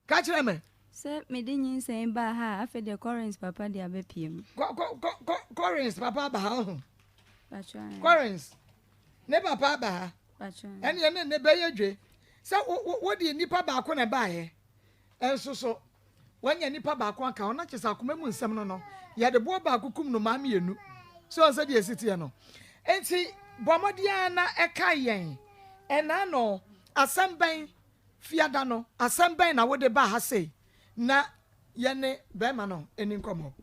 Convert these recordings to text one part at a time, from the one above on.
Ka kyerɛ me. Sɛ mede nyinsɛn baa ha a, afei deɛ Collins papa de abɛpie mu. Kɔ, kɔ, kɔ, kɔ, Collins papa aba ha, ɔho. Patrɔ, ɛɛ. Collins, ne papa aba ha. Patrɔ, ɛɛ. Ɛneɛ ne ne bɛyɛ dwe. Sɛ wo, wo, wode nnipa baako na ɛbaeɛ. Nso so, wanya nnipa baako aka ho, na kyerɛ sɛ akoma mu nsɛm no no, yɛde boɔ baako kum nnomaa mmienu. So ɔn sɛdeɛ ɛsi teɛ no? Enti, bɔ mmɔden ara na ɛkae yɛn. Ɛnaa no, asɛm bɛn Fiada no, asɛm bɛn na wode baa ha sei na yɛne barima no nni nkɔmmɔ?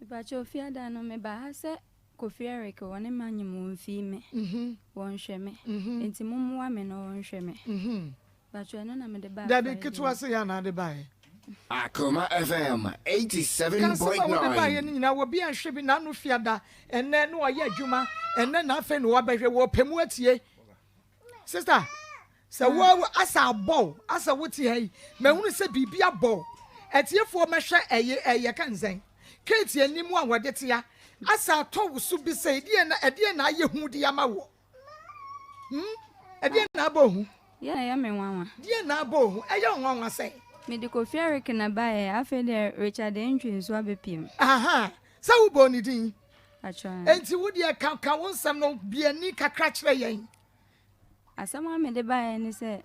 Mepakyɛw, Fiada no, mebaa ha sɛ Kofi Eric wɔ ne mma nyim wɔmfii me, wɔnhwɛ me, enti mommoa me na wɔnhwɛ me. Mepakyɛw, ɛno na mede baa Dabi, Friday ketewa no. sei a na ade baeɛ. Akoma FM Ka nsɛm a wode baeɛ 87.9. no nyinaa, obi anhwɛ bi, n'ano Fiada, ɛnnɛ na ɔyɛ adwuma, ɛnnɛ na afei na wabɛhwɛ, wɔpɛ mu atie. Sister, sɛ wo asa abɔ wo, asa wo te ha yi, mahunu sɛ biribi abɔ wo. Atiefoɔ mɛhwɛ ɛyɛ ɛyɛ ka nsɛn. Kate anim a wɔde tea, asa atɔ wo so bi sɛ ɛdeɛ na ɛdeɛ na ayɛ hu de ama wo. Hmm? Ɛdeɛ na abɔ hu. Deɛ na ɛyɛ me nwanwa. Deɛ na abɔ hu. Ɛyɛ wo nwanwa sɛn? Mede Kofi Eric na baeɛ, afei deɛ Richard Antwi nso abɛpiem. Aha, sɛ wobɔɔ ne din. Atwerɛ. Enti wo deɛ ka ka wo nsɛm no bi ani kakra kyerɛ yɛn. Asɛm a mede baeɛ ne sɛ,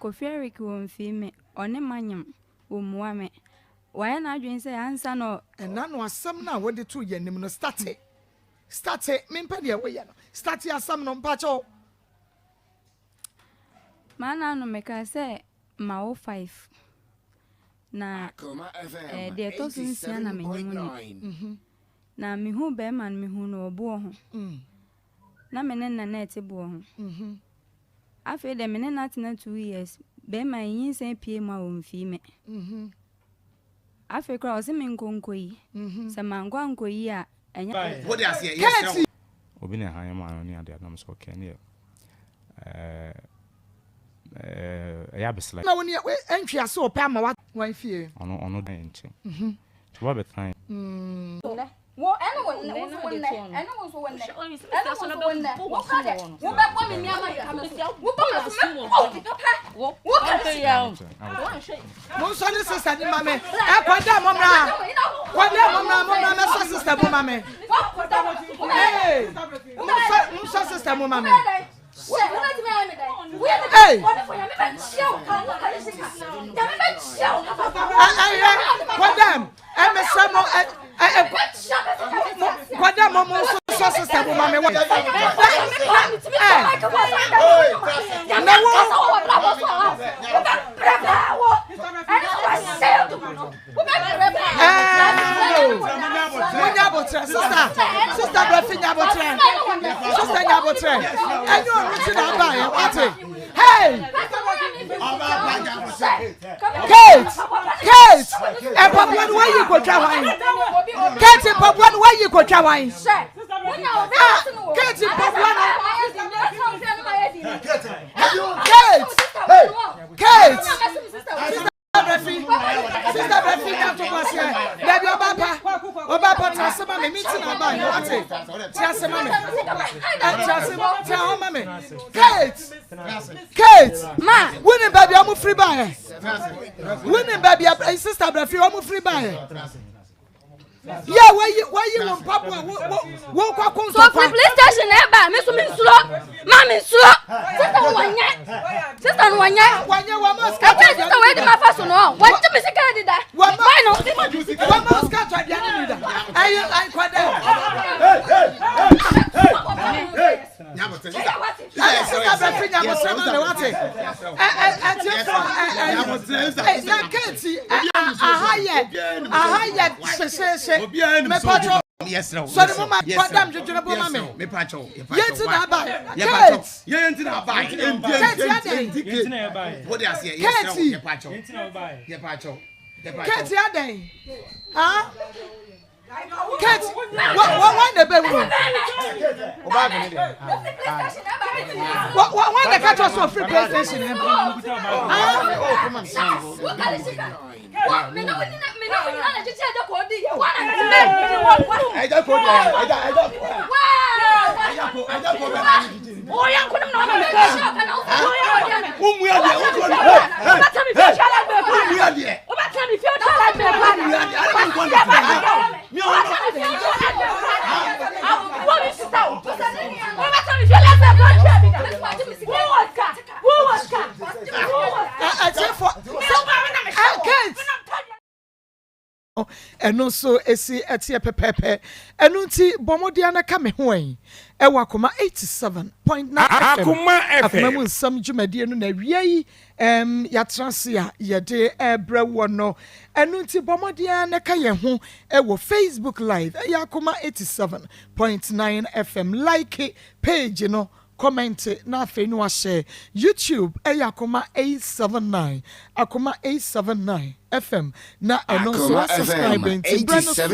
Kofi Eric wɔmfii me, ɔne manyem, wɔmmua me. Wayɛ n'adwene sɛ ansa na ɔ. Ɛna no asɛm no a wode too yɛn anim no starte starte mempɛ deɛ woyɛ no starte asɛm no mpakyɛw. M'ana no mekaa sɛ mawo five na eh, deɛ ɛtɔ so nsia na menyem ni. Na mehuu bɛrima no, mehuu no wɔ boɔ ho. Na me ne no na na ɛte boɔ ho. Afei deɛ me ne no atena 2 years, bɛrima yi nyinsɛn pue mu a ɔmfii me. Afei koraa ɔse menkɔ nkɔyi. Sɛ mankɔ ankɔyi a, ɛnyɛ. Kate! Obi na ɛhan maa no ne adeade nam sɛ okay ɛneɛ ɛɛ ɛyɛ abesla. Na wo ne ntwe ase ɔpɛ ama wa. Wɔn fie. Ɔno ɔno dan yɛn nkyɛn. Nti ɔba bɛtena yɛn. Wo ɛne wo nnɛ wo nso wo nnɛ ɛne wo nso wo nnɛ ɛne wo nso wo nnɛ wo kura dɛ wo bɛ bɔ mi mi ama yi kama so wo bɔ mi so mɛ bɔ ti papa wo ka si. Monsɔ ne sister ni ma me. Ɛkɔ dɛ mo mmra. Kɔ dɛ mo mmra mo mmra mɛsɔ sister mu ma me. Hey! Monsɔ monsɔ sister mu ma me. Hey! Ɛyɛ kɔ dɛm ɛmɛsɛ mo ɛ ɛ kɔ dɛm mo mo nso sɔ sister mu ma me wɔ. Ɛ na wo. Munya abotrɛ sister sister brɛfi nya abotrɛ sister nya abotrɛ ɛnyɛ ɔno ti na aba yɛ wate hey Kate Kate mpaboa no wayi kotwa hwan Kate mpaboa no wayi kotwa hwan ah Kate mpaboa no Kate Kate sister Brɛfi sister Brɛfi nya to kwaseɛ dabi ɔba pa ɔba pa tena ase ma me mi ti na aba yɛ wate tena ase ma me ɛ tena ase tena hɔ ma me Kate Kate Ma. wunim baabi a wɔn firi ba yɛ wunim baabi a sister Brɛfi wɔn firi ba yɛ yɛ wɔyi wɔyi wɔn mpaboa wo wo wo kɔ ko So firi police station na ɛba me so me nsuro ma me nsuro sister no wɔnyɛ sister no wɔnyɛ wɔnyɛ wɔn mo sika ɛkwan sister wɔyɛ de ma fa so no wɔgye me sika di da wɔn wɔn no wɔn mo sika tɔ aduane ni da ɛyɛ ɛkɔ dɛ. Ɛyɛ sister Brɛfi nya abotire ma me wate ɛtiefo ɛ na Kate aha yɛ aha yɛ hyehyehye mepatwɔ sɔre mu ma kɔdam dwedwene bo ma me yɛn ti na aba Kate Kate adɛn Kate Kate adɛn ah Kate wɔn wɔn na ebe wuro wɔn wɔn na ɛka kyerɛ sɛ ɔfiri play station ɛ ah. ɛno nso ɛsi ɛteɛ pɛpɛɛpɛ. Ɛno nti bɔ mmɔden ara na ka me ho ɛ ɛwɔ Akoma 87.9 FM Akoma Akoma mu FM. Nsɛm dwumadie no na awia yi ɛm yɛatena ase a yɛde ɛrebrɛ woɔ no. Ɛno nti bɔ mmɔden ara na ka yɛn ho ɛwɔ Facebook Live ɛyɛ Akoma 87.9 FM like page no kɔmɛnte na afei no wahyɛ. YouTube ɛyɛ Akoma 879, Akoma 879 FM na ɛno nso Akoma wa subscribe FM nti berɛ no so a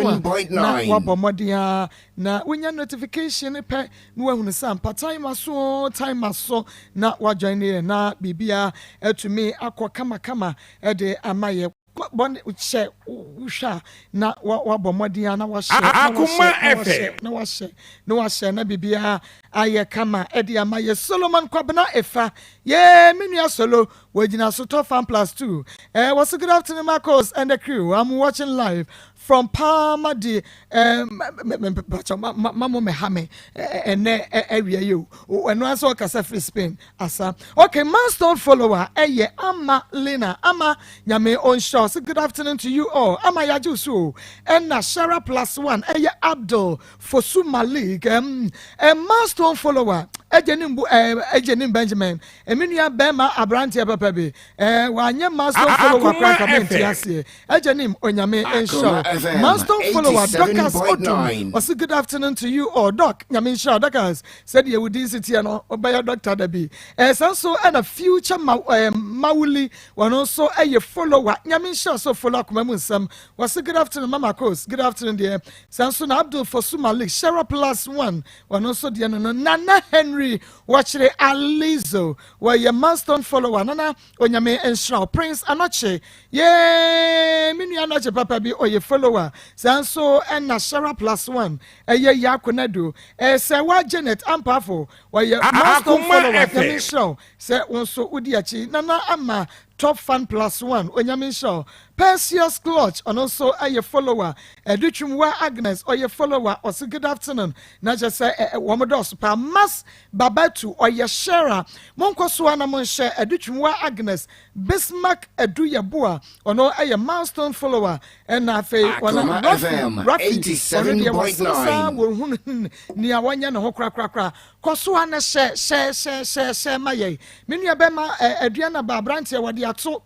na 87.9. wabɔ mmɔden ara na wonya notification pɛ na wahunu sɛ ampa time aso oo, time aso na wa join yɛn na biribiara atumi akɔ kamakama de ama yɛ. Bɔ ne hyɛ wohwɛ a na wabɔ mmɔden a na wahyɛ na Akoma wahyɛ na wahyɛ FM. na wahyɛ na wahyɛ na biribiara ayɛ kama ɛde ama yɛ. Solomon Kwabena Efa yee me nua Solo wɔgyina so tɔ fan plus two eh, wɔso good afternoon Marcos and the crew, I'm watching live from Palma de eh, ma mo mɛha me ɛnɛ awia yi o ɛno ara sɛ ɔkasa firi Spain Asa. Okay, milestone follower ɛyɛ Ama Lena. Ama Nyame ɔnhyira wo. So good afternoon to you all. Ama yagye wo so o. Ɛna Shara plus one ɛyɛ Abdul Fosu Malik. Um, milestone follower ɛgye ne mbu ɛgye ne Benjamin. Emi nua bɛrima aberanteɛ papa bi. Wanyɛ milestone follower Akoma koraa nka mente FM. aseɛ. Ɛgye ne Onyame nhyira Akoma wo. FM Milestone follower Dorcas Odum. 87.9. Ɔse good afternoon to you all. Doc, Nyame nhyira wo Dorcas. Sɛdeɛ wo din si teɛ no, wobɛyɛ dɔkta da bi. Saa nso ɛna Future Ma, Mawuli, wɔno nso ɛyɛ follower. Nyame nhyira so follow akoma mu nsɛm. Wɔse good afternoon Mama Kos, good afternoon deɛ. Saa nso na Abdul Fosu Malik, Shera Plus One, wɔno nso deɛ no no. Nana Henry, wɔkyere Alizo, wɔyɛ milestone follower. Nana, Onyame nhyira wo. Prince Anokye, yee, me nua Anokye papa bi, ɔyɛ follower. Saa nso ɛna Shera Plus One, Ɛyɛ Yaa Konadu. Sɛwa Janet Ampaafo, ɔyɛ milestone Akoma follower. Nyame FM. nhyira wo sɛ wo nso wodi akyi. Nana Ama Top Fan Plus One, Onyame nhyira wo. Perseus Clutch, ɔno nso yɛ follower. Adutwumwa Agnes, ɔyɛ follower. Ɔse good afternoon. Na kyerɛ sɛ wɔn dɔɔso paa. Mas Babatu, ɔyɛ sharer. Monkɔ so ara na monhyɛ. Adutwumwa Agnes, Bismarck Adu Yeboah, ɔno yɛ milestone follower. Ɛna afei wɔn Akoma Rafi FM Rafi ɔno deɛ wɔsere saa 87.9. wɔhunu nea wɔnyɛ ne ho korakorakora. Kɔ so a na hyɛ hyɛ hyɛ hyɛ hyɛ ma yɛn. Me nua bɛma aduan aba aberanteɛ wɔde ato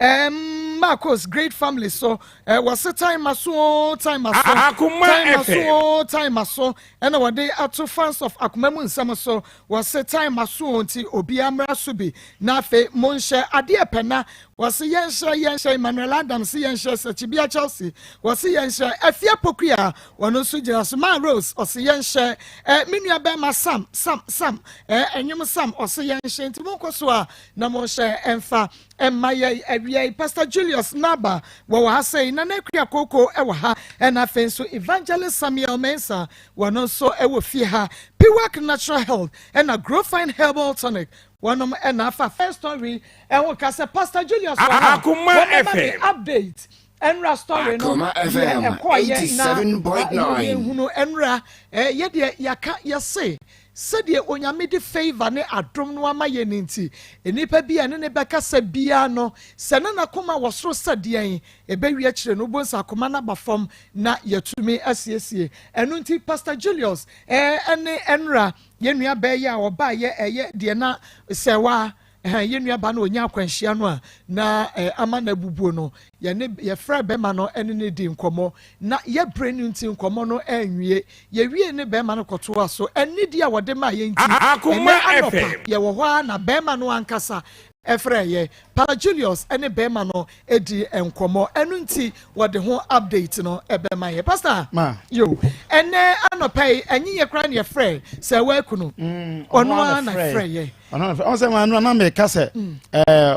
Marcos great family so wɔse time aso o time aso Akoma time aso FM. o time aso ɛna wɔde ato fans of akoma mu nsɛm so wɔse time aso o nti obiara mmra so bi na afei monhyɛ adeɛ pɛ na wɔse yɛnhyɛ yɛnhyɛ Emmanuel Adams se yɛnhyɛ Sɛkyibea Chelsea wɔse yɛnhyɛ Afia Pokuya wɔno nso gyina so Ma Rose ɔse yɛnhyɛ me nua bɛrima Sam Sam Sam ɛnwom Sam ɔse yɛnhyɛ nti monkɔ so a na monhyɛ ɛmfa ɛmma yɛ awia yi. Pastor Julius Naba wɔwɔ ha sɛi, Nana Akua Koko ɛwɔ ha, ɛna afei nso Evangelist Samuel Mensah wɔno nso ɛwɔ fie ha. Piwak Natural Health ɛna Growfine Herbal Tonic wɔnom ɛna afa first story ɛho ka sɛ Pastor Julius wɔ ha Akoma wɔbɛma me FM. update ɛnra story no Akoma deɛ FM ɛkɔɔyɛ na 87.9. yɛhunu ɛnra yɛdeɛ yɛaka yɛse sɛdeɛ Onyame de favour ne adom no ama yɛn nti nnipa bi a ne ne bɛkasa biara no sɛ ne n'akoma wɔ soro sɛ deɛn ɛbɛwie akyire no wobɛhu sɛ akoma no aba fam na yɛtumi asiesie. Ɛno nti Pastor Julius ɛne ɛnra yɛn nua bɛɛ yɛ a ɔbaayɛ ɛyɛ deɛ na sɛ wa yɛn nua ba no ɔnya akwanhyia no a na ama no abubuo no yɛne yɛfrɛ bɛrima no ɛne ne di nkɔmmɔ na yɛbrɛ no nti nkɔmmɔ no ɛnwie yɛwie ne bɛrima no kɔtoa so ɛnidi a wɔde maa yɛn nti Akoma ɛnɛ anɔpa FM. yɛwɔ hɔ a na bɛrima no ankasa ɛfrɛ yɛ Pastor Julius ɛne bɛrima no edi nkɔmmɔ ɛno nti wɔde ho update no ɛbɛma yɛ Pastor Ma. yo ɛnɛ anɔpa yi ɛnyi yɛ koraa ne yɛfrɛ sɛ wɔaku no ɔno ara na frɛ yɛ ɔno na frɛ ɔn sɛ maa nua na meka sɛ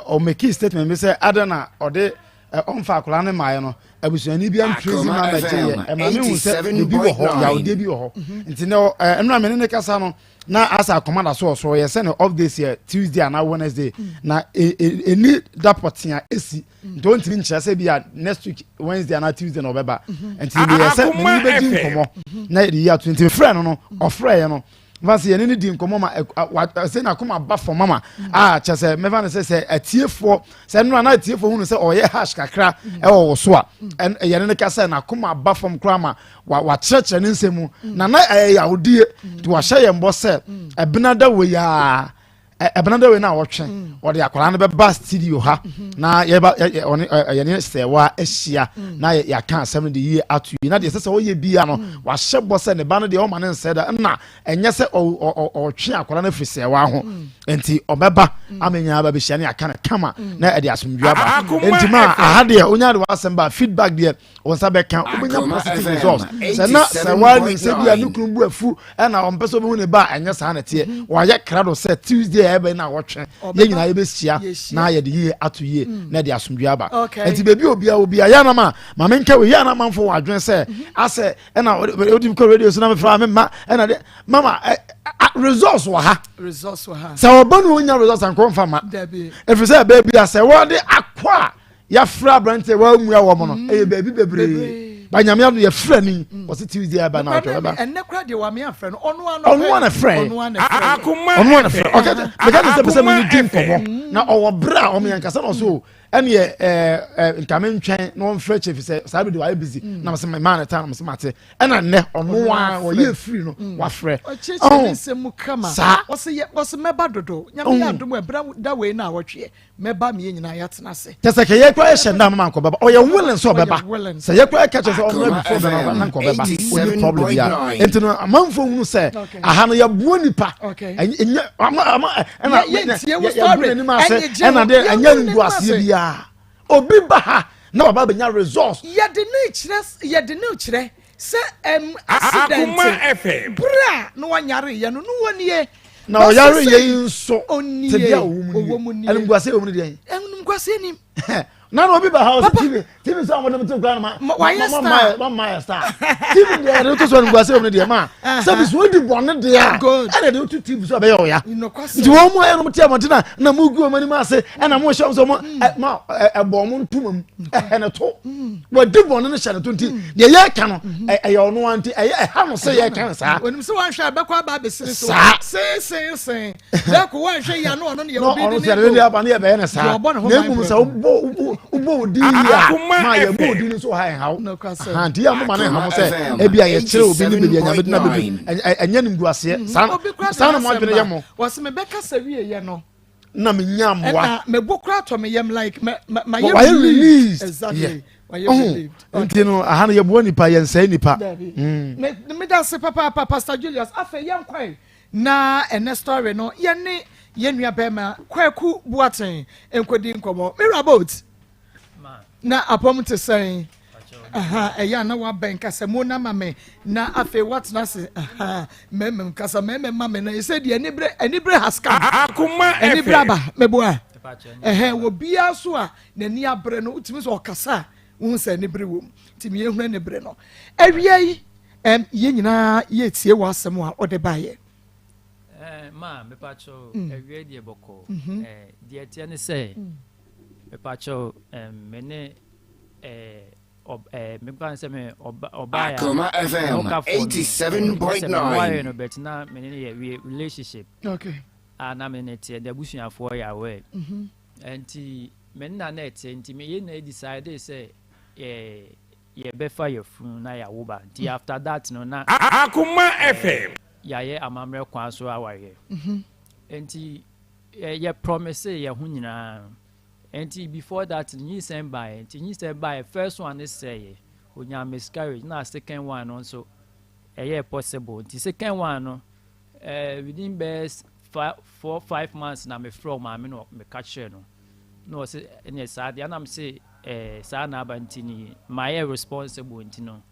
ɔmɛki statement bi sɛ adɛn na ɔde ɔmfa akwadaa ne maayɛ no abusuani bi antrezi Akoma ma bɛgye yɛ FM ɛma mi hu sɛ biribi wɔ hɔ 87.9. yawdeɛ bi wɔ hɔ nti na ɛnura mi ne ne kasa no na asa akoma da so ɔsoro yɛ sɛ ne off days yɛ Tuesday ana Wednesday na eni da pɔtee a esi nti ɔntumi nkyerɛ sɛ bi a next week Wednesday ana Tuesday na ɔbɛba nti mi yɛ sɛ mi Akoma ne bɛdi FM. nkɔmɔ na yɛde yi ato nti mi frɛ no no ɔfrɛ yɛ no. Nfa sɛ yɛne no di nkɔmmɔ ma sɛ n'akoma ba fam ama a kyɛ sɛ mɛfa no sɛ sɛ atiefoɔ sɛ nnora na atiefoɔ hunu sɛ ɔyɛ hash kakra ɛwɔ wo so a yɛne no ka sɛ n'akoma ba fam koraa ma wakyerɛkyerɛ ne nsɛm mu na na ɛyɛ yawodie nti wahyɛ yɛn bɔ sɛ ɛbena da wei a ɛbɛn dɛ wei na wɔtwe mm. wɔde akwadaa no bɛba studio ha mm-hmm. na yɛba ɔne yɛne sɛwa ahyia mm. na yɛaka asɛm no de yie ato yi na deɛ ɛsɛ sɛ ɔyɛ bia no mm. wahyɛ bɔ sɛ ne ba no deɛ ɔma ne nsɛ da ɛna ɛnyɛ sɛ ɔtwe akwadaa no afiri sɛwa ho nti ɔbɛba ama nyinaa ba bɛhyia ne yɛaka no kama na ɛde asomdwe aba nti ma aha deɛ onya de wasɛm ba feedback deɛ wɔn nsa bɛka wobɛnya positive results sɛ na sɛ wɔanim sɛ bi a ne kunu bu afu ɛna ɔmpɛ sɛ ɔbɛhu ne ba a ɛnyɛ saa na ɛteɛ mhm. wɔayɛ krado sɛ tuesday a ɛbɛn na wɔtwe yɛn nyinaa yɛbɛhyia na yɛde yie ato yie mm. na yɛde asomdwe aba nti baabi obia obia yɛ anam a maame nka wei yɛ anam amanfo wɔ adwene sɛ mhm. asɛ ɛna odi kɔ radio so na mefra me mma ɛna de mama results wɔ ha sɛ ɔba no onya results ankɔ mfa ma ɛfiri sɛ baabi a sɛ wɔde akɔ a yɛafrɛ aberanteɛ wɔamua wɔn no mm. ɛyɛ baabi bebree ba nyame ano yɛfrɛ ni mm. wɔse tuesday aba na ɔtɔ bɛba ɛnɛ kora deɛ wame afrɛ no ɔno ano ɔno ana frɛ ɔno ana frɛ ɔkɛ meka ne sɛ pɛ sɛ mene di nkɔmmɔ mm. na ɔwɔ berɛ a ɔmo yɛn kasa na ɔso ɛneɛ ɛɛ nkame ntwɛn na ɔmfrɛ kyɛ fi sɛ saa bi de wayɛ busy na mesɛ maa ne ta na mesɛ mate ɛna nnɛ ɔno a ɔyɛ firi no mm. wafrɛ ɔkyerɛkyerɛ ne nsɛm mu kama saa ɔsɛ yɛ ɔsɛ mɛba dodo nyame yɛ adom ɛbrɛ da wei na awɔtweɛ Mɛba ma yɛn nyinaa yɛatena ase. Kyɛ sɛ kɛyɛ koraa yɛhyɛ nda ama nkɔ bɛba ɔyɛ willing sɛ ɔbɛba sɛ yɛ koraa yɛka kyerɛ sɛ ɔmmra before bɛba na nkɔ bɛba ɔni problem biara nti no amanfoɔ hunu sɛ aha no yɛboa nipa ɛnyɛ ama ama ɛna yɛbu n'anim ase ɛna de ɛnyɛ nguaseɛ biara obi ba ha na waba bɛnya resource. Yɛde ne kyerɛ yɛde ne kyerɛ Sɛ ɛm accident bere a na wɔnyareeɛ no, no wɔnie. Na ɔyareeɛ yi nso tebea a ɔwɔ mu nie. Animguaseɛ wɔ mu no deɛn? Animguaseɛ nim. Na na obi ba ha ɔsɛ TV TV sɛ ɔmo de to kura no ma ma ma ma ma yɛ star TV deɛ yɛde to so animguaseɛ wɔ mu no deɛ ma sɛ bi so odi bɔne deɛ a ɛna de to TV so ɛbɛyɛ ɔya nti wɔn mu ayɛ no te abɔnten na na mo gu wɔn anim ase ɛna mo hyɛ wɔn sɛ wɔn ma ɛbɔ wɔn ntoma mu ɛhɛ ne to. Wɔde bɔne no hyɛ ne to nti mm. deɛ yɛreka no mm-hmm. ɛyɛ ɔno ara nti ɛyɛ ɛha no sɛ yɛreka no saa. Onim sɛ wanhwɛ a bɛkɔ aba abɛsiri so. Saa. Sensensɛn. Bɛko wanhwɛ yi ano ɔno ne yɛ obi de ne do. Ɔno aba ne yɛ bɛyɛ ne saa. Na emum sɛ wobɔ wobɔ odi yi a maa yɛ bɔ odi no nso ha ɛha wo. Nti yɛ mo ma ne ha mo sɛ ebi a yɛkyerɛ obi ne beebi a nyame de na bebi ɛnyɛ ne nguaseɛ. Mm-hmm. Saa saa na mo adwene yɛ mo. Wɔsi me bɛkasa wie yɛ no. na me nya mmoa. Ɛna me bo kora tɔ me yam like ma ma ma yɛ released. Exactly. Yeah. Ma yɛ relieved. Nti no aha no yɛboa nipa yɛnsɛe nipa. Mm. Me me da se papaapa Pastor Julius afei yɛn kɔe na ɛnɛ story no yɛne yɛn nua bɛrima Kwaku Boateng nkɔdi nkɔmmɔ. Mira boat. Na apɔm te sɛn? Ɛyɛ a na wabɛn kasamu no ama me na afei watena ase mɛmɛm kasa mɛmɛm ma me na ɛsɛ deɛ anibere anibere has come anibere aba mɛboa ɛhɛn wɔ biara so a n'ani abere no wotumi sɛ ɔkasa a wohu sɛ anibere wɔ mu nti meyɛ hunu anibere no awia yi ɛm yɛn nyinaa yɛtie wɔ asɛm a ɔde baeɛ. Ɛɛ maa mepakyɛw awia deɛ bɔkɔɔ ɛɛ deɛ ɛteɛ ne sɛ. Mepakyɛw ɛɛm me ne ɛɛ ɔb ɛɛ me kura sɛ me ɔba ɔbaa ya Akoma FM me hokafoɔ no ɛɛ nyɛ sɛ me nware 87.9. no but na me ne no yɛ we relationship Okay. a na me ne no teɛ n'abusuafoɔ yɛ aware ɛnti me ne na na ɛte nti me yɛ nyinaa decide sɛ yɛ yɛbɛfa yafunu na yɛawo ba nti after that no na Akoma ɛɛ FM. yɛayɛ amammerɛ kwan so awareɛ ɛnti Yɛ promise yɛ ho nyinaa nti before that no nyinsɛn baeɛ nti nyinsɛn baeɛ first one no sɛeɛ onyaa miscarriage na second one no nso ɛyɛɛ possible nti second one no eh, within bɛyɛ 4 5 months na mefrɛ maame no meka kyerɛ no na ɔse ɛneɛ saa deɛ anam se eh, saa na aba nti ni mayɛ responsible nti no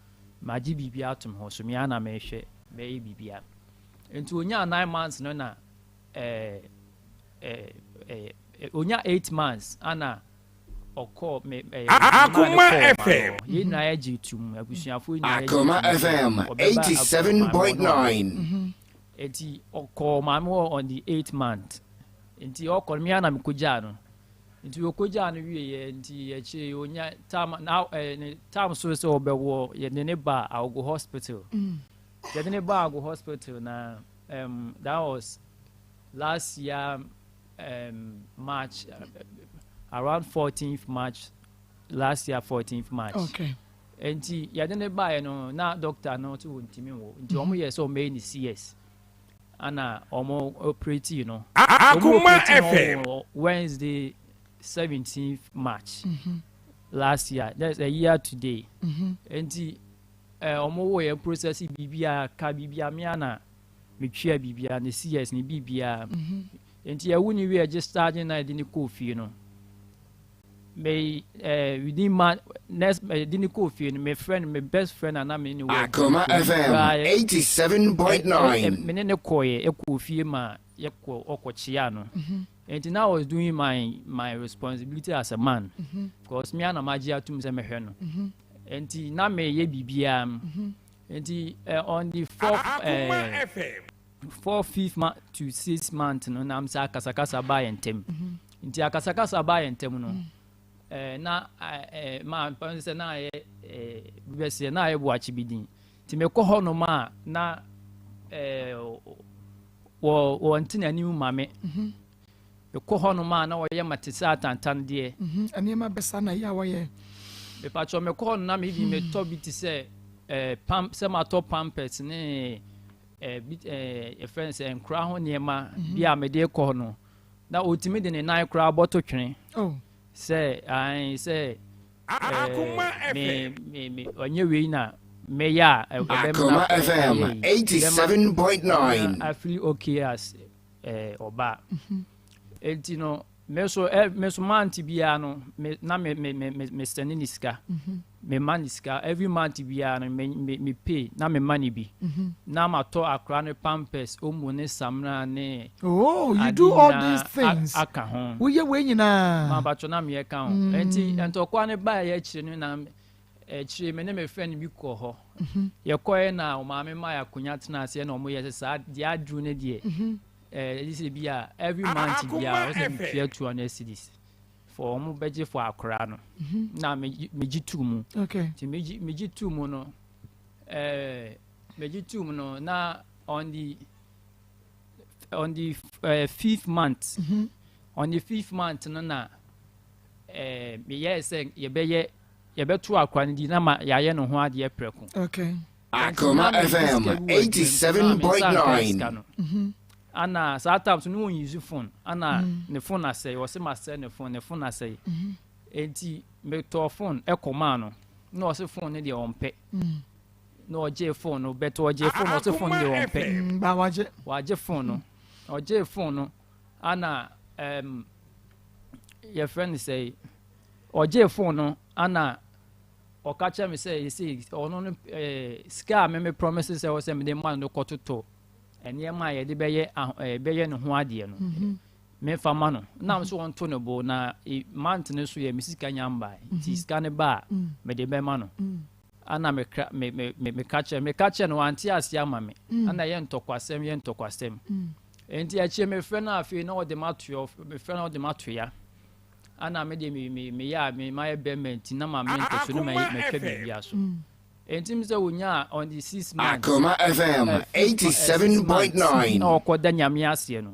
magye biribi ato me ho so mea na mehwɛ mɛyɛ biribia nti onyaa 9 months no na eh, eh, eh, onya 8 months ana ɔkɔɔ me eh, Akoma FM. Yɛn nyinaa yɛgye tum, abusuafoɔ nyinaa yɛgye Akoma tum sɛ FM ɔbɛba maame hɔ na ɔbɛwo. 87.9. Nti ɔkɔɔ maame hɔ on the eight month, nti ɔkɔ no mea na mekɔgyaa no, nti ɔkɔgyaa no wieɛ nti akyire onya tam na ne tam so sɛ ɔbɛwɔ, yɛde ne ba Agogo Hospital. Yɛde ne ba Agogo Hospital na That was last year March, around 14th March, last year 14th March. Okay. Nti yɛde ne baeɛ no na doctor no nso wɔntumi nwo nti wɔn yɛ sɛ wɔn bɛyɛ ne CS ana wɔn operate no. Akuma FM. Wednesday 17th March mm -hmm. last year, that's a year today. Mm -hmm. Nti wɔn wɔ yɛn process biribiara ka biribiara mea na metua biribiara ne CS ne biribiara. Mm -hmm. Nti ɛwo ne wie gye starting na yɛde ne kɔɔ fie no. Me within month next yɛde ne kɔɔ fie no me friend, me best friend ana me ne wɔ Akoma FM 87.9. Me ne ne kɔɛ ɛkɔɔ fie ma yɛkɔ ɔkɔkyea no. Nti now I was doing my responsibility as a man. Because me ana magye atum sɛ mehwɛ no. Nti na meyɛ biribiara. Nti on the fourth, fifth month to 6 month no na sɛ akasakasa baa yɛn ntam. Nti akasakasa baa yɛn ntam no na ma mpa sɛ na ayɛ bɛsɛ na ayɛ boakye bi din. Nti mekɔ hɔ nom a na wɔ wɔn n'anim ma me. Mekɔ hɔ nom a na wɔyɛ ma te sɛ atantan deɛ. Nneɛma bɛsa na yɛ a wɔyɛ. Mepatwɔ mekɔ hɔ nom na mebi metɔ bi te sɛ pam sɛ matɔ pampers ne bi yɛfrɛ no sɛ nkora ho nneɛma bi a mede kɔ no na otumi de ne nan koraa bɔto twene. Sɛ ae sɛ me me me ɔnyɛ wei na mɛyɛ a ɛbɛma Akoma FM 87.9. I feel okay as ɔbaa. Enti no me so me so month biara no me na me me me me send ne sika. Me ma ne sika every month biara no me me me pay na me ma ne bi. Na ma tɔ akora ne pampers, omo ne samina ne. Oh, you do all these things. Aka ho. Woyɛ wei nyinaa. Ma batɔ na meyɛ ka ho. Enti ntɔkwa ne baa yɛ akyire no na akyire me ne me friend bi kɔ hɔ. Yɛkɔɛ na ɔmaame ma yɛ akonnwa tena aseɛ na ɔmo yɛ sɛ saa deɛ aduru ne deɛ. Ɛdi sɛ bi a every month biara ɔsɛ metua 200 cedis for ɔmo bɛgye for akora no. Na megye tu mu. Okay. Nti megye tu mu no megye tu mu no na on the 5th month. On the 5th month no na meyɛ sɛ yɛbɛyɛ yɛbɛto akora no di na ma yɛayɛ no ho adeɛ prɛko. Okay. Akoma FM 87.9. Ana saa time so no wɔn use phone ana ne phone asɛe wɔsɛ ma sɛ ne phone asɛe. Enti metɔ phone ɛkɔ maa no na ɔsɛ phone ne deɛ ɔmpɛ. Na ɔgye phone no bɛtɔ ɔgye phone ɔsɛ phone deɛ ɔmpɛ. Ba wagye. Wagye phone no. Ɔgye phone no ana yɛfrɛ no sɛ ɔgye phone no ana ɔka kyerɛ me sɛ yɛsɛ ɔno no sika a me promise sɛ ɔsɛ mede ma no kɔtotɔ nneɛma a yɛde bɛyɛ bɛyɛ ne ho adeɛ no memfa ma no na nso wɔnto ne bo na month no so yɛ me sika nya mbae nti sika ne ba a mede bɛma no ana meka me me meka kyerɛ meka kyerɛ no wante ase ama me ana yɛ ntɔkwasɛm yɛ ntɔkwasɛm nti akyire mefrɛ no afei na ɔde matoa mefrɛ no ɔde matoa ana me de me me me yɛ a me mayɛ bɛrima nti na ma me ntɛ so no ma matwa biribi aso nti mi sɛ wonya on the 6 months Akoma FM 87.9. Na ɔkɔda Nyame aseɛ no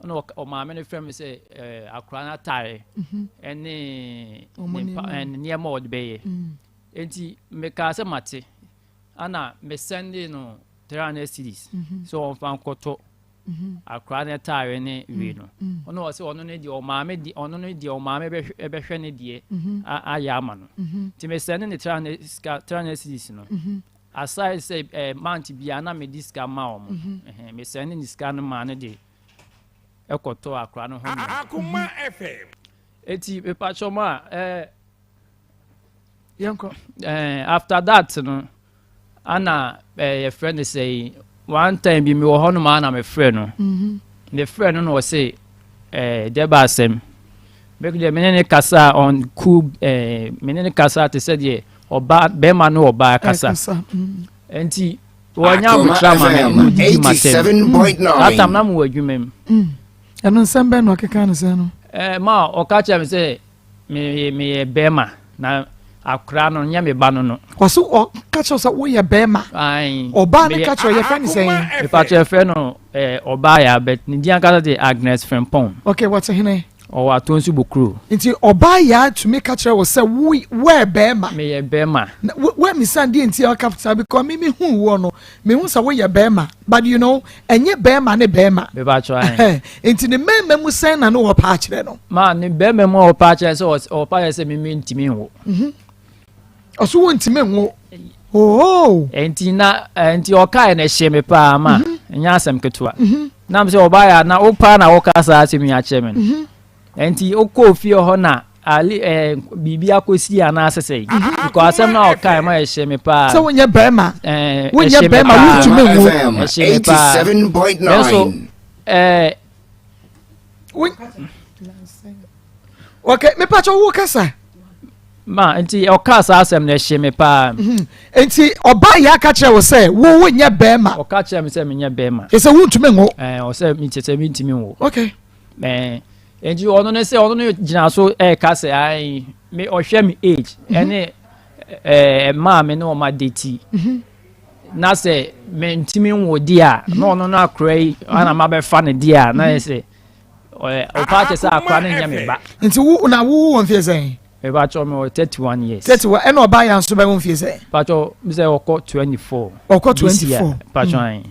na ɔmaame no frɛ me sɛ akora no atare ɛne ne nneɛma ɔde bɛyɛ nti mekaa sɛ mate ana mesɛnde no 300 cedis sɛ ɔmfa nkɔtɔ akora no atare ne wei no ɔno ɔsɛ ɔno ne deɛ ɔmaame de ɔno ne deɛ ɔmaame bɛhwɛ ne deɛ ayɛ ama no nti mesɛnde ne 300 sika 300 cedis no aside sɛ month biara na mede sika ma ɔmo mesɛnde ne sika no ma no de ɛkɔtɔ akora no ho Akoma FM. Eti mepatwɔ mu a yɛnkɔ after that no ana yɛfrɛ no sɛ one time bi mewɔ hɔ nom a na mefrɛ no mefrɛ no na ɔse dɛba asɛm mɛku deɛ mene ne kasa on cool mene ne kasa te sɛ deɛ ɔba bɛrima no ɔbaa kasa nti wɔnya abotra ma me na odidi ma tɛm that time na mewɔ adwuma mu. Ɛno nsɛm bɛn na ɔkeka ne sɛ no? Ma ɔka kyerɛ me sɛ meyɛ bɛrima na Akora no nyɛ me ba no no. Ɔse ɔka kyerɛ sɛ woyɛ bɛrima. Ɔbaa no ka kyerɛ yɛfrɛ no sɛn? Mepakyɛ yɛfrɛ no ɔbaa ya but ne din ankasa de Agnes Frimpong. Okay, wɔte hene? Ɔwɔ Atonsu Bokuro. Nti ɔbaa ya tumi ka kyerɛ wo sɛ wo woɛ bɛrima. Meyɛ bɛrima. Na woamisa deɛ nti a ɔka saa because me mehu woɔ no mehu sɛ woyɛ bɛrima but you know ɛnyɛ bɛrima ne bɛrima. Mepakyɛ ae. Nti ne mmarima mu sɛn na ne wɔpa akyerɛ no? Ma ne bɛrima mu a ɔpa akyerɛ sɛ ɔpa akyerɛ sɛ mimi ntumi nwo. Mhm. Ɔso wo ntumi nwo. Oh. Nti na nti ɔkae na ɛhyɛ me paa ma mhm. ɛnyɛ asɛm ketewa. Mhm. Nam sɛ ɔbaa yɛ na wo paa na woka saa asɛm yi akyerɛ me no. Mhm. Nti wokɔɔ fie hɔ na ali ɛɛ biribi akɔsi anaasɛ sɛ because asɛm no a ɔkae ma ɛhyɛ me paa. Sɛ wonyɛ bɛrima. Wonyɛ bɛrima wontumi nwo. Ɛhyɛ me paa. Nanso ɛɛ. Okay, mepa kyɛ wo kasa. Ma nti ɔkaa saa asɛm no ɛhye me paa. Mhm. Nti ɔbaa yɛ aka kyerɛ wo sɛ wo wo nyɛ bɛrima. Ɔka kyerɛ me sɛ menyɛ bɛrima. Ɛsɛ wontumi nwo. Ɛɛ ɔsɛ mi kyerɛ sɛ mentumi nwo. Okay. Ɛɛ nti ɔno ne sɛ ɔno ne gyina so ɛɛka sɛ ayi me ɔhwɛ me age mhm. ɛne ɛɛ mmaa me ne ɔma deti. Mhm. Na sɛ mentumi nwo deɛ a na ɔno no akora yi ana mabɛfa no deɛ a na yɛ sɛ ɔpa kyɛ sɛ akora no nyɛ me ba. Nti wo na wo wɔ mfie sɛn? Mepakyɛ me wɔ 31 years. 31 ɛna ɔbaa yɛ nso bɛwɔ mfie sɛn? Pakyɛ mi sɛ ɔkɔ 24. Ɔkɔ 24. Pakyɛ ayi.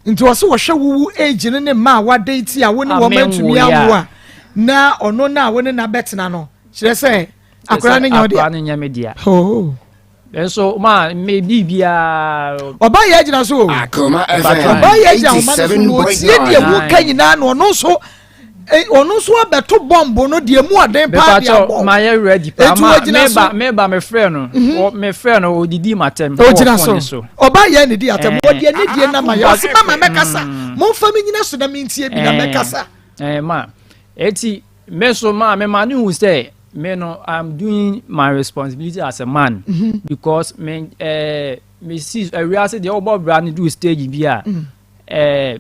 Nti ɔsɛ wɔhwɛ wo wo age no ne mma a wada ti a wo ne wɔn antumi awo a na ɔno na wo ne na bɛtena no kyerɛ sɛ akora no nyɛ wo dea. Akora no nyɛ me dea. Oh. Nso ma me biribiara. Ɔba yɛ agyina so o. Akoma FM Ɔba yɛ agyina ahoma no so na ɔtie deɛ woka nyinaa na ɔno nso ɔno nso abɛto bɔmbo no deɛ mu ɔden paa de abɔ. Ma yɛ ready paa ma meba meba mefrɛ no mhm. mefrɛ no odidi ma tɛm. Ogyina so ɔba yɛ ne di atɛm wɔde ne die nam ayɛ ɔsi mama mɛkasa mm. momfa me nyina so na mentie bi na eh. mɛkasa. Ɛɛ eh, ma eti Me so maa me ma ne hu sɛ me no I'm doing my responsibility as a man mm -hmm. because me eh, me si awiase deɛ ɔbɔ bra no du stage bi a mm. eh,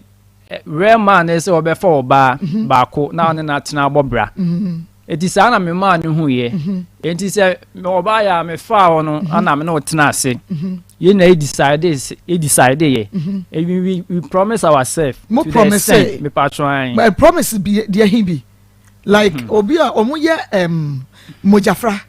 rare man ne sɛ ɔbɛfa ɔbaa mm -hmm. baako na ɔne no atena abɔ bra mm -hmm. eti saa na me maa ne hu yɛ mhm. eti sɛ ɔbaa yɛ a me faa hɔ no mhm. ana me ne ɔtena ase mhm. yɛn na yɛ decide yɛ decide yɛ we we we promise ourselves mo to the promise extent me patron ayi. promise bi deɛ hin bi like hmm. obi a wɔn yɛ um, mogyafra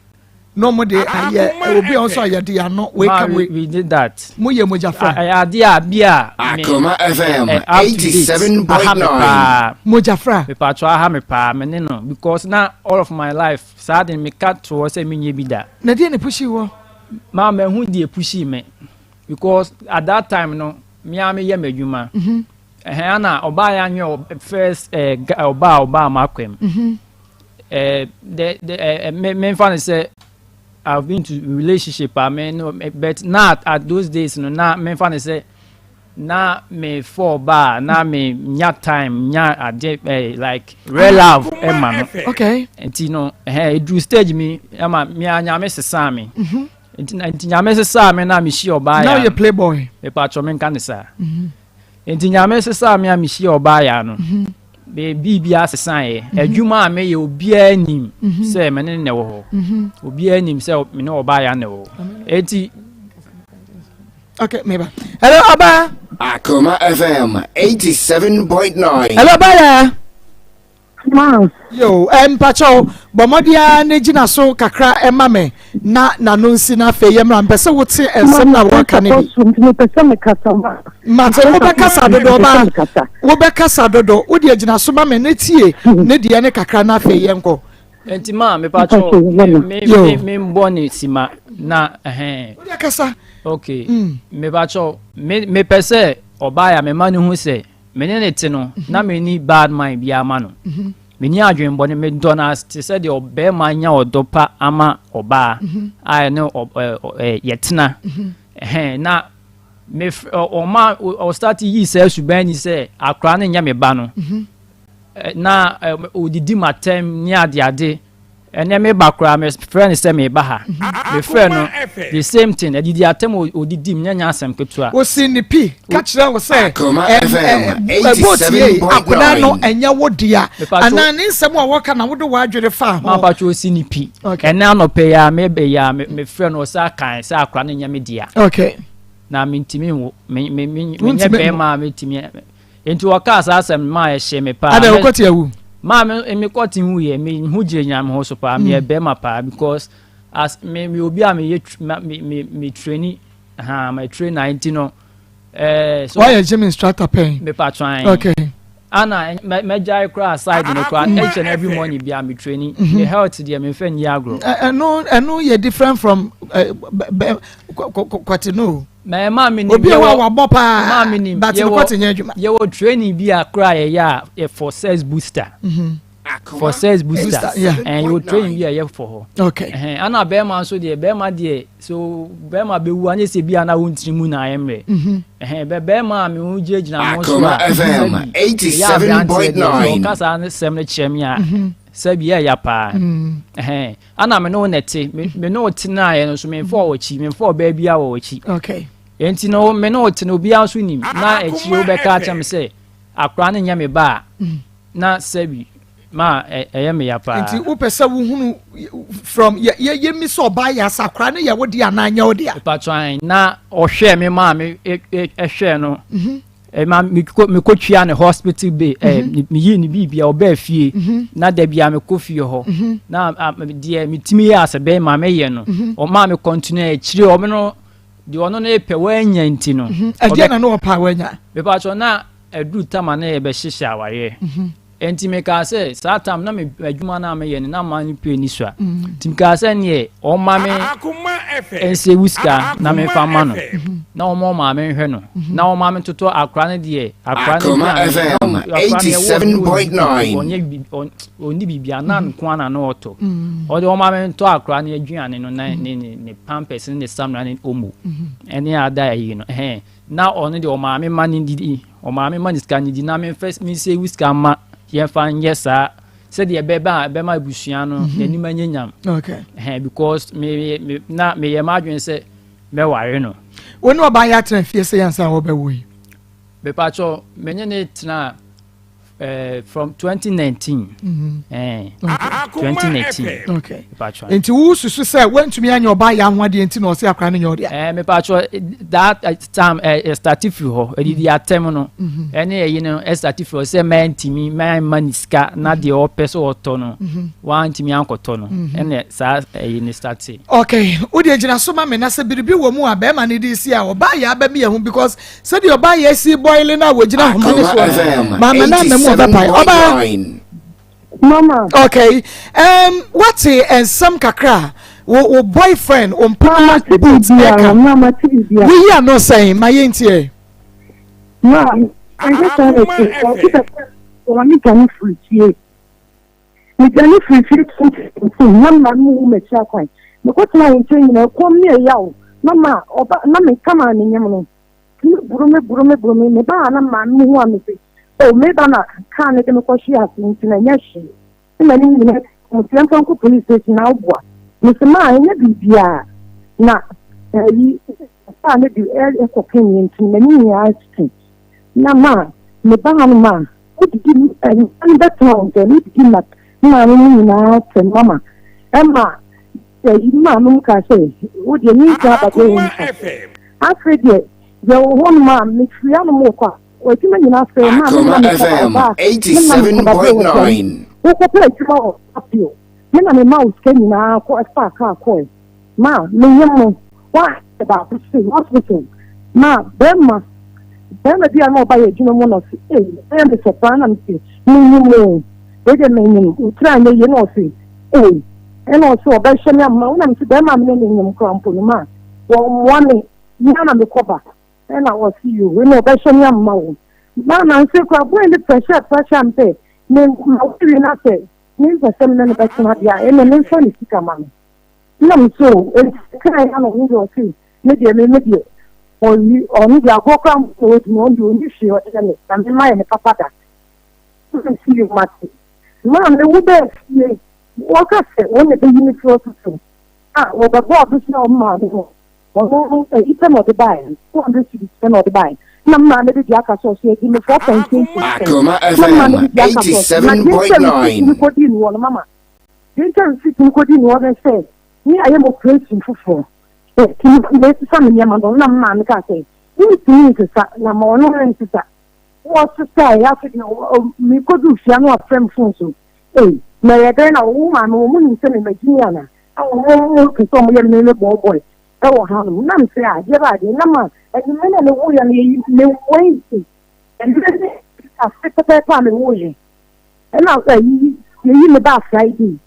na wɔn de ayɛ obi a wɔn nso ayɛ de ano wei ka wei we did that mo yɛ mogyafra ɛyɛ adeɛ a bi a Akoma FM 87.9 mogyafra me patron aha me paa me ne no because na all of my life saa de me ka to hɔ sɛ me nye bi da. Na deɛ na pushi wɔ. Maa mɛ hu deɛ pushii me because at that time no me ara meyɛ m'adwuma mhm. ɛhɛn ana ɔbaa yɛ anwɛ first ɛɛ ɔbaa ɔbaa m'akwam mhm. ɛɛ de de ɛɛ me me nfa no sɛ I've been to relationship a me no but na at those days no na me nfa no sɛ na me fɔ ɔbaa na me nya time nya ade ɛɛ like real love ɛma no okay nti no ɛhɛn eduru stage mi ɛma mi anya me sesaa mi. Mm -hmm. Nti na nti nyame sesaa me na mehyia ɔbaa ya. Now yɛ playboy. Mepatwɔ me nka ne saa. Mhm. Nti nyame sesaa me a mehyia ɔbaa ya no. Mhm. Me biribi asesa yɛ. Mhm. Adwuma a meyɛ obiara nim sɛ me ne ne wɔ hɔ. Obiara nim sɛ me ne ɔbaa ya na wɔ hɔ. Enti Okay, meba. Hello, Aba. Akoma FM 87.9. Hello, Baya. Ma. Yo, eh, mpakyɛw, bɔ mmɔden ara na gyina so kakra ma me na n'ano nsi na afei yɛmmra. Mpɛ sɛ wote nsɛm na wɔka no bi. Mepɛ sɛ mekasa ma. Mate, wobɛkasa dodo ɔbaa. Wobɛkasa dodo. Wode agyina so ma me na tie ne deɛ ne kakra na afei yɛnkɔ. Nti ma mepakyɛw me me me mbɔ ne sima na ɛhɛn. Wode kasa. Okay. Mepakyɛw me mepɛ sɛ ɔbaa ya mema ne hu sɛ Me ne no te no, na menni bad mind biara ma no. Menni adwene bɔne, medɔ no te sɛ deɛ ɔbarima nya ɔdɔ pa ama ɔbaa a ɛne yɛtena. Ɛhɛn, na ɔma ɔstart yii saa suban ni sɛ akora no nyɛ me ba no. Na ɔdidi m'atɛm ne adeade. Ɛnɛ me ba koraa me frɛ no sɛ me ba ha. Me frɛ no the same thing. Adidi atɛm odidi mu nyɛ asɛm ketewa. Osi ne pi ka kyerɛ wo sɛ ɛbɔ tie akwadaa no ɛnyɛ wo dea anaa ne nsɛm a wɔka na wode w'adwene fa ho. Mampatwo osi ne pi. Ɛnɛ anɔpɛ yi a me bɛ yi a me frɛ no ɔsa kan sɛ akwadaa no nyɛ me dea. Okay. Na mentumi nwo me me me nyɛ bɛrima a metumi. Enti wɔkaa saa asɛm no maa ɛhyee me paa. Adɛn, wokɔte awu? Maa me mekɔte wuiɛ, me ho gyinagyina me ho so paa, meyɛ mm. bɛrima paa because as me me obi a meyɛ me me me traini ha me trainer nti no. Eh, so wayɛ gym instructor pɛn. Mepa twan. Okay. Ana mɛgyae koraa side no koraa each and every morning bia me traini. Mm-hmm. Me health deɛ memfa nni agorɔ. Ɛno ɛno yɛ different from kwate no. Mɛ maa mi nim obi a wabɔ paa but ne kɔte nyɛ adwuma. Yɛwɔ training bi a koraa yɛyɛ a yɛ for sex booster. Mm-hmm. For sex booster. Ɛn yɛwɔ training bi a yɛ for hɔ. Okay. Ɛhɛn ana bɛrima nso deɛ bɛrima deɛ so bɛrima bɛwu anyɛ sɛ bi a na wo ntiri mu na ayɛ mmerɛ. Mm-hmm. Ɛhɛn bɛ bɛrima a mi ho gyinagyina mo so a. FM 87.9. Ɔka saa sɛm no kyerɛ mi a mm-hmm. sɛbi ɛyɛ paa. Ɛhɛn. Ana me ne wo na ɛte me me ne wo tenaeɛ no nso memfa wɔ akyi memfa ɔbaa biara wɔ akyi okay enti no me ne wo te no obiara nso nim na akyire wobɛka akyerɛ me sɛ akora no nyɛ me ba a mm. na sɛbi ma ɛyɛ me ya paa nti wopɛ sɛ wohunu from yɛ yɛ mi sɛ ɔbaa yɛ asa akora no yɛ wo deɛ anaa nyɛ wo deɛ patran na ɔhwɛ me maa me ɛhwɛ no mhm. Ɛma mekɔtua ne hospital bill ɛ mhm. meyii ne biribia ɔbaa fie mhm. na da bia mekɔ fie hɔ mhm. na deɛ metumi yɛ asɛ bɛyɛ ma meyɛ no ɔmaa me continue akyire ɔmo no deɛ ɔno no pɛ wanya nti no ɛdeɛ na ne ɔpɛ a wanya mepatwɔ na aduru tama na yɛbɛhyehyɛ awareɛ Enti mekaa sɛ, saa tam na me adwuma no a meyɛ no na ma no pue ni sua. Nti mekaa sɛ neɛ ɔma me nsewu sika na memfa ma no na ɔma ɔmaa me nhwɛ no na ɔma me totɔ akora no deɛ akora no aduane akora no ɛwɔ ɔnyɛ ɔnni biribi a na nko ara na ɔtɔ ɔde ɔma me ntɔ akora no aduane no na ne ne ne pampers ne ne samina ne omo ɛne ada ayi no ɛhɛn Na ɔno deɛ ɔmaa me ma no didi, ɔmaa me ma ne sika no di, na memfa mensevu sika mma yɛmfa nyɛ saa sɛdeɛ ɛbɛba a ɛbɛma abusua no mhm. n'anim anyɛ nyam. Okay. Ɛhɛn because me me na meyɛ m'adwene sɛ mɛware no. Wo ne ɔbaa yɛ atena fie sɛ yɛnsa wɔbɛwo yi? Mepakyɛ me ne ne tena Eh, from 2019. Mm -hmm. eh, okay. 2019. Okay. Nti wo susu sɛ woantumi anyɛ ɔbaa yɛ ho adeɛ nti na ɔse akora no nyɛ ɔdea? Eh, mepatwɔ that eh, time eh, eh, start firi hɔ ɛdidi mm-hmm. atɛm no mm-hmm. ɛne ɛyi no eh, start firi hɔ sɛ mantumi mamma ne sika na mm-hmm. deɛ ɔpɛ sɛ ɔtɔ no wantumi ankɔtɔ no ɛne saa ɛyi no start. Okay, wodeɛ gyina so ma me na sɛ biribi wɔ mu a bɛrima no de si a ɔbaa yɛ aba mi yɛ ho because Sɛdeɛ ɔbaa yɛ si bɔile no a wɔgyina ahoma no soɔ no, maame no ama mu ɔbɛpae. Ɔbaa. Mama. Okay. Um, wate nsɛm kakra wo wo boyfriend wo mpena boot ɛka. Mama ti bibia. Woyi ano sɛn ma yɛn tiɛ. Ma, ɛnyɛ saa na ɛte. Ɔte sɛ wɔn ne dwane firi fie. Medwane firii fie 2017 na me maame wu m'akyi akwan. Mekɔtenaa ne nkyɛn nyinaa, ɛkɔm ne ɛyaw na ma ɔba na meka maa ne nyem no. Tumi boro me boro me boro me. Mebaa ha na me maame hu a mese, oh meba na kaa no de me kɔhwee ase nti na ɛnyɛ hwee. Ne m'anim nyinaa mo sɛ yɛmfa nkɔ police station na woboa. Mese maa ɛnyɛ biribiara na ɛyi kaa no de ɛkɔpem yɛ nti m'anim nyinaa atutu. Na ma meba ha no ma Wodidi mma no bɛtena wo nkyɛn, wodidi ma maame no nyinaa tɛm mama. Ɛma ɛyi maame mu kaa sɛ, wo deɛ nyinsɛn aba deɛ yɛn nfa. Afei deɛ yɛwɔ hɔ nom a mefiri anom wɔ kɔ a, adwuma nyinaa sɛ maa me na mekɔba ɔbaa me na mekɔba berɛ wɔ sɛn. Wokɔpɛ adwuma wɔ apio, me na mema wo sika nyinaa kɔ ɛfaa kaa kɔɛ. Ma menyem no wa baako se hospital ma bɛrima bɛrima bi a na ɔba yɛ adwuma mu na ɔse ei ɛyɛ me sɛ paa na mese menyem o wei deɛ menyem wotiri anyɛ yie na ɔse ei ɛna ɔse ɔbɛhyɛ me ama wo na mese bɛrima a mene ne nyem koraa mpo no ma wɔmmoa me mea na mekɔba ɛna ɔse yo wei na ɔbɛhyɛ me ama wo ma nanse koraa boy ne pressure pressure m sɛ me ma wowie na sɛ mempɛ sɛ mene no bɛtena deɛ a ɛnna memfa ne sika ma no Nna me so o, enti mekae a na ɔno deɛ ɔse me deɛ me me deɛ ɔyi ɔno deɛ agorɔ koraa mpo na ɔdi me ɔno deɛ ɔnni hwee ɔde yɛ me na me mayɛ ne papa da. Nna me se yoo mate. Maa me wo bɛɛ fie. Wɔka sɛ wɔn na ɛbɛyi me firi hospital a wɔbɛbɔ abosea wɔn maame ho. Ɔno ayi pɛ na ɔde baeɛ, 200 cedis pɛ na ɔde baeɛ. Na me maame de deɛ aka sɛ ɔso yɛgye me 4.20 pɛ. Akoma Na me maame FM de deɛ aka sɛ ɔso. Na deɛ nti a receipt no 87.9. kɔdii ne hɔ no, mama, deɛ nti a receipt no kɔdii ne hɔ ne sɛ, ne ayɛ me operation foforɔ. Nti mesesa me nneɛma no, na me maame kaa sɛ, mentumi nsesa, na ma ɔno nsesa. Wɔsesaeɛ, afei deɛ mekɔduu fie a na wafrɛ me phone so. Ei, na ɛyɛ dɛn na wo maame wɔn nim sɛ me magyimi anaa? Na wɔn pɛ sɛ wɔyɛ me me bɔɔ bɔe wɔ hanom. Na me sɛ adeɛ ba adeɛ na ma anwummerɛ na mewoeɛ no yɛyi me Wednesday anwummerɛ ne afe pɛpɛɛpɛ a mewoeɛ ɛna ayi yɛyi me baa Friday.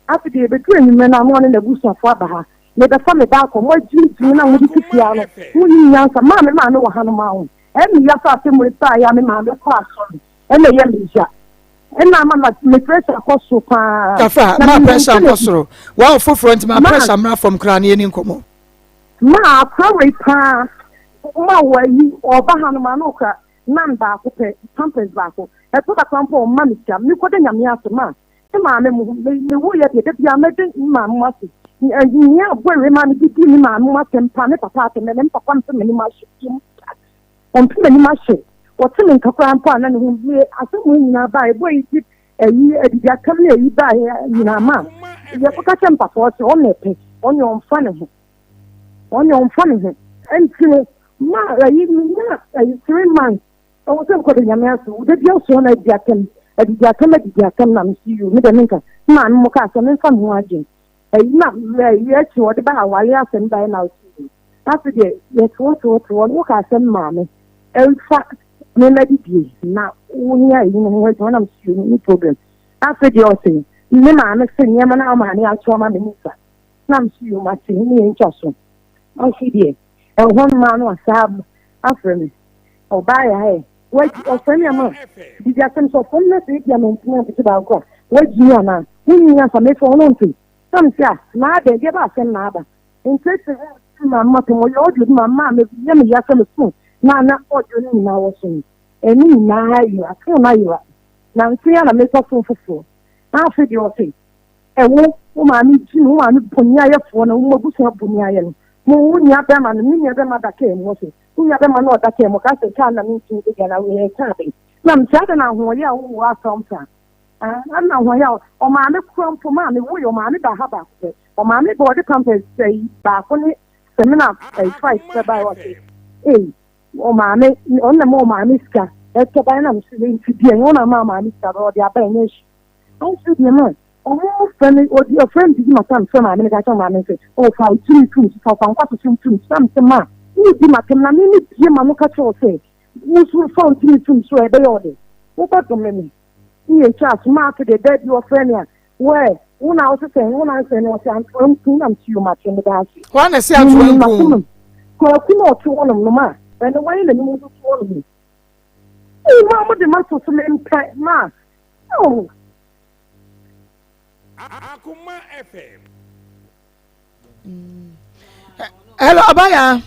Afei deɛ yɛbɛduru anwummerɛ no a na ɔne n'abusuafoɔ aba ha. Mebɛfa me ba akɔ mo agyimigyimi na mode si fie ha no monnim nyansa. Maa me maame wɔ hanom a ho ɛyɛ me ya sɛ asɛm wei baeɛ a me maame kɔɔ asɔre ɛna ɛyɛ me ya. Ɛna ama ma me pressure kɔ soro paa. Kafra, Na ma menim pressure sɛ nkɔ na soro. Wa foforɔ nti ma ma pressure mmra fam koraa na yɛni nkɔmmɔ. ma akora wei paa ma wɔ ayi ɔba ha no ma na ɔkura nan baako pɛ pampers baako ɛtɔ da koraa mpo a ɔmma me sika mekɔda nyame ase ma me maame mo me me wo yɛ deɛ da biara mɛde me maame mo ase nea aboa wei ma me didi me maame mo asɛm pa me papa asɛm ɛnɛ me papa mpɛ m'anim ahwɛ biom da. Ɔmpe m'anim ahye. Ɔte me nka koraa mpo a na ne ho me asɛm wei nyinaa baeɛ boy yi de ayi adidiatam ne ayi baeɛ nyinaa ma yɛkɔka kyɛ me papa ɔse ɔno ɛpɛ ɔne ɔmfa ne ho ɔne ɔmfa ne ho ɛnti no ma ayi menya ayi 3 months ɛwɔ sɛ mekɔda nyame ase wo da bia soɔ no adi atɛm adidi atɛm adidi atɛm na mesi you me dɛ menka maame mo kaa sɛ memfa me ho adwen ayi na ayi akyi ɔde ba awale asɛm baeɛ na ɔsi you Afei deɛ yɛte hɔ te hɔ te hɔ no wokaa sɛ maame ɛmfa me ma didie na wonya eyi no ho adwuma na mesio no no problem. Afei deɛ ɔse me maame se nneɛma no a maame ato ama me nisa na mesio mate ne yɛn ntwa so. Afei deɛ ɛhɔ no maa no asaa afrɛ me ɔbaa yɛ ayɛ wagyi ɔfrɛ me ama didi asɛm sɛ ɔfrɛ me na sɛ ebia mantumi ampete baako a wagyi me anaa wonni afa mefrɛ wo no nte na mese a na adɛn deɛ ba asɛm na aba. Nkyerɛkyerɛ mu ma mmatom ɔyɛ audio bi ma maa me yɛ me ya sɛ me phone na na audio no nyinaa wɔ so no ɛno nyinaa ayera phone no ayera na nse ya na metɔ phone foforɔ na afei deɛ ɔse ɛwo wo maame gyi no wo maame bɔni ayɛfoɔ na wo abusua bɔni ayɛ no mo wo nua bɛma no me nua bɛma da kaa mu ɔse wo nua bɛma no ɔda kaa mu ɔka sɛ kaa na mentumi bɛgya na woyɛ kaa bɛn na mesɛ adɛn na ahoɔyɛ a wowɔ asɛm saa ɛna ahoɔyɛ a ɔmaame kora mpo maame woyɛ ɔmaame ba ha baako pɛ Ɔmaame bɔ ɔde pampers ɛyi baako ne samina ɛyi twice pɛ bae ɔse ei ɔmaame ɔno na ma ɔmaame sika ɛtɔ bae na mese nti deɛ ɔno na ma ɔmaame sika bɛ ɔde aba ɛnyɛ hyi ɔnso deɛ ma ɔmo fɛ no ɔdi ɔfrɛ no didi ma tam fɛ maame no ka kyerɛ maame sɛ ɔfa ɔtumi tum so fa nkwa so so tum so na mese ma wodi ma tɛm na me me bie ma no ka kyerɛ ɔsɛ wosu fa ɔtumi tum so ɛbɛyɛ ɔde wobɛdome me ne yɛtwa asoma ase deɛ da bi ɔfrɛ me a Wɛ, wo na wose sɛn, wo na nsɛn no, ɔse Antoa nku na mese yo mate meda ase. Hwan na ɛse Antoa Menim nku? m'akomam. Kwaku na ɔte hɔnom no ma, ɛne wayɛ n'anim nso te hɔnom yi. Ei ma mo de mato so mempɛ ma oh. Akoma FM. Hello, Abaya.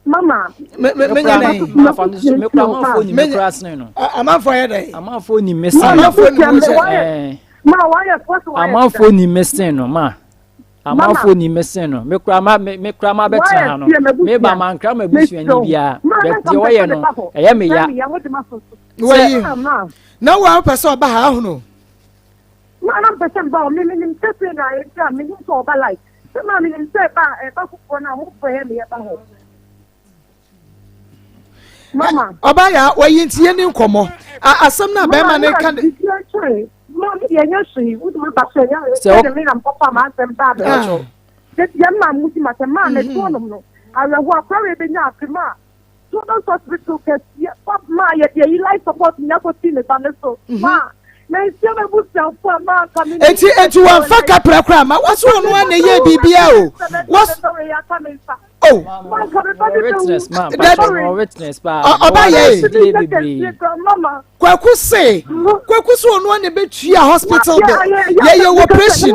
Mama. Me me me nyɛ dɛ. Amanfoɔ ni me kura sene no. Amanfoɔ yɛ dɛ. Amanfoɔ ni me sene no. Amanfoɔ ni me sene. Ma wayɛ fɔ so wayɛ. Amanfoɔ ni me sene no ma. Amanfoɔ ni me sene no. Me kura ma me kura ma bɛtena ha no. Me ba ma nkira ma busuani biara. Bɛ deɛ ɔyɛ no ɛyɛ me ya. Wɔyi. Na wɔn pɛ sɛ ɔba ha ahono. Ma na mpɛ sɛ mba hɔ me menim sɛ sei na ayɛ nti a menim sɛ ɔba light sɛ ma menim sɛ ɛba a ɛba foforɔ no a mofrɛ yɛ me yɛba hɔ mama ɔba ya wɔyi nti yɛ ni nkɔmɔ asɛm na bɛrima ne ka de ma me deɛ ɛnyɛ hwee wode ma ba so ɛnyɛ hwee sɛ de me na mpɔpa ma asɛm ba abɛkyɛw deɛ ma mu di ma sɛ maa mɛtoɔ nom no awerɛhoɔ akora wei bɛnya afe ma Children's Hospital kɛseɛ pa maa yɛde ayi life support nyinaa kɔsii me ba no so mhm. maa manhyia m'abusuafo a maa nka me eti eti wɔnfa kapra koraa ma wɔso ɔno a na ɛyɛ biribiara o wɔs o ɔba yɛ kwaku se kwaku se ɔno a na ɛbɛtua hospital bill yɛyɛ wɔ operation.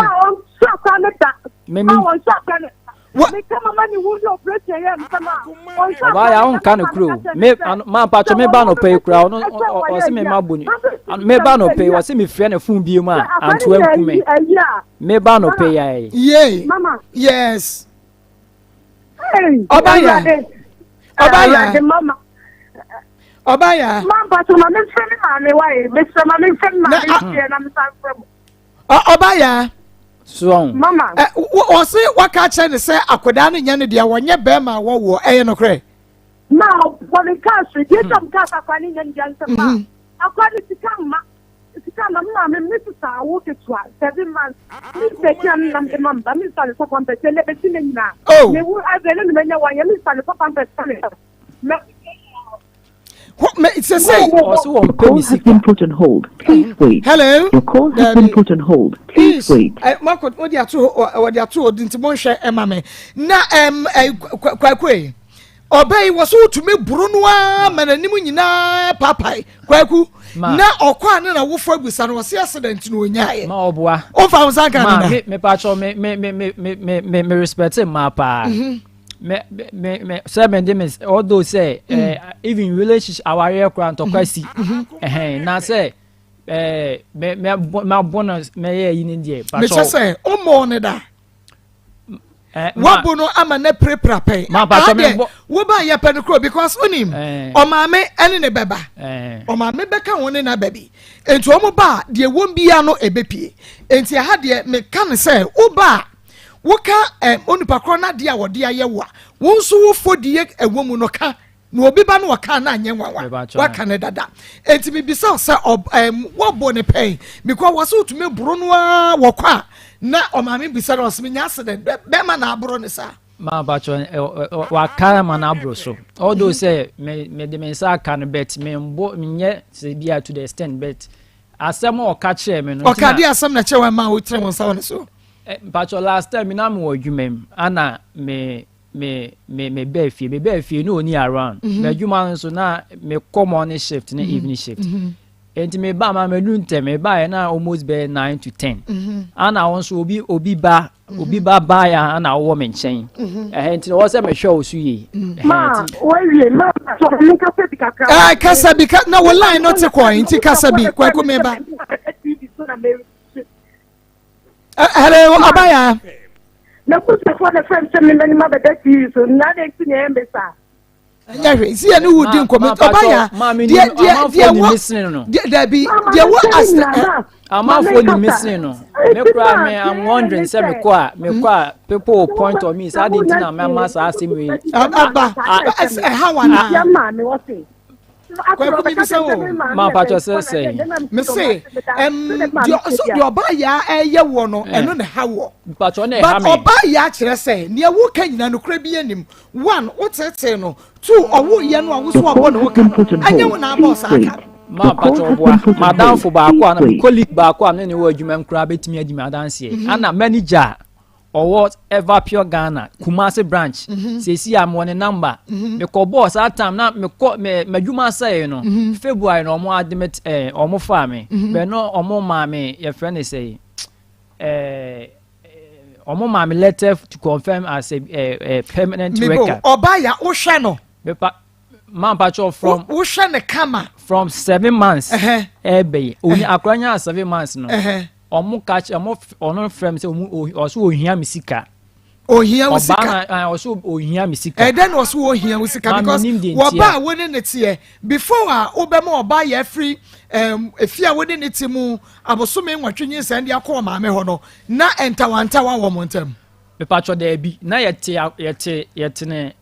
Ɔbaa yɛ ahonka no kuro me ma mpatsɔ me ba nɔpɛ yi kura ɔno ɔsi me ma bɔ ni Meba no pɛ wɔsi mi frɛ ne fon bi mu a antoa nkume. Meba no pɛ ya yi. Yay. Yes. Ọba ya. Ọba ya. Ọba ya. Ma mpatsɔ ma mi nfrɛ mi maame wa ye mesrɛ ma mi nfrɛ mi maame nfrɛ na mi san frɛ mo. Ọba ya. So. Mama. Ɛ wɔsi waka kyerɛ ne sɛ akwadaa no nyɛ ne deɛ wɔnyɛ bɛrima a wɔwɔ ɛyɛ nokorɛ. Ma wɔne kaa so deɛ tam kaa sɛ akwadaa no nyɛ ne deɛ nsɛm ma akwadaa no sika mma sika mma me maame me sisa awo ketewa 7 months me mpɛsi a me nam de ma mba me nsa ne sɔ pampers ɛnɛ bɛsi ne nyinaa me wu abɛ ne ne manya wɔnyɛ me nsa ne sɔ pampers ne mɛ. Sɛ ɔsɛ wɔn pɛ mi sika. Put on hold. Please wait. Hello. Your call has been put on hold. Please wait. Mako wɔde ato wɔde ato odi nti mo nhwɛ ɛma mi na ɛm ɛ kwaku yi ɔbɛ yi wɔso wotumi buru no ara ma n'anim nyinaa paapae kwaku na ɔkɔ a ne na wofo abusa no wɔsi accident na onyaayɛ. Ma ɔboa. Ɔnfa ahosuo nka ne na. Ma me pa kyɛw me me me me me me me respect mmaa paa. Me me me sɛ me de me although sɛ even relationship awareɛ koraa ntɔkwa si ɛhɛn na sɛ me me me abɔ no mɛyɛ yi ne deɛ. Mekyɛ sɛ ɔmmɔɔ ne da. Wabo no ama ne pirapira pɛn. Adeɛ woba yɛ pɛ no kuro because onim ɔmaame ɛne ne bɛba ɔmaame bɛka wɔn ne n'aba bi nti wɔn ba deɛ wɔn bia no ebepie nti ɛha deɛ meka ne sɛ woba a woka ɛ onipa korɔ n'adeɛ a wɔde ayɛ wo a wɔn nso wofo deɛ ɛwɔ mu no ka na obi ba no ɔka na anyɛ nwanwa waka ne dada nti mibisa sɛ ɔ ɛm wɔbɔ ne pɛn because wɔsɛ wotumi boro no ara wɔkɔ a na ɔmaame bisa no ɔsɛ menya accident bɛrima na aboro ne saa. Maa mpatsɔ waka ma no aboro so although sɛ me me de me nsa aka no but me mbɔ nyɛ sɛ bi a to the extent but asɛm a ɔka kyerɛ me no. Ɔka de asɛm na kyerɛ wɔn ma wotene wɔn nsa wɔ ne so. Mpatsɔ last time na me wɔ adwuma mu ana me me me me bɛɛ fie me bɛɛ fie na oni around. M'adwuma no nso na me kɔ morning shift ne evening shift. Nti me ba ma me nu ntɛm me ba yɛ na almost bɛyɛ 9 to 10. Ana wɔn nso obi obi ba obi ba ba yɛ ana ɔwɔ me nkyɛn. Ɛhɛn nti na wɔn sɛ mehwɛ wɔ so yie. Ma wɔawie ma sɔrɔ mi kasa bi kakra. Ɛɛ kasa bi ka na wɔ line no te kɔ nti kasa bi kwaku mi ba. Hello, ɔbaya. Na kusufoɔ na fɛn sɛ mmemme ma bɛda TV so na de nti na ɛyɛ mbesa. Ɛnyɛ hwee si yɛ ne wo di nkɔmɔ ɔbaya deɛ deɛ deɛ wɔ deɛ dabi deɛ wɔ asɛ. Amanfoɔ ni missing no me kura me, I'm wondering sɛ me kɔ a me kɔ a people will point on me saa de nti na mɛma saa asɛm wei. Aba ɛha wa na. Kwaku mi bisa wo. Ma mpatsɔ sɛ sɛn. Me se ɛm deɛ so deɛ ɔbaa yaa ɛyɛ wɔ no ɛno na ɛha wɔ. Mpatsɔ na ɛha me. But ɔbaa yaa kyerɛ sɛ nea woka nyina nokora bi anim. One, wotetee no. Two, ɔwo yɛ no a woso abɔ ne ho ka no ɛnyɛ wo na abɔ saa ka. Ma mpatsɔ ɔboa madamfo baako a na me colleague baako a ne ne wɔ adwuma mu koraa bɛtumi adi me adanseɛ. Ana manager ɔwɔ Everpure Ghana Kumasi branch seesi a mewɔ ne number. Mekɔ bɔɔ saa time na mekɔ me m'adwuma asɛe no February na ɔmo admit ɔmo faa me bɛn no ɔmo maa me yɛfrɛ ne sɛ ɔmo maa me letter to confirm as a permanent worker. Ɔbaa ya wohwɛ no. Mepa maa mpatsɔ from. Wohwɛ ne kama. From 7 months. Ɛɛbɛ yi oni akora nya 7 months no. Ɔmo ka kyerɛ ɔmo ɔno frɛ mi sɛ ɔmo ɔso ohia mi sika. Ohia wo sika. Ɔbaa na ɔso ohia mi sika. Ɛdɛ na ɔso ohia wo sika because wɔba a wɔne ne teɛ before a wobɛma ɔbaa yɛ afiri efi a wɔne ne te mu abosome 8 nyinsɛn de akɔ ɔmaame hɔ no na ntawantawa wɔ mo ntam. Mipatwɔ daabi na yɛte yɛte yɛte ne.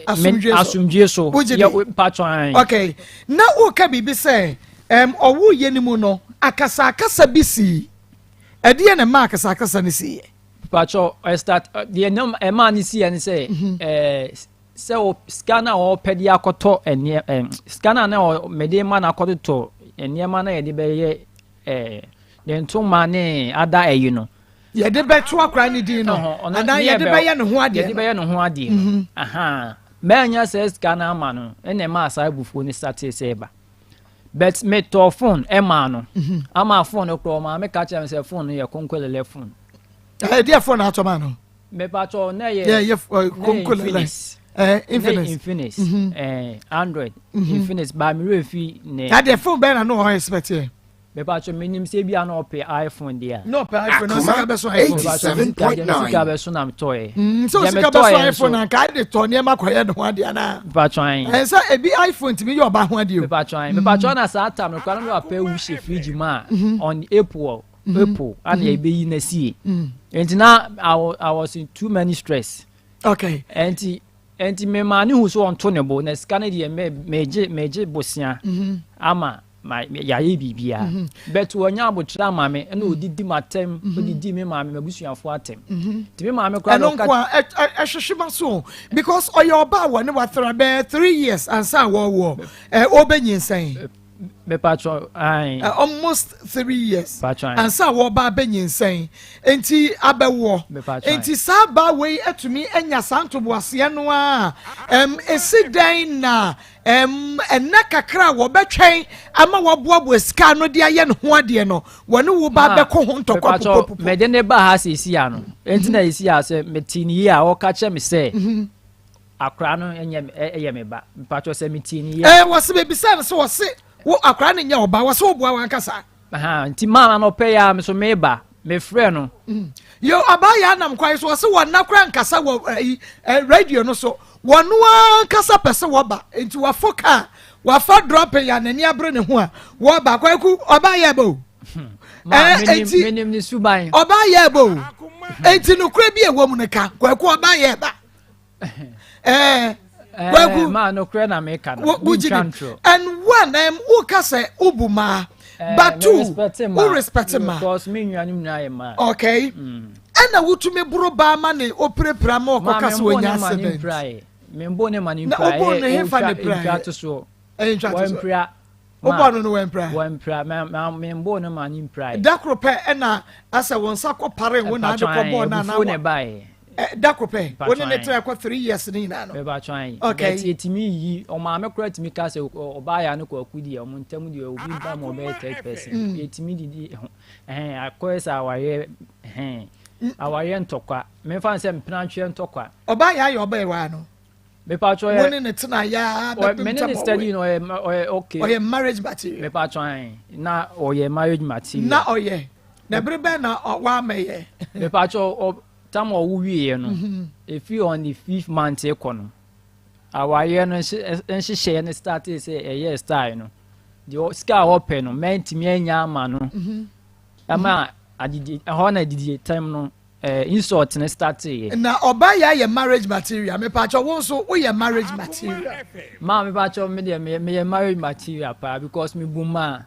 Asomdwe so. Wogye di mpatwɔ an. Okay, na woka biribi sɛ ɔwo yɛ no mu no akasakasa bi sii ɛdeɛ na ɛma akasakasa no siiɛ. Mpatwɔ ɛstart deɛ ɛma no siiɛ ne sɛ sɛ o sika no a ɔpɛ de akɔtɔ ɛneɛ sika no a na mede ma no akɔtotɔ nneɛma na yɛde bɛyɛ ne ntoma ne ada ɛyi no. Yɛde bɛto akora ne din no anaa yɛde bɛyɛ ne ho adeɛ. Yɛde bɛyɛ ne ho adeɛ no mɛnya sɛ sika no ama no ɛna ɛma asa abufuo no start sɛ ɛba but metɔ phone ɛmaa no ama phone no korɔ ɔmaa meka kyerɛ me sɛ phone no yɛ konkolele phone. Ɛdeɛ phone atɔ ma no. Mepatɔ na yɛ yɛ konkolele. Infinix. Infinix, Android Infinix ba mi werɛ fi ne. Adeɛ phone bɛn na no ɔhɔ expect yɛ. Mepatwɔ menim sɛ ebia na ɔpɛ iPhone deɛ a. Na ɔpɛ iPhone na sika bɛso iPhone. Mepatwɔ me sika deɛ me sika bɛso na metɔɛ. Mm, sɛ osika bɛso iPhone na nka de tɔ nneɛma kɔyɛ ne ho adeɛ anaa. Mepatwɔ ayi. Ɛn sɛ ebi iPhone tumi yɛ ɔba ho adeɛ o. Mepatwɔ ayi. Mepatwɔ na saa tam no koraa na me papa ewu hyɛ fridge mu a on April April ana ebeyi na sie. Nti na I was in too many stress. Okay. Nti nti me maa ne hu so ɔnto ne bo na sika no deɛ me megye megye bosea ama. Ma yɛayɛ biribiara mhm. but wɔnya abotrɛ ama me ɛna ɔdidi m'atɛm mhm. ɔdidi me maame m'abusuafoɔ atɛm mhm. nti me maame koraa ɛno nko a ɛhwehwe ma so because ɔyɛ ɔbaa wɔ ne wathra bɛɛ 3 years ansa a wɔwɔ ɛ ɔbɛnyinsɛn mepatwɔ ae almost 3 years ansa a wɔba abɛnyinsɛn nti abɛwɔ nti saa baa wei atumi anya saa ntoboaseɛ no a ɛm esi dɛn na Ɛm, nna kakra a wɔbɛtwɛn ama waboaboa sika ano de ayɛ ne ho adeɛ no, wɔne wo ba bɛkɔ ho ntɔkwa pupopupo. Mede ne ba ha seesi ano. Enti na esi a sɛ mete ne yie a ɔka kyerɛ me sɛ mhm. akora no nyɛ ɛyɛ me ba. Mpatsɔ sɛ mete ne yie. Ɛɛ wɔsi bebisa no sɛ wɔsi wo akora no nyɛ ɔba wɔsi wo boa wankasa. Nti maa na ɔpɛ yɛ a me so meba mefrɛ no. Mm. Yo ɔbaa yɛ anam kwan so ɔsɛ wɔn nakora nkasa wɔ ɛyi eh, radio no so wɔn ankasa pɛ sɛ wɔba nti wafo kaa wafa drop yɛ n'ani abere ne ho a wɔba kwaku ɔbaa yɛ bɛ o. Hmm. Eh, eti menim ne suban. Ɔbaa yɛ bɛ o eti nokora bi a ɛwɔ mu no ka kwaku ɔbaa yɛ ba. ɛɛ eh, kwaku maa nokorɛ na meka no mentwa ntorɔ and one woka sɛ wobu maa eh, but two wo respect ma because me nuanom nyinaa yɛ maa okay ɛna mm. wotumi boro baa ma ne opirapira ma ɔkɔka sɛ wɔnya accident membo ne ma ne mpira na wobɔ ne hefa ne pira ntwa to soɔ ɛyɛ ntwa to soɔ Wobɔɔ no no wampira? Wampira. Membɔɔ no ma no mpirae. Da koro pɛ ɛna asɛ wo nsa kɔ pare wo na ade kɔ bɔɔ no anaa? Abufuo na ɛbaeɛ. Da koro pɛ? Wo ne ne tra kɔ 3 years ne nyinaa no? Mebatwan. Okay. But yɛtumi yiyi, ɔmaame koraa tumi ka sɛ ɔbaa yɛ ano kwaku deɛ ɔmo ntam deɛ obi ba ma ɔbɛyɛ third person. Mm. Yɛtumi didi ho. Ɛhɛn akɔyɛ sɛ awareɛ ɛhɛn awareɛ ntɔkwa. Memfa no sɛ mpenatweɛ ntɔkwa. Ɔbaa yɛ ayɛ ɔbaa ɛwaa no. Mepatwɔ yɛ. Wo ne ne tena yaa bɛpem tɛm ɔwɛ. Me ne ne study no ɔyɛ ɔyɛ okay. Ɔyɛ marriage material. Mepatwɔ ayi na ɔyɛ marriage material. Na ɔyɛ na bere bɛn na wamɛyɛ. Mepatwɔ ɔ tam ɔwo wieɛ no mhm. efi on the fifth month kɔ no awareɛ no nhyehyɛɛ no start sɛ ɛyɛ style no deɛ sika a ɔpɛ no mɛntumi anya ama no mhm. ɛma adidi ɛhɔ na adidi tam no. Eh, insult ne startee yɛ. Na ɔbaa yɛ ayɛ marriage material mepakyɛ wo nso woyɛ marriage material. Maa mepakyɛ me deɛ meyɛ meyɛ marriage material paa because me bu maa.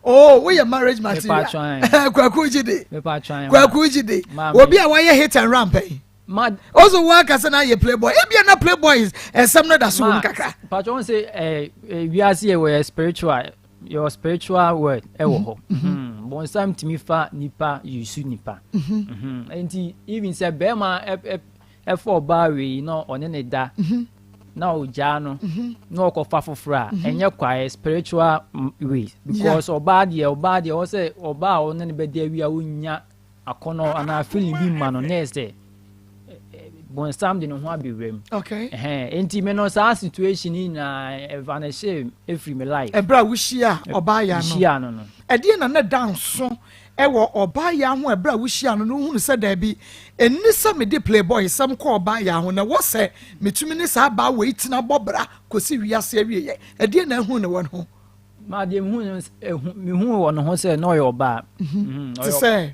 Oh, woyɛ marriage material. Mepakyɛ Kwaku gyi de. Mepakyɛ Kwaku gyi de. Obi a wayɛ hit and run pɛn. Ma. Also wo akasa na ayɛ playboy. Ebia na playboy nsɛm no da so wɔ mu kakra. Pakyɛ wɔn sɛ ɛɛ eh, wiase yɛ wɔyɛ spiritual your spiritual world ɛwɔ hɔ mm-hmm. mm-hmm. bɔnsam tumi fa nipa yusu nipa mm-hmm. nti even sɛ bɛrima ɛfɔ ɔbaa wei na ɔne ne da na ɔgyaa no na ɔkɔfa foforɔ a ɛnyɛ kwae spiritual way because ɔbaa deɛ ɔbaa deɛ ɔsɛ ɔbaa a ɔne ne bɛdi awia ɔnya akɔnɔ anaa feeling bi ma no na ɛsɛ bonsam de ne ho abɛwura mu. Okay. Ɛhɛn nti me no saa situation yi nyinaa ɛvanishe efiri me life. Ɛbrɛ a wohyia ɔbaa ya no. Hyia no no. Ɛdeɛ na na da nso ɛwɔ ɔbaa ya ho ɛbrɛ a wohyia no no wohunu sɛ daabi ɛnni sɛ mede playboy sɛm kɔ ɔbaa ya ho na ɛwɔ sɛ metumi ne saa baa wei tena bɔ bra kɔsi wiase awieɛ. Ɛdeɛ na ɛhu ne wɔ ne ho. Maa deɛ mehu no ehu mehu wɔ ne ho sɛ na ɔyɛ ɔbaa. Mhm. Te sɛ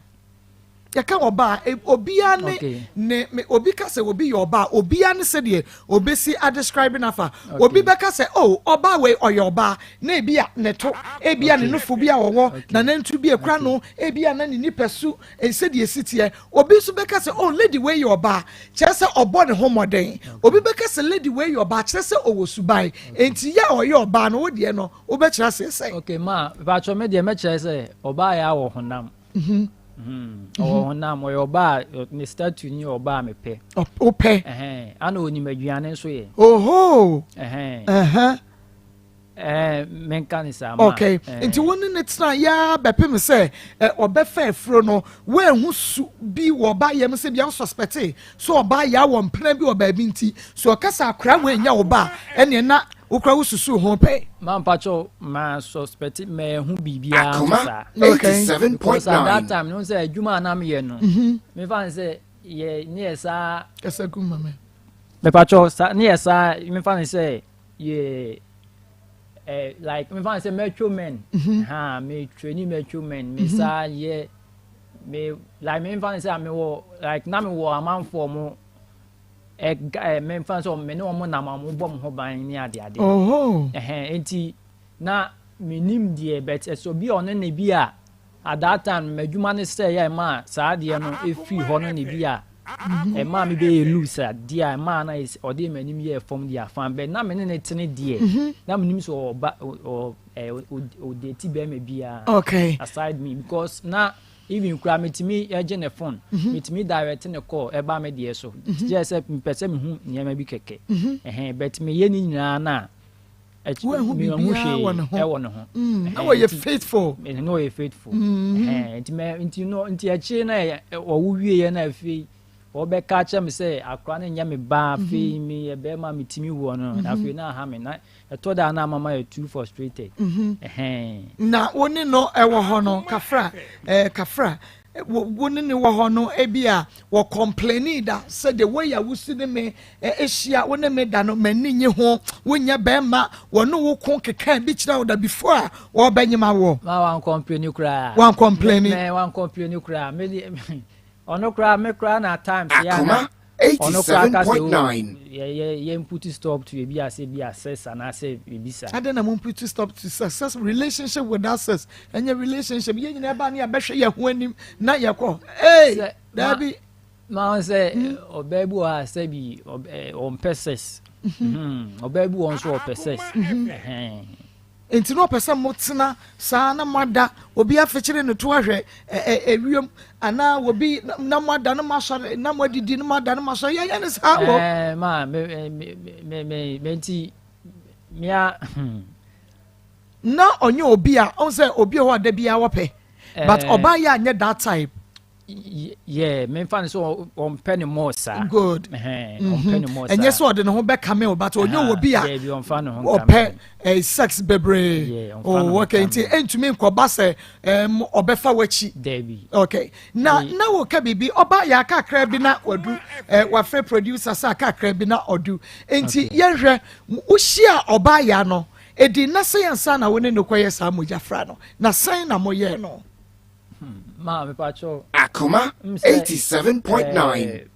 yɛka ɔbaa e, obiara ne ne me obi ka sɛ obi yɛ ɔbaa obiara ne sɛdeɛ obesi adescribe nafa obi bɛka sɛ oh ɔbaa wei ɔyɛ ɔbaa na ebi a ne to ebi a ne nufo bi a ɔwɔ na nantu bi ekura no ebi a na ne nipa su sɛdeɛ esi teɛ obi nso bɛka sɛ oh lady wei yɛ ɔbaa kyerɛ sɛ ɔbɔ ne ho mmɔden obi bɛka sɛ lady wei yɛ ɔbaa kyerɛ sɛ ɔwɔ suban enti yɛ a ɔyɛ ɔbaa no wo deɛ no wobɛkyerɛ aseɛ sɛ. Okay ma mpatsɔ me deɛ mɛkyerɛ sɛ ɔbaa yɛ awɔ honam. Mhm. Mhm. Ɔwɔ honam ɔyɛ ɔbaa ne statue ni ɔbaa mepɛ. Wopɛ. Ɛhɛn ana onim aduane nso yɛ. Oho. Ɛhɛn. Ɛhɛn. Ɛɛ menka ne saa ma. Okay nti wo ne ne tena yaa bɛpem sɛ ɔbɛfa afuro no woanhu su bi wɔ ɔbaa yam sɛ bia wosuspɛte sɛ ɔbaa yaa wɔ mpena bi wɔ baabi nti sɛ ɔka sɛ akora wei nyɛ wo ba a ɛneɛ na Wokora wosusuw ho pɛn? Ma mpakyɛw ma suspect mɛhu biribiara nso Akoma saa. Okay. Because at that 87.9. time no sɛ adwuma a na meyɛ no, mefa ne sɛ yɛ ne yɛ saa. Kasa gu ma me. Mepakyɛw sa ne yɛ saa mefa ne sɛ yɛ eh, like mefa ne sɛ metro men. Ha me training metro men me saa yɛ me like mefa ne sɛ mewɔ like na mewɔ amanfoɔ mo ɛ memfa ne sɛ me ne wɔn nam a wɔbɔ mo ho ban ne adeade. Oho. Ɛhɛn nti na menim deɛ, but ɛsɛ obi a ɔne ne bi a at that time m'adwuma ne sɛ yɛ ɛma saa adeɛ no ɛfiri hɔ no ne bi a ɛma me bɛyɛ loose adeɛ a ɛma na ɔde m'anim yɛ fam deɛ afa bɛ na me ne ne tene deɛ na menim sɛ ɔba ɔ ɛ ɔdate bɛrima biara aside me, because na even kura metumi ɛgye ne phone, metumi direct ne call ɛba me deɛ so kyerɛ sɛ mepɛ sɛ mehu nneɛma bi kɛkɛ ɛhɛn, but meyɛ ne nyinaa na akyi Woanhu mehu biribiara hwee wɔ ne ho. Ɛwɔ ne ho. Na wɔyɛ faithful. Na ɔyɛ faithful. Ɛhɛn, nti mɛ nti no nti akyire na ɔwo wieɛ na afei ɔbɛka kyerɛ me sɛ akora no nyɛ me ba, afei meyɛ bɛrima metumi wɔ no na afei na aha me na ɛtɔ da na amama yɛ too frustrated. Ɛhɛn. Na wo ne no ɛwɔ hɔ no, kafra kafra, wo ne ne wɔ hɔ no, ebi a wɔ complaini da sɛ the way a wosi ne me ahyia, wo ne me da no, m'ani nye ho, wonyɛ bɛrima, wɔne wo ko keka bi kyerɛ wo da before a wɔbɛnyema wɔ? Ma wan complaini koraa. Wan complaini? Me wan complaini koraa. Me de ɔno koraa, me koraa na times yɛ Akoma ana ɔno koraa ka sɛ o 87.9. yɛ yɛ put stop to ebi ase bi a sex anaasɛ ebi saa. Adɛn na mo put stop to success relationship without sex? Ɛnyɛ relationship. Yɛn nyinaa ba ne yɛbɛhwɛ yɛn ho anim na yɛkɔ ee. Daabi. Ma sɛ ɔbaa bi wɔ ha sɛ bi ɔmpɛ sex. Ɔbaa bi wɔ nso ɔpɛ sex. Ɛhɛn. Nti na ɔpɛ sɛ motena saa na moada, obi afekyere ne to ahwɛ ewiem anaa obi na moada na moasɔre na moadidi na moada na moasɔre, yɛnyɛ ne saa wɔ. Ma me me me me me nti mea. Na ɔnyɛ obi a ɔn sɛ obi a ɔwɔ ada biara wɔpɛ, but ɔbaa yɛ anyɛ that type. Yeah, memfa no sɛ ɔmpɛ ne mɔɔ saa. Good. Ɔmpɛ ne mɔɔ saa. Ɛnyɛ sɛ ɔde ne ho bɛkame o, but ɔnyɛ wɔ bi a Daabi, ɔmfa ne ho nkame. Ɔpɛ sex bebree. Yeah, ɔmfa ne oh ho okay nkame. Nti ɛntumi nkɔba sɛ ɔbɛfa w'akyi. Daabi. Okay, na wɔka biribi, ɔba yɛ akakra bi na wadu wafrɛ producer sɛ akakra bi na ɔdu, nti yɛhwɛ wohyia ɔbaa ya no ɛdi na sɛ yɛnsa na wo ne no kɔyɛ saa mogyafra no, na sɛn na moyɛɛ no? Ma mepakyɛw. Akoma sɛ, 87.9.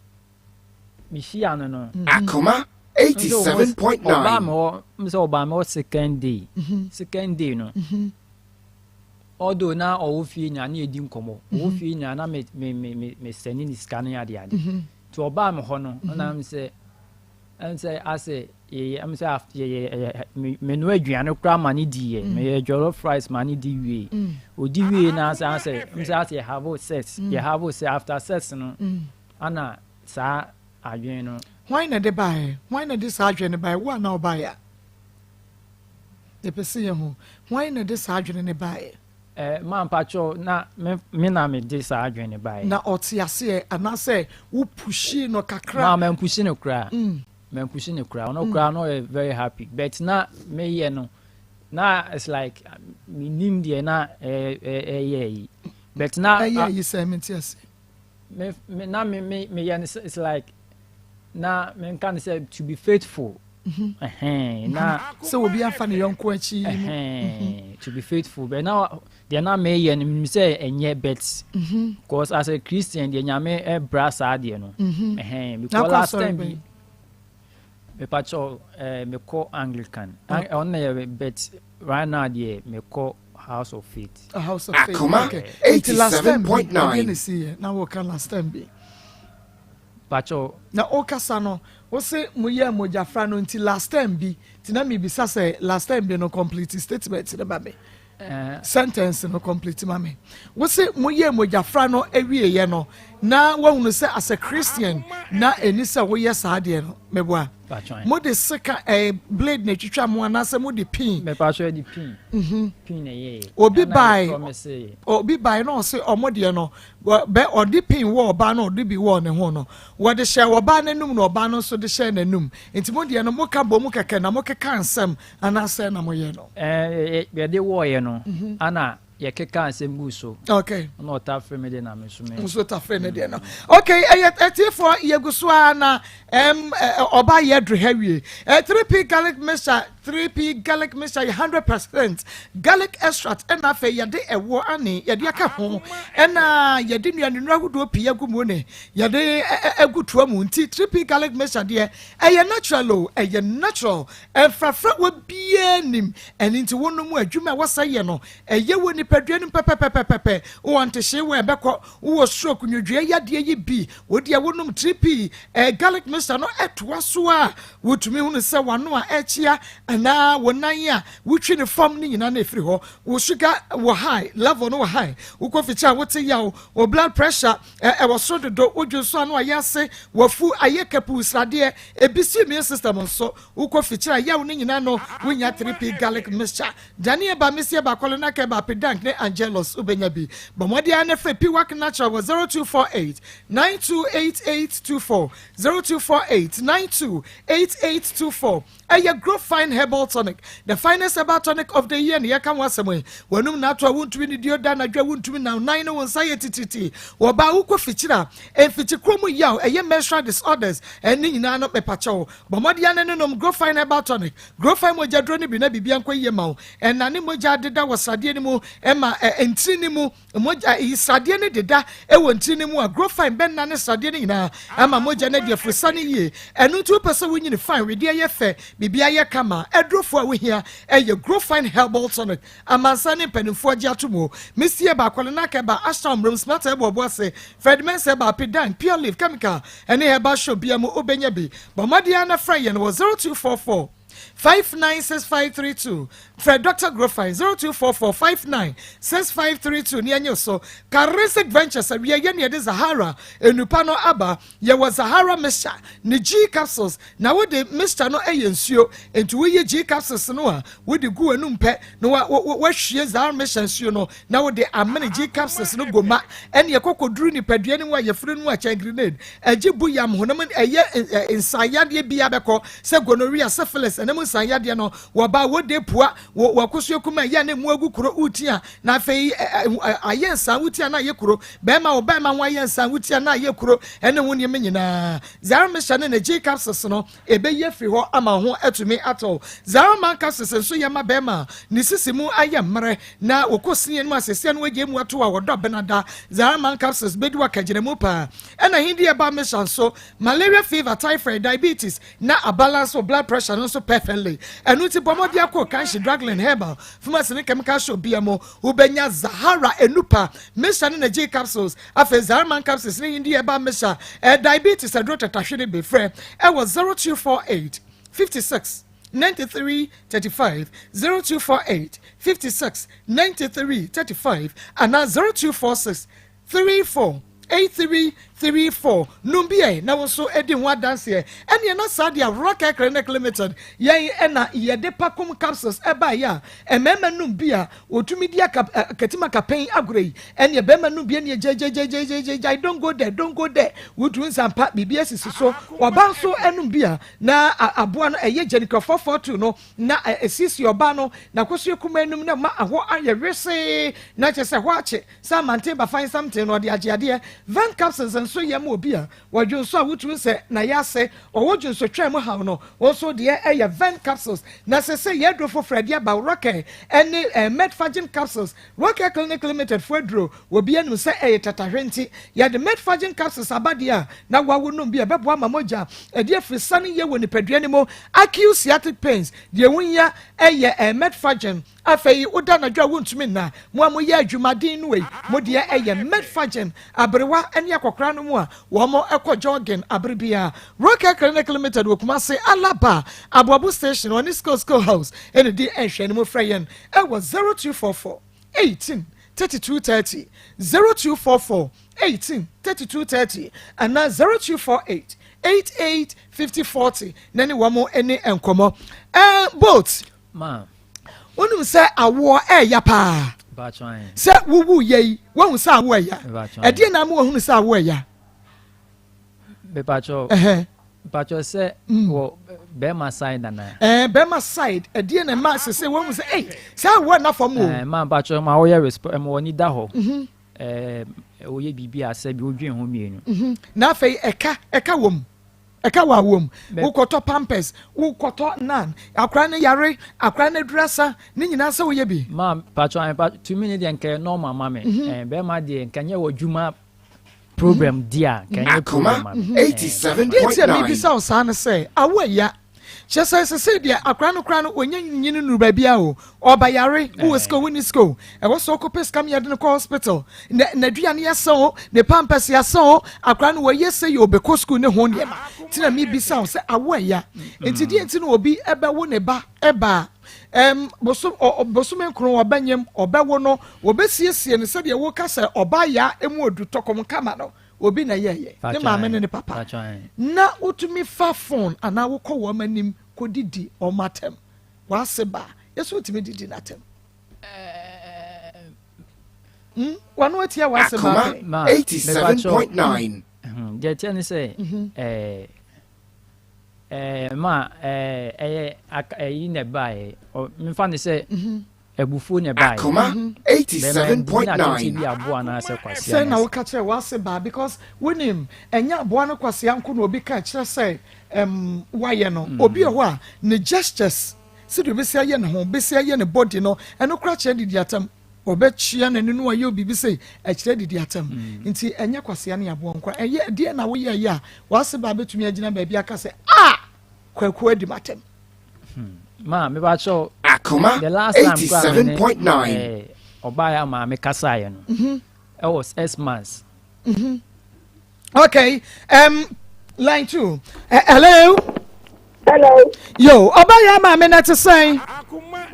Mehyia no. Akoma Ɔbaa 87.9. me hɔ m sɛ ɔbaa me hɔ second day. Second day no, although na ɔwɔ fie nyinaa na yɛdi nkɔmmɔ, ɔwɔ fie nyinaa na me me me me me sɛne ne sika ne ade ade, nti ɔbaa me hɔ no ɛna m sɛ asɛ yɛyɛ m sɛ yɛyɛ yɛ me menoa aduane koraa ma ne di yɛ, meyɛ jollof rice ma ne di wie, odi wie na asɛ m sɛ asɛ yɛ have sex, yɛ have sex. After sex no ana saa adwene no. Hwan na de baeɛ? Hwan na de saa adwene no baeɛ? Wo anaa ɔbaeɛ a yɛpɛ sɛ yɛhu hwan na de saa adwene no baeɛ? Ma mpakyɛw, na me na me de saa adwene no baeɛ. Na ɔte aseɛ anaasɛ wo push no kakra? Ma mampush no koraa. Mampush no koraa. Ɔno koraa no ɔyɛ very happy, but na meyɛ no na it's like menim deɛ na ɛyɛ yi, but na ɛyɛ yi sɛ mente ase. Me na me me meyɛ no it's like na menka no sɛ to be faithful. Ɛhɛn, na sɛ obi afa ne yɔnko akyi yi mu. Ɛhɛn, to be faithful, but na deɛ na meyɛ no menim sɛ ɛnyɛ, but because as a Christian deɛ, Nyame ɛbra saa deɛ no. Ɛhɛn, Na because akɔ last asɔre time bi bɛn? Mepakyɛw, mekɔ Anglican. Ɔno na yɛ, but right now deɛ mekɔ House of Faith. A House of Faith. Akoma Okay, nti last time bi 87.9. ɛdeɛ na si yɛ na wɔka last time bi? Pakyɛw. Na ɔkasa no, wose moyɛ mogyafra no, nti last time bi, nti na mebisa sɛ last time bi no, complete statement no ma me. Sentence no complete ma me. Wose moyɛ mogyafra no awieɛ no na woahunu sɛ as a Christian na ɛni sɛ woyɛ saa deɛ no, meboa? Mo de seka ɛɛ eh, blade na etwitwa mo anaasɛ mo de pin? Mɛpa so de pin. Pin na ɛyɛ. Obi bae obi bae na ɔse ɔmo deɛ no bɛ ɔde pin wɔ ɔbaa no ɔde bi wɔ ne ho no wɔde hyɛ ɔbaa n'anum na ɔbaa no nso de hyɛ n'anum nti mo deɛ no mo ka bɔ mu kɛkɛ na mo keka nsɛm anaasɛ na mo yɛ no. Ɛɛ yɛde wɔɔyɛ no mhm. ana yɛkeka nsɛm gu so. Okay. Ɛna ɔtafere me deɛ na me nso me. Nso tafere ne deɛ no. Okay, ɛyɛ ɛtiefoɔ yɛgu so ara na ɛm ɔba yɛ duru ha wie. 3P garlic mixture, 3P garlic mixture yɛ 100% garlic extract ɛna afei yɛde ɛwoɔ ane yɛde aka ho ɛna yɛde nnuane nnuro ahodoɔ pii agu mu ne yɛde agu toa mu nti 3P garlic mixture deɛ ɛyɛ natural o, ɛyɛ natural ɛmfrafra wɔ biara nim ɛne nti wɔnom adwuma a wɔsɛ yɛ no Ɛyɛ wɔ nipadua no mu pɛpɛpɛpɛpɛ. Wowɔ ntehyee wɔ ɛbɛkɔ. Wowɔ stroke, nwodwoeɛ yadeɛ yi bi. Wo deɛ wonom 3P eh, garlic mixture no ɛtoa so a, wotumi hunu sɛ w'ano a ɛkyea anaa wo nan a wotwi no fam ne nyinaa no ɛfiri hɔ. Wo sugar wɔ high, level no wɔ high. Wokɔ fikyiri a wote yaw. Wo blood pressure eh, ɛwɔ soro dodo. Wodwo nso ano ayɛ ase. W'afu ayɛ kapuu sradeɛ. Ebi si immune system nso. Wokɔ fikyiri a yaw no nyinaa no wonya 3P garlic mixture. Daniel ba Mesia ba Kɔlenakɛ ba Pedank ne Angelus wobɛnya bi. Bɔ mmɔden ara na frɛ Piwak Natural wɔ 0248 928824, 0248 928824. Ɛyɛ Grow Fine Herbal Tonic, the finest herbal tonic of the year na yɛka ho asɛm yi. W'anum na ato a wontumi nnidi o, da anadwo a wontumi nna, wo nan ne wo nsa yɛ titiritii, wɔ baa wokɔ fikyiri a, mfikyikuro mu yaw, ɛyɛ menstrual disorders, ne nyinaa no mepakyɛw bɔ mmɔden ara na ne nom Grow Fine Herbal Tonic. Grofai mogyaduro no bi na biribiara nkɔ yie ma wo. Ɛnane mogya deda wɔ sradeɛ no mu ma ntini no mu mogya yi sradeɛ no deda wɔ ntini no mu a Grofai bɛnane sradeɛ no nyinaa ama mogya no adi afurusane yie. Ɛno nti wopɛ sɛ wonyini fine, wedeɛ yɛ fɛ, biribiara yɛ kama a, adurofo a wohia yɛ Grofine Herbal Tonic. Amansan ne mpanimfoɔ agye ato mu. Misty Herbal, Kɔlenak Herbal, Ashtown Mmrom, Smart Herbal Ɔboase, Fred Mensah Herbal, Pedan, Pure Leaf, Chemical ne Herbal Shop biara mu wobɛnya bi. Bɔ mmɔden ara na frɛ yɛn wɔ 0244 596532. Frɛ Dr. Grofine 0244 596532 ne yɛnyɛ so. Karisik Ventures awie yɛ ne yɛde Zahara nnupa no aba. Yɛwɔ Zahara mixture ne G capsules na wode mixture no yɛ nsuo nti woyi G capsules no a wode gu w'anum pɛ na wahwie Zahara mixture nsuo no na wode amene G capsules no goma ɛne ɛkɔkɔduru nipadua no mu a yɛfiri no mu a kyɛn grenade ɛgye bu yam honam ɛyɛ nsanyadeɛ biara bɛkɔ sɛ gonorrhea syphilis ɛne mu nsanyadeɛ no wɔba wode pua wɔ w'akosua kuma ɛyɛ na emu agu kuro wotia na afei ayɛ nsa wotia na ayɛ kuro bɛrima wɔ bɛrima ho ayɛ nsa wotia na ayɛ kuro ɛne ho nneɛma nyinaa zara mehyɛ ne ne G capsules no ɛbɛyi afiri hɔ ama ho atumi atɔ zara man capsules nso yɛ ma bɛrima ne sisi mu ayɛ mmerɛ na wɔkɔ sini anim asɛsia no agye mu ato a wɔdɔ benada zara man capsules bɛdi wakagyina mu paa ɛna hindi ɛba mehyɛ nso malaria fever typhoid diabetes Na a balance wo blood pressure no nso perfectly. Ɛno nti bɔ mmɔden akɔ Kanshi Druglin Herbal Pharmacy ne Chemical Shop bia mu. Wobɛnya Zahara Enupa Mixture ne Nagyi Capsules, afei Zaharaman Capsules ne Hindi Herbal Mixture, ɛyɛ diabetes aduro tatahwe no bi. Frɛ ɛwɔ 0248 56 93 35, 0248 56 93 35 anaa 0246 34 83 34 Nom bi ɛ na wo nso di ho adanseɛ. Ɛneɛ na saa deɛ Rock Air Clinic Limited yɛn ɛna yɛde Pakum capsules ɛbaeɛ a mmarima nom bi a wɔtumi di aka katim akapɛn agorɔ yi. Ɛneɛ barima nom bi ɛneɛ gyaigyaigyaigyaigyae don't go there don't go there wotu nsa mpa biribi asisi so. Ɔbaa nso ɛnom bi a na aboa no ɛyɛ Gyenikɔ 442 no na ɛsiesie ɔbaa no n'akosua kumaa num na ɛma ɛhɔ ayɛ wesee na kyerɛ sɛ ɛhɔ akye. Sɛ amanten ba fan samten na ɔde agye adeɛ. Vent capsules nso yɛ ma obi a wɔdwonsɔ a wotumi sɛ n'ayɛ ase, ɔwɔ dwonsɔtwaa mu haw no, wo nso deɛ ɛyɛ vent capsules. Na sesei yɛ aduro foforɔ a ɛde aba, Rocker ne Metfagin capsules. Rocker Clinic Limited foɔ aduro, obiara nim sɛ ɛyɛ tatahwe nti yɛde Metfagin capsules aba deɛ a na woawo nom bi a ɛbɛboa ma mogya ɛde afiri sane yie wɔ nipadua no mu. Acute sciatic pains, deɛ wohia ɛyɛ Metfagin. Afei woda anadwo a wontumi nna. Mo a moyɛ adwumaden no ei, mo deɛ ɛyɛ Medfagen, aberewa ne akɔkoraa no mu a wɔkɔ jogging abere biara. Royal Clinic Limited wɔ Kumasi, Alaba, Aboabo Station, wɔne Skill Skill House na ɛdi nhwɛanimu. Frɛ yɛn wɔ 0244 18 32 30, 0244 18 32 30 anaa 0248. 88 50 40 na ne wɔn ne nkɔmmɔ. Ɛɛ boat. Ma. Wonim sɛ awoɔ ɛɛya paa. Sɛ wowu yɛ yi, woahu sɛ awoɔ ɛya. Ɛdeɛ na ama woahunu sɛ awoɔ ɛya? Mepakyɛw. Mepakyɛw sɛ mm. wɔ bɛrima side nana. Ɛɛ bɛrima side ɛdeɛ na ɛma sese woahu sɛ ɛy sɛ awoɔ ɛna fam o. Ɛɛ maa mepakyɛw ma woyɛ resp ɛma wɔn ani da hɔ. Mhm. Ɛɛ woyɛ biribi a sɛ bi wodwen ho mmienu. Mhm. Na afei ɛka ɛka wɔ mu. Ɛka wɔ awoɔ mu. Wokɔtɔ pampers, wokɔtɔ nan, akora no yare, akora no aduru asa, ne nyinaa sɛ woyɛ bi. Ma patro ayi tumi ne deɛ nka yɛ normal ma me. Mhm. Ɛɛ bɛrima deɛ nka nyɛ wɔ adwuma problem di a nka nyɛ problem ma me. Akoma 87.9. Deɛ nti a mebisa wo saa ne sɛ awo ɛya. Kyerɛ sɛ sesei deɛ akora no koraa no ɔnya nyini nuru baabiara o. Ɔba yare, wowɔ sika o wonni sika o, ɛwɔ sɛ ɔkɔpɛ sika ma yɛde no kɔ hospital. Ne n'aduane yɛasa o, ne pampers yɛasa o, akora no wɔyɛ sei o, ɔbɛkɔ school ne ho nneɛma. Nti na mebisa wo sɛ awo ɛya. Nti deɛ nti na obi ɛbɛwo ne ba ɛba a, ɛm, bosom, ɔ, bosome nkron ɔbɛnyem, ɔbɛwo no, wɔbɛsiesie no sɛdeɛ woka sɛ ɔba yaa emu odu tɔkɔm kama no. Obi na ɛyɛeɛ, ne maame ne ne papa. Na wotumi fa phone anaa wokɔ wɔn anim kɔdidi wɔn atɛm. W'ase ba a, yɛ so wotumi didi n'atɛm. Hmm? Wano atia w'ase ba Akoma pɛ. 87.9. Deɛ ɛteɛ ne sɛ, mhm. eh, eh, ma eh, ɛyɛ ɛyi na ɛbaeɛ memfa ne sɛ mhm. Abufuo na ɛbaeɛ. Akoma 87.9. 87.9. Bi aboa anaasɛ kwasea. Sɛn na woka kyerɛ w'ase baa because wonim ɛnyɛ aboa no kwasea nko na obi ka kyerɛ sɛ um, wayɛ no mm. Obi wɔ hɔ a ne gestures sɛdeɛ obɛsi ayɛ ne ho obɛsi ayɛ ne body no ɛno kora kyerɛ didi atam ɔbɛkyea n'ani no ayɛ biribi sei ɛkyerɛ didi atam mm. Nti ɛnyɛ kwasea ne aboa nko ɛyɛ deɛ na woyɛ yɛ a w'ase baa bɛtumi agyina baabi aka sɛ ah Kwaku adi m'atɛm. Hmm. Ma me ba kyɛw. Akoma The last time kora me ne 87.9. eh, ɔbaa yɛ maame kasaeɛ no. Mhm. Ɛwɔ 6 months. Okay. Line two. Hello. Hello. Yo, ɔbaa yɛ maame na te sɛn?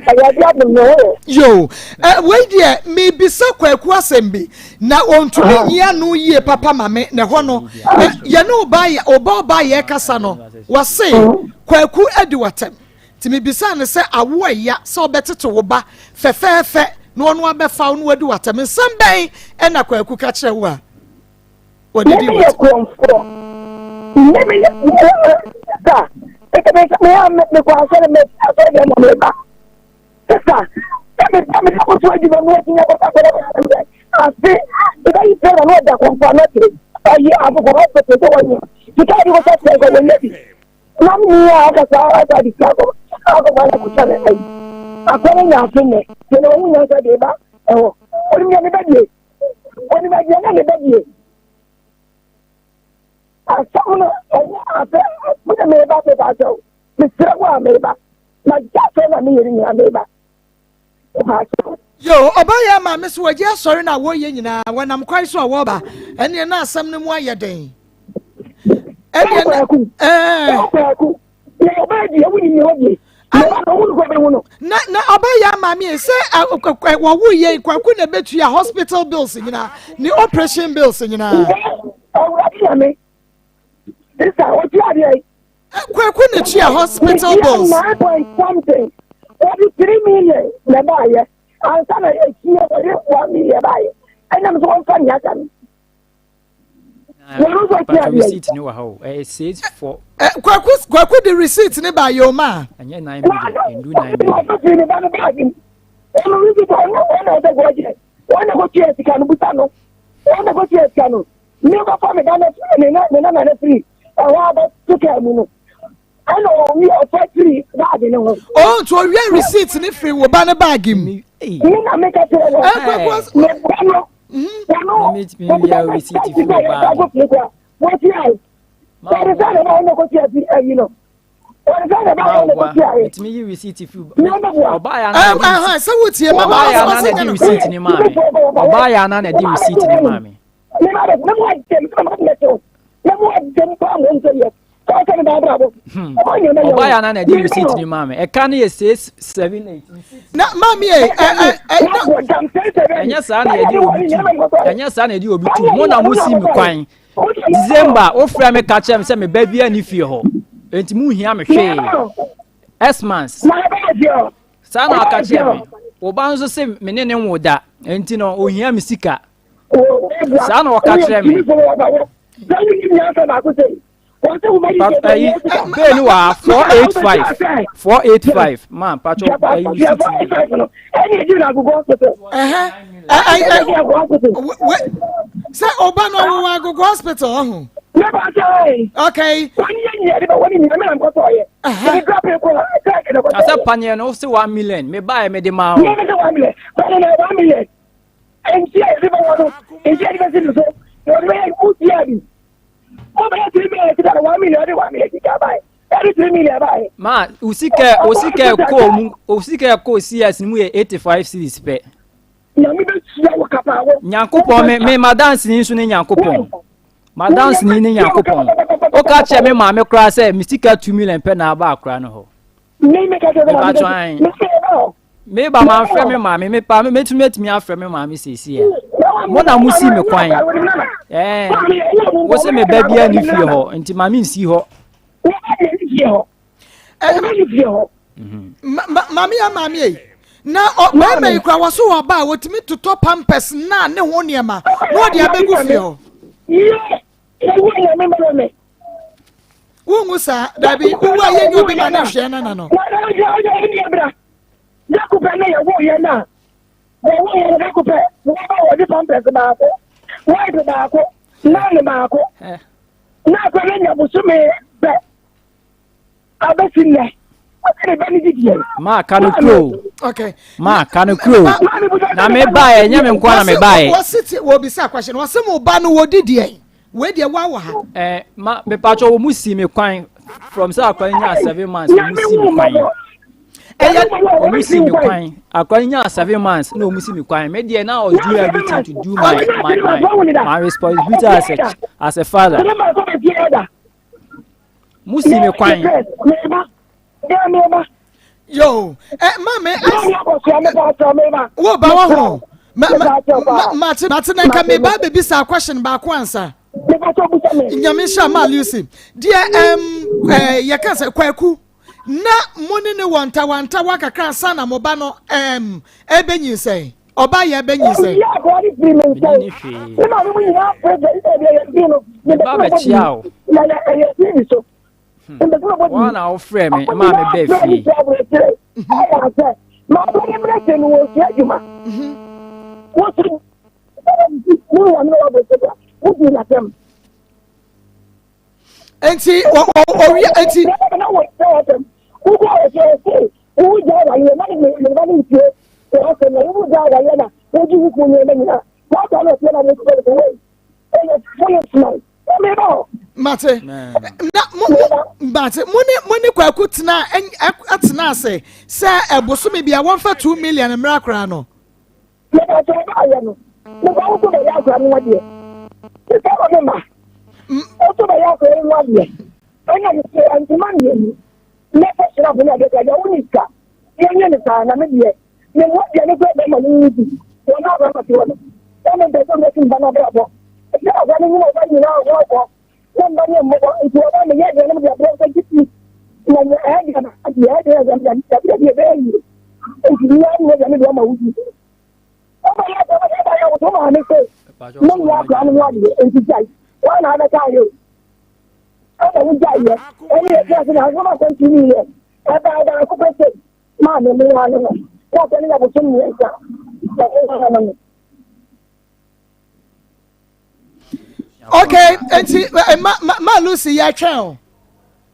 Awurade adom ne ho. Yo, wei deɛ mebisa Kwaku asɛm bi na ɔntumi nyi ano yie papa ma me na ɛhɔ no yɛne ɔbaa yɛ ɔba ɔbaa yɛ kasa no wɔse Kwaku adi watɛm nti mebisa no sɛ awo ɛya sɛ ɔbɛtete wo ba fɛfɛɛfɛ na ɔno abɛfa wo na wadi watɛm nsɛm bɛn ɛna Kwaku ka kyerɛ wo a wɔde di Meme yɛ watɛm. kurɔmfoɔ. Meme yɛ sa. Mekɔ asɔre mɛ asɔre deɛ na meba. Sisa sɛ meba me kɔkɔto adwuma mu akyi nyɛ kɔkɔ akɔda kɔkɔ ase meba yi pɛ na na ɔda kɔmfo anɔte ayi akɔkɔ hospital sɛ wɔnyɛ sika yɛde kɔkɔ sɛ nka wɔnyɛ bi na me a aka saa aka de sika akɔ akɔfa na kɔtwa ne ayi akɔ no nya ase nnɛ deɛ na wɔn nyansa deɛ ba ɛhɔ onim deɛ meba die onim adeɛ na meba die asɛm no ɛnyɛ asɛ mede meba meba akyɛw mesrɛ wo a meba na gya sɛ na meyɛ no nyinaa meba meba akyɛw. Yo, ɔbaa yɛ maame so wɔgye asɔre no a wɔyɛ nyinaa wɔnam kwan so a wɔba ɛneɛ na asɛm no mu ayɛ den ɛneɛ na ɛɛ Kwaku na ɔbaa deɛ wonim ne hɔ die na na ɔbaa yɛ maame yi sɛ wɔwo yɛ Kwaku na ɛbɛtua hospital bills nyinaa ne operation bills nyinaa. Awurade nyame sisa otua adeɛ. Kwaku na tua hospital bills. 9 point something wɔde 3 million na ɛbaayɛ ansa na ekyie wɔde 1 million baayɛ ɛnam so wɔmfa nea aka no. Pàtó receipt ni wɔ ha o ɛyɛ 64. Kwaku de receipt ne ba yɛ o ma. Ɛnyɛ 9 million ndu 9 million. Ɔno fi ne ba no baagi mu ɔno receipt ɔno ɔna ɔsɛ kɔ ɔgyɛ ɔna kɔ tua sika no busa no ɔna kɔ tua sika no ne kɔfa me ba no ne na ne nana no firi ɛhɔ abɛ to kaa mu no ɛna ɔwi ɔfa firi baagi ne ho. O nti owia receipt ne firi wo ba ne baagi mu. Me na meka kyerɛ wɔ Kwaku ne ba no ɔno Mi wia receipt firi wɔ baagi. wɔtua yi wɔde sɛ ne ba ɔno kɔtua fi ayi no wɔde sɛ ne ba ɔno kɔtua yi. Metumi yi receipt firi ɔbaa yɛ ana ɛhɛn sɛ wotie ma ɔbaa ma yɛ ana ɔsɛ na nyɛ ɛde no receipt ne maa mi ɔbaa yɛ ana na ɛde receipt ne maa mi. Ne ba bɛ ne mu adɛm sɛ ma bɛ kyɛw ne mu adɛm paa mo nsɛ yɛ sɛ ɔsɛ ne ba abrabɔ. Ɔbaa yɛ ana na ɛde receipt ne maa mi ɛka no yɛ 678. Na maame yɛ ɛ ɛ ɛ na Ɛnyɛ saa na yɛde obi tu, ɛnyɛ saa na yɛde obi tu mo na mo si mi kwan. December wofrɛ me ka kyerɛ me sɛ me ba biara ni fie hɔ enti mu hia me hwee Xmas saa na aka kyerɛ me wo ba nso se me ne ne nwo da enti no ohia me sika saa na ɔka kyerɛ me ayi bee ni wa 485 485 man patro ayi receipt sɛ ɔba no ɔwɔ agogo hospital ɔho okay asɛ paneɛ no wose 1 million mebaɛ mede maa wo Ma wo sika wo sika ɛkɔɔ mu wo sika ɛkɔɔ CS no mu yɛ 85 series pɛ. Nyankopɔn me me madanseni nso ne Nyankopɔn. Madanseni ne Nyankopɔn. Woka kyerɛ me maame koraa sɛ me sika 2 million pɛ na aba akora no hɔ. Mebatɔ an. Me ba ma nfrɛ me maame me pa metumi atumi afrɛ me maame seesie a mo na mo si me kwan ɛɛ wo se me ba bia ne fie hɔ nti maame nsi hɔ. Maame ya maame yi na bɛrima yi kura wɔ so wɔ ba a wɔtumi totɔ pampers na ne ho nneɛma na ɔde abɛgu fie hɔ. Wonwu saa dabi wowu a yɛnyɛ obi ma ne nhwɛ nana no. Dako pɛ na yɛwoo yɛn a yɛwoo yɛn dako pɛ wɔba wɔde pampers baako wipe baako nan baako na akɔ ne nya bosome pɛ abɛsi nnɛ ɔsɛ ne ba ne didi yɛn. Maa ka no kuro. Okay. Maa ka no kuro. Na me baeɛ nyɛ me nkoa na me baeɛ. Wɔsi ti wɔbisa question wɔsi mo ba no wɔdidi yɛn. Wei deɛ wa wɔ ha. Ɛɛ eh, ma mepatwɔ wɔn mu si mi kwan from sɛ akwa nya 7 months wɔn mu si mi kwan. Ɛyɛ wɔn mu si mi kwan akwa nya 7 months na wɔn mu si mi kwan me deɛ na I was doing everything to do my my my my responsibility as a father. Mu si mi kwan. Yo, eh, maame, wo ba wɔ ho. Ma ma ma mate mate na nka me ba bebisa question baako ansa. Nyame nhyira ma Lucy. Deɛ ɛm ɛɛ yɛka sɛ kwaku na mo ne ne wɔ ntawantawa kakra ansa na mo ba no ɛm ɛbɛnyinsɛn. Ɔba yɛ ɛbɛnyinsɛn. Menni hwee. Me ba bɛkyia o. Wɔn na wofrɛ me maa me bɛɛ fie. Nti ɔwia nti. Mate na mo mo mate mo ne mo ne kwaku tena ɛtena ase sɛ ɛbosome bi a wɔnfa 2 million mmra koraa no. Mepɛ sɛ ɔbaayɛ no mepɛ wo so bɛyɛ akora no adeɛ mesɛ wɔ me ma wo so bɛyɛ akora no adeɛ ɛna mesɛ ntoma mmienu mɛpɛ hyerɛfo no adeɛ deɛ wo ne sika yɛnyɛ ne saa na me deɛ mewɔ deɛ no kora bɛma no nyi bi wɔn a bɛma te hɔ no na mempɛ sɛ mɛsi mba no abrabɔ ɛsɛ ɔba no nyina ɔba nyinaa ɔbɔ na mba ne mmɔbɔ nti ɔba meyɛ deɛ no mede abrɛ sɛ gye ti na nyɛ ɛyɛ deɛ deɛ ɛyɛ deɛ deɛ deɛ deɛ deɛ ɛbɛyɛ yie nti nyɛ nyɛ deɛ mede ɔma wo di ɔba yɛ deɛ ɔba yɛ wo so maame sɛ na nyɛ akora no ho adeɛ nti gyae wɔn na abɛka ayɛ o ɛna wo gyae yɛ ɛne yɛ kyerɛ sɛ na asɛm akɔntini yɛ ɛbaa baako pɛ sɛ maame mu ano no na ɔsɛ ne yɛ bosom mmiɛnsa na ɛwɔ ano no. Okay, nti eh, ma ma ma Lucy yɛ twɛn o.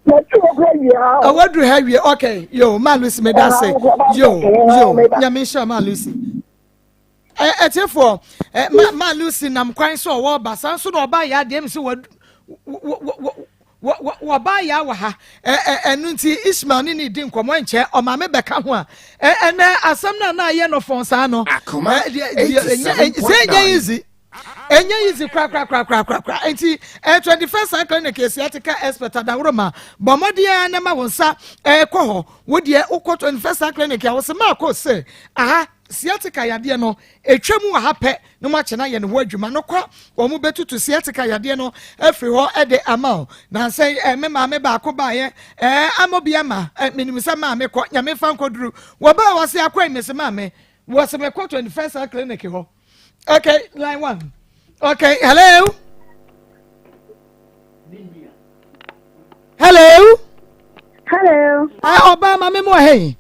Ɔwɔ duru ha wie okay yo ma Lucy me da se yo yo nyame nhyira ma Lucy. Ɛtifoɔ eh, ma ma Lucy nam kwan so ɔwɔ ba saa nso na ɔba yɛ adeɛ mi sɛ wɔ wɔ wɔ wɔba yɛ wɔ ha ɛno nti Ishmael ne ne di nkɔmɔ nkyɛ ɔmaame bɛka ho a ɛnɛ asɛm no a na ayɛ no fɔn saa no sɛ ɛnyɛ easy. Ɛnyɛ easy korakorakorakorakora. Nti eh, 21st Science Clinic yɛ sciatica expert adaworoma. Bɔ mmɔden ara na ma wo nsa ɛkɔ hɔ. Wo deɛ wokɔ 21st Science Clinic a wosɛ maakɔ sɛ aha. Sciatica yadeɛ no, ɛtwa mu wɔ ha pɛ na wɔakyɛ no ayɛ ne ho adwuma. Nokwa, wɔn bɛtutu sciatica yadeɛ no afiri hɔ de ama wo. Nansa yi, eh, me maame baako baeɛ, eh, ama bi ama, eh, menim sɛ maame kɔ, nyame fa nkɔduru. Wɔbaa wɔse akɔ yi, mese maame, wɔse mekɔ 21st Health Clinic hɔ. Okay, line one. Okay, hello. Hello. Hello. Ɔbaa maame mu wɔ ha yi.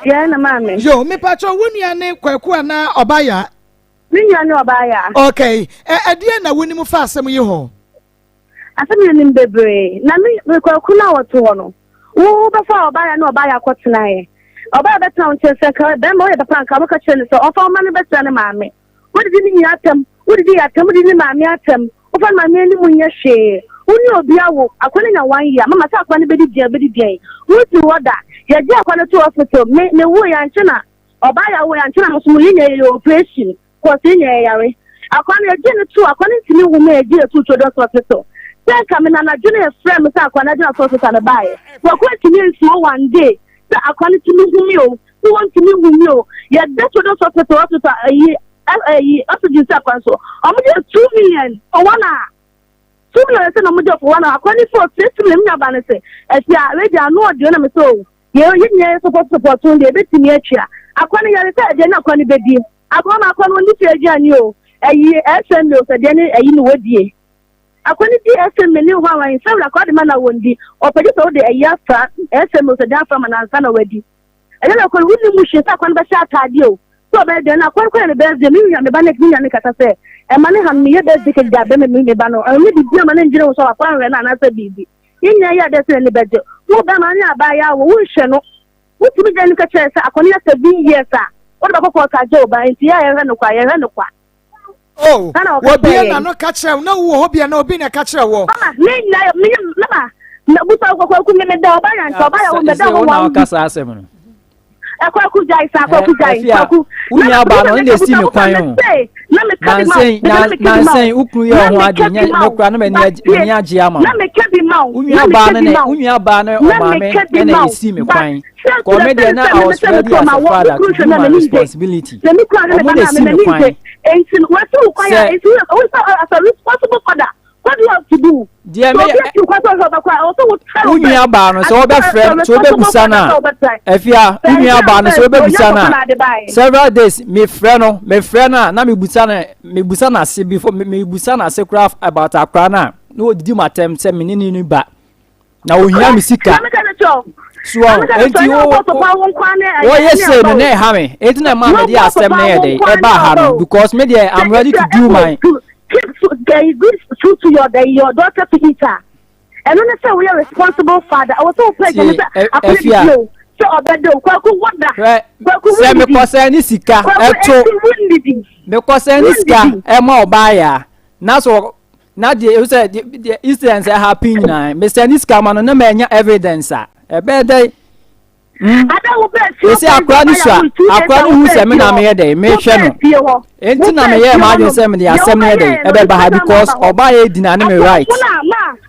Yɛn na maame. Yo, mepatro wo nua ne Kwaku anaa Ɔbaya? Me nua ne Ɔbaya. Okay. Ɛ ɛdeɛ na wonim fa asɛm yi ho? Asɛm yi nim bebree. Na me me Kwaku no a wɔte hɔ no, wo wobɛfa Ɔbaya ne Ɔbaya akɔtenaeɛ. Ɔbaya bɛtena wo nkyɛn sɛ nka bɛrima woyɛ papa nka wobɛka kyerɛ no sɛ ɔmfa wo ma no bɛtena ne maame. Wodidi ne nyinaa atɛm, wodidi yɛ atɛm, wodidi ne maame atɛm, wofa ne maame anim nyɛ hwee. Wo ne obi awo, akwa no nya one year, mama sɛ akwa no bɛdi deɛn, ɔbɛdi deɛn. Wonsi hɔ da. Yɛgye akwa no to hospital, me, me woeɛ ankyɛ na ɔbaa yɛ awoeɛ ankyɛ na mo nso mo yɛ nya yɛyɛ operation, cause yɛ nya yɛyare. Akwa no yɛgye no to, akwa no ntumi nwo ma yɛgye yɛ to Children's Hospital. Sɛ nka me na anadwo no yɛfrɛ me sɛ akwa no agyina hospital mebaeɛ. Kwaku antumi ansi hɔ one day sɛ akwa no tumi hu me o. So wɔntumi nhu me o. Yɛda Children's Hospital hospital ayi ayi oxygen sɛ kwan so. Wɔn gye 2 million for one hour. 2 million sɛ na wɔn gye for one hour. Akwa ne fo 6 million mi aba ne sɛ ɛsi a wei deɛ ano ɔdeɛ na mi sɛ o. Yɛ yɛ nyinaa yɛ support support ho deɛ ebetumi atua. Akwa ne yare sɛ ɛdeɛ na akwa ne bɛdie. Akwa ma akwa no wɔn ni fie aduane o. Ɛyi SMA o sɛ deɛ ne ɛyi ne wɔdie. Akwa ne di SMA ne hɔ a wɔn sɛ wura akwa de ma na wɔn di. Ɔpɛ gye sɛ wode ɛyi afra SMA o sɛ deɛ afra ma na ansa na wɔadi. Ɛnyɛ na kwan wonni mu hwee sɛ akwan bɛhyɛ ataadeɛ o, sɛ ɔbɛyɛ dɛn na akwan kwan yɛ me birthday me nua me ba ne me nua ne kasa sɛ ɛma ne ha no meyɛ birthday cake de abɛ me me ba no ɛnyɛ biribi ama ne ndwene ho sɛ wakɔ ahwɛ no anaasɛ biribi yɛn nyinaa yɛ adeɛ sɛ n'ani bɛgye wo bɛrima ne abaayewa wɔ wonhwɛ no wotumi gyina no ka kyerɛ sɛ akɔne yɛ 7 years a wode bɛkɔ kɔɔto agye wo ba nti yɛ a yɛhwɛ no kwa yɛhwɛ no kwa. Oh, wɔbie n'ano ka kyerɛ wo na wowɔ hɔ bia na obi na ɛka kyerɛ wɔ. Mama, me nyina me mama, na busa kwaku me meda ɔba ya nka ɔba ya wo meda ho wa. Ɔka saa asɛm no. Kwaku gyae saa kwaku gyae kwaku. Wo nua ba no ɔno na esi me kwan o. Nansɛn nansɛn wo kunu yɛ ho ade nyɛ me kura no m'ani agye ama wo. Wo nua ba no ne wo nua ba no ɔmaame ɛna esi me kwan. Kɔ me deɛ na I was ready as a father to do my responsibility. Ɔmo na esi me kwan. Sɛ deɛ me wo nua baa no sɛ wɔbɛfrɛ no sɛ wɔbɛbusa no a afia wo nua baa no sɛ wɔbɛbusa no a several days mefrɛ no mefrɛ no a na mebusa no mebusa no ase before mebusa no ase koraa about akora no a na wɔdidi mu atɛm sɛ me ne ne ne ba na ohia me sika so enti wo wɔyɛ sei no na ɛha me enti na ɛma mede asɛm no yɛ dɛ ɛbaa ha no because me deɛ I'm ready to do my keep the good food to your the, your daughter to eat a ɛno ne sɛ woyɛ responsible father ɛwɔ sɛ wopɛ agya ne sɛ akɔyɛ bibi o sɛ ɔbɛda o kwaku woda kwaku sɛ mekɔsɛ ne sika ɛto mekɔsɛ ne sika ɛma ɔbaa yɛ a na so na deɛ ewu sɛ deɛ incident ɛ happen nyinaa mesɛ ne sika ma no na manya evidence a ɛbɛyɛ dɛ. Esi akora no sua akora no hu sɛ me na meyɛ dɛ mehwɛ no enti na meyɛ m'adwene sɛ mede asɛm no yɛ dɛ ɛbɛba ha because ɔbaa yɛ di na ne me right.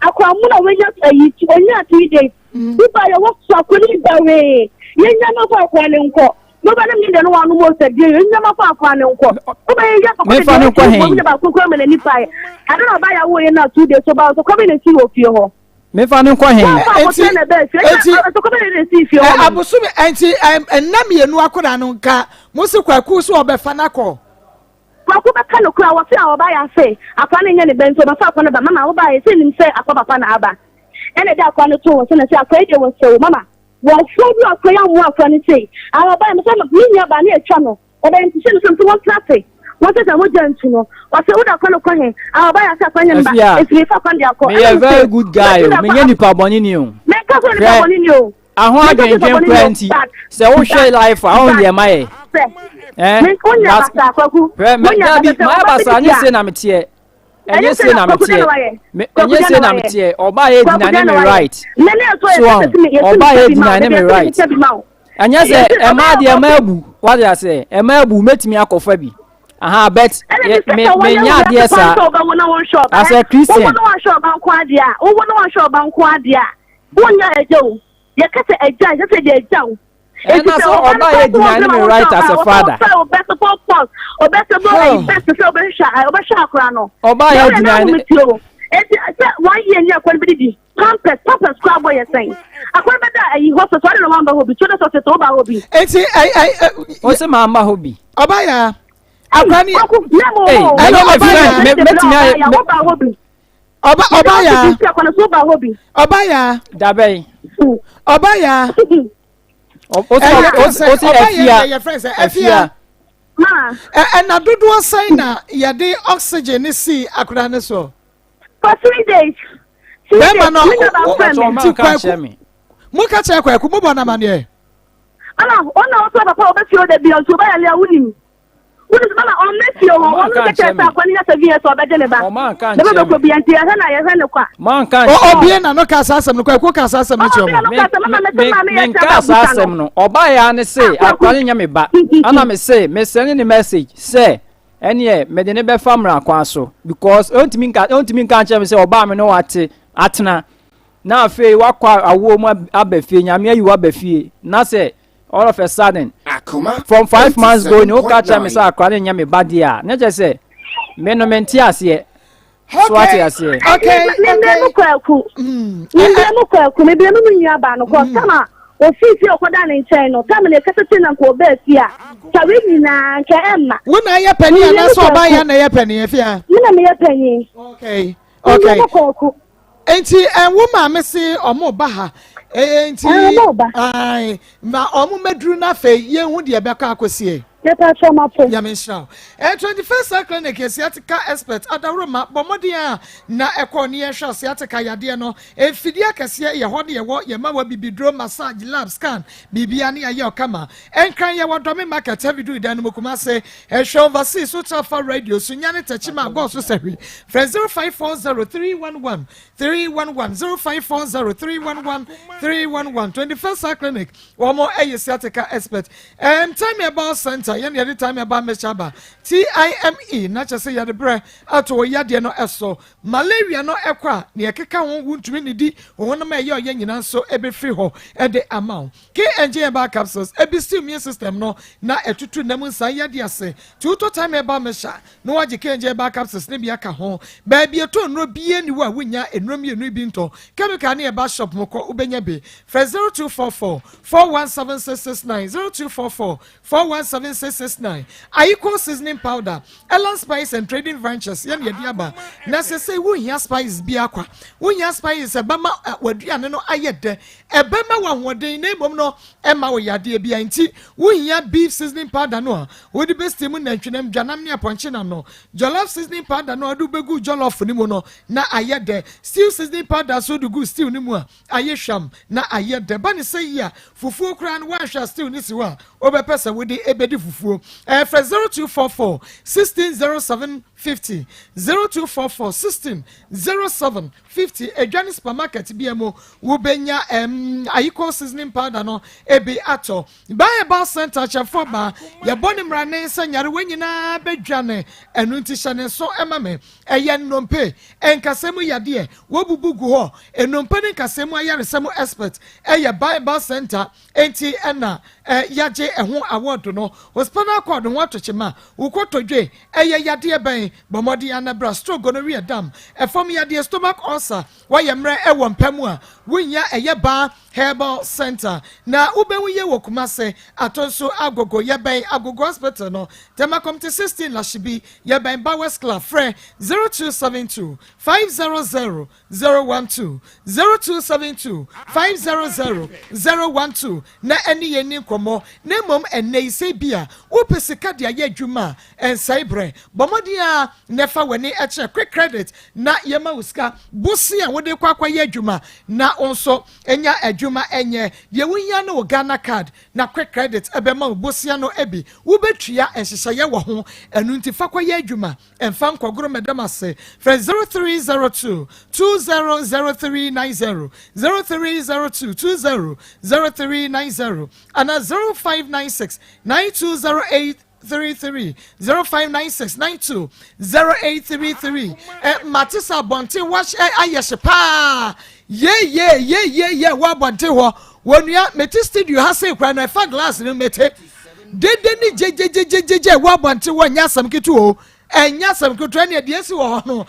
Akora mu na wanya ayi onya 3 days nipa yɛ wɔ so akora ne bawee yɛnya no kɔ akora ne nkɔ Mo ba ne mi de no wa no mo sɛ die yɛnya ma kɔ akora ne nkɔ mo ba yɛ yɛ kɔkɔ Mefa no nkɔ hen? de baako kura ma n'ani pae ade na ɔba yɛ awo yɛ na 2 days so ba so kɔ bi na esi wɔ fie hɔ. Mefa no nkɔ hen? Enti abosom enti nna mmienu akora no nka mo se kwaku so ɔbɛfa no akɔ. Kwaku bɛka no kura wɔse a ɔba yɛ ase akwa no nyɛ ne bɛ nti ɔbɛfa akwa no ba mama wo ba yɛ sɛ nim sɛ akwa papa na aba ɛna ɛde akwa no to wɔ sɛ na sɛ akwa yi deɛ wɔ sɛ wo mama wɔfoɔ bi akwa yi amoa akwa no sei a ɔba yɛ sɛ me nua ba ne atwa no ɔbɛyɛ nti sɛ no sɛ nti wɔntena ase wɔn sɛ sɛ mogya ntu no ɔsɛ wode akwa no kɔ he a ɔba yɛ ase akwa nyɛ no ba ɛfiri fa akwa no de akɔ. Meyɛ very good guy o menyɛ nipa bɔne ni o. Menka sɛ nipa bɔne ni o. Aho adwendwen koraa nti sɛ wohwɛ life a ɔho deɛ mayɛ. Hwɛ dabi mayɛ basaa nyɛ se na meteɛ ɛnyɛ se na meteɛ ɛnyɛ se na meteɛ ɔbaa yɛ dina ne me right so ɔbaa yɛ dina ne me right ɛnyɛ sɛ ɛmaa deɛ ɛma abu wate aseɛ ɛma abu mɛtumi akɔfa bi aha but me me nya adeɛ saa as a Christian. Wowɔ no wanhwɛ ɔba nko adeɛ a wowɔ no wanhwɛ ɔba nko adeɛ a wonya agya o yɛka sɛ agya ɛsɛ sɛ deɛ agya o. Ɛna sɛ ɔba yɛ deny ne me right as a father. Ɔba yɛ deny ne. Eti sɛ wɔn yie ni akɔn bi didi pampers pampers kura bɔ yɛ sɛn akɔn bɛ da ayi hospital ɔde na wɔn ba hɔ bi children's hospital ɔba hɔ bi. Eti ayi ayi. O sɛ maa ma hɔ bi. Ɔba yɛ akɔn ni. Ɛna ɔba yɛ mɛtumi ayɛ. Ɔba ɔba yaa. Ɔba yaa. Dabɛn. Ɔba yaa. Ɔsi ɛfia. Ɛfia. Ɛna dodoɔ sɛn na yɛde oxygen ne si akwadaa ne so. For 3 days. Bɛɛma no ti kwaku. Mo ka kyerɛ kwaku mo bɔ n'amaneɛ. Ɛna ɔna ɔsɔ papa ɔbɛ fi ɔda bi ɔnso ɔbɛ yale a wunim. Wode sɛ mama ɔmmɛ fie hɔ ɔno kɛkyɛ sɛ akɔ ne nya 7 years ɔbɛgye ne ba ne ba bɛkɔ bia nti yɛhwɛ na yɛhwɛ ne kwa. Obie na no ka saa asɛm no kwaku ka saa asɛm no kyerɛ mo. Menka saa asɛm no ɔba yɛ ne se akora ne nya me ba ana me se mesɛne ne message sɛ ɛneɛ mede ne bɛfa mmara kwan so because ɔntumi nka ɔntumi nka nkyerɛ me sɛ ɔbaa me ne wate atena na afei wakɔ awoɔ mu aba fie nyame ayi waba fie na sɛ all of a sudden from 5 months going woka kyerɛ me sɛ akora no nyɛ me ba deɛ a ne kyɛ sɛ me no mente aseɛ so ate aseɛ. Membrɛ mu kwaku membrɛ mu kwaku mebrɛ mu me nua baa no kɔ tama ofii fie ɔkɔda ne nkyɛn no tama na ɛkasa tie na nka ɔbaa fie a tawe nyinaa nka ɛmma. Wo na ɛyɛ panyin anaasɛ ɔbaa yɛ na ɛyɛ panyin afia? Me na meyɛ panyin. Okay. Membrɛ mu kwaku. Nti wo maame se ɔmo ba ha nti ae ma ɔmo mɛduru no afei yɛnhu deɛ ɛbɛkɔ akɔsie. Nyame nhyira wo. 21st Cell Clinic yɛ sciatica expert adaworoma bɔ mmɔden a na ɛkɔ ne yɛhwɛ sciatica yadeɛ no mfidie akɛseɛ yɛ hɔ ne yɛwɔ yɛma wɔ bibiduro massage lab scan biribia ne yɛayɛ ɔkama Nkran yɛwɔ Dɔme market heavy duty dan no mu Kumase ɛhwɛ overseas so tra fa radio so nya ne tɛkyima agɔɔ so sɛhwi frɛ 0540 311 311 0540 311 311 21st Cell Clinic wɔn ɛyɛ sciatica expert. Time Herbal Center yɛn yɛde Time Herbal mixture aba TIME na kyɛ sɛ yɛde brɛ ato wɔ yadeɛ no ɛso malaria no ɛkɔ a nea ɛkeka ho wontumi nidi wɔn honam a ɛyɛ ɔyɛ nyinaa nso ɛbɛfiri hɔ ɛde ama wo. KNG Herbal Capsules, ebi si immune system no na ɛtutu nam nsa yadeɛ ase. Nti wotɔ Time Herbal Mixture na woagye KNG Herbal Capsules no bi aka ho. Baabi ɛtɔ nnuro biara nni hɔ a wonnya nnuro mmienu yi bi ntɔ. Chemical ne herbal shop mu kɔ wobɛnya bi. Frɛ 0244 417669, 0244 417669. Ayiko Seasoning Powder, Elan Spice and Trading Ventures yɛne yɛde aba. Na sesei wonhia spices biara kwa. Wonhia spices ɛbɛma w'aduane no ayɛ dɛ. Ɛbɛma wo ahoɔden na mmom no ɛmma wo yadeɛ biara nti wohia beef seasoning powder no a wode bɛ steam nantwinam, dwanam ne apɔnkye nam no, jollof seasoning powder no a wode bɛgu jollof no mu no na ayɛ dɛ, stew seasoning powder nso wode gu stew no mu a ayɛ hwam na ayɛ dɛ. Ba ne sɛ yi a fufuo koraa no woanhwɛ a stew no si hɔ a wobɛpɛ sɛ wode ɛbɛdi fufuo. Ɛfrɛ 0244 16 07 50, 0244 16 07 50. Edwa ne supermarket bia mu wobɛnya Ayiko seasoning powder no ebi atɔ. Bible Center kyɛfoɔ ba yɛbɔ ne mmara ne sɛ nyarewa nyinaa bɛdwane ɛno nti hyɛ ne nso ɛma me ɛyɛ nnompe nkasɛm yadeɛ wɔbubu gu hɔ nnompe ne nkasɛm ayaresɛm expert ɛyɛ Bible Center enti ɛna yagye ɛho award no. O spinal cord ho atokyema wokɔtɔdwe ɛyɛ yadeɛ bɛn bɔ mmɔden anabra stroke gonorrhea dam ɛfam yadeɛ stomach ulcer wɔyɛ mmerɛ ɛwɔ mpa mu a wonya ɛyɛ Baa Herbal Center na wobɛhu yɛ wɔ Kumase ato nso Agogo yɛbɛn Agogo Hospital no Tema Community 16 Lashibi yɛbɛn Bowers Club. Frɛ 0272 500 012, 0272 500 012 na ɛne yɛn ni nkɔmmɔ. Na mmom ɛnnɛ yi sɛ bi a wopɛ sika de ayɛ adwuma a ɛnsɛe berɛ bɔ mmɔden a na ɛfa w'ani kyerɛ Quick Credit na yɛma wo sika bosi a wode kɔ akɔyɛ adwuma na wo nso nya adwuma ɛnyɛ deɛ wohia no wo Ghana Card na Quick Credit ɛbɛma wo bosia no bi wobɛtua nhyehyɛeɛ wɔ ho. Ɛno nti fa kɔyɛ adwuma ɛmfa nkɔgoro mɛdam ase. Frɛ 0302 200390, 0302 200390 ana 0596 920833, 0596 920833. Ɛ mate sɛ abɔnten wahyɛ ayɛ hye paa yeyeyeyeye wɔ abɔnten hɔ. Wɔnua, mete studio ha sei koraa no ɛfa glass no mete. Dede ne gyegyegyegyegye ɛwɔ abɔnten wɔ nyɛ asɛm ketewa o. Ɛnyɛ asɛm ketewa ne ɛdeɛ si wɔ hɔ no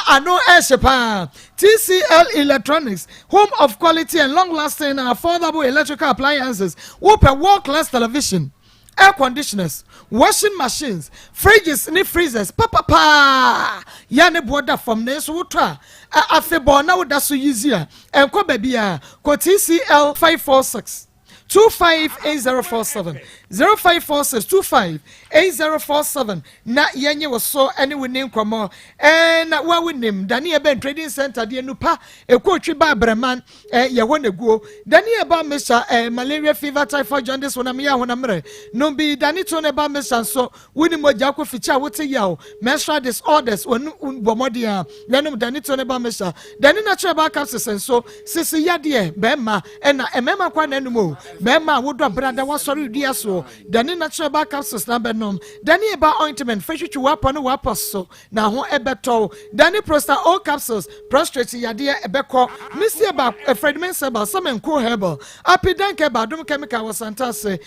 ano ɛhye paa. TCL Electronics, home of quality and long lasting and affordable electrical appliances. Wopɛ world class television, air conditioners, washing machines, fridges ne freezers papapaa yɛ ne boɔ da fam nanso wotɔ a afebɔɔ na woda so yizi a ɛnkɔ baabi a kɔ TCL 546 258047 0546 258047 na yɛnye wo so ne wo ni nkɔmmɔ. Ɛɛ na wo a wonim Daniel Ben Trading Center deɛ nupa ɛkɔɔtwi ba abrɛman yɛhɔ na guo Daniel ba mesa malaria, fever, typhoid, jaundice, honam yɛ honam mmerɛ nom bi. Dani to ne ba mesa nso woni mogya akɔ fikyi a wote yaw, menstrual disorders, wɔn bɔ mmɔden a nanom Dani to ne ba mesa. Dani natural ba capsules nso sisi yadeɛ bɛrima ɛna mmarima kɔ ananum o bɛrima a wodɔ brada wasɔre dua soɔ. Dani natural ba capsules na bɛnom. Dani ba ointment fɛhwehwɛ wapɔ ne wapɔ so na ho ɛbɛtɔw. Dani prosta o capsules, prostate yadeɛ ɛbɛkɔ. Misia ba Fred Mensa ba Samenko herbal apidank ɛba Adom chemical wɔ Santase.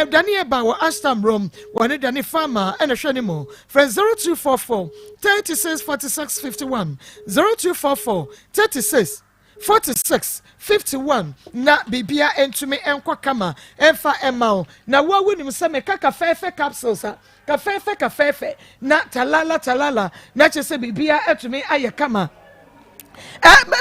Dani ɛba wɔ Ashtam Rom wɔne Dani Farmer ɛna hwɛ ne mu. Frɛ 0244 36 46 51, 0244 36 46 51 na biribia ntumi nkɔ kama ɛmfa ɛma wo. Na wo a wonim sɛ meka kafɛɛfɛ capsules a kafɛɛfɛ kafɛɛfɛ na talala talala na kyerɛ sɛ biribia atumi ayɛ kama.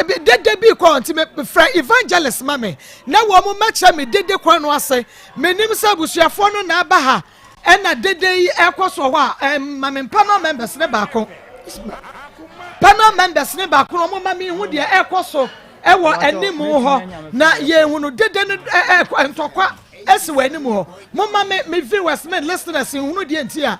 Dede bi kɔ nti frɛ evangelist ma me na wɔn mo mɛkyerɛ me dede kwan no ase. Menim sɛ abusuafoɔ no na aba ha ɛna dede yi ɛkɔ so hɔ a ma me panel members ne baako, panel members ne baako na wɔn ma mi hu deɛ ɛkɔ so ɛwɔ anim hɔ na yɛn hu no. Dede no ɛ ɛ ntɔkwa ɛsi wɔ anim hɔ. Mo ma me viewers, me listeners nhunu deɛ nti a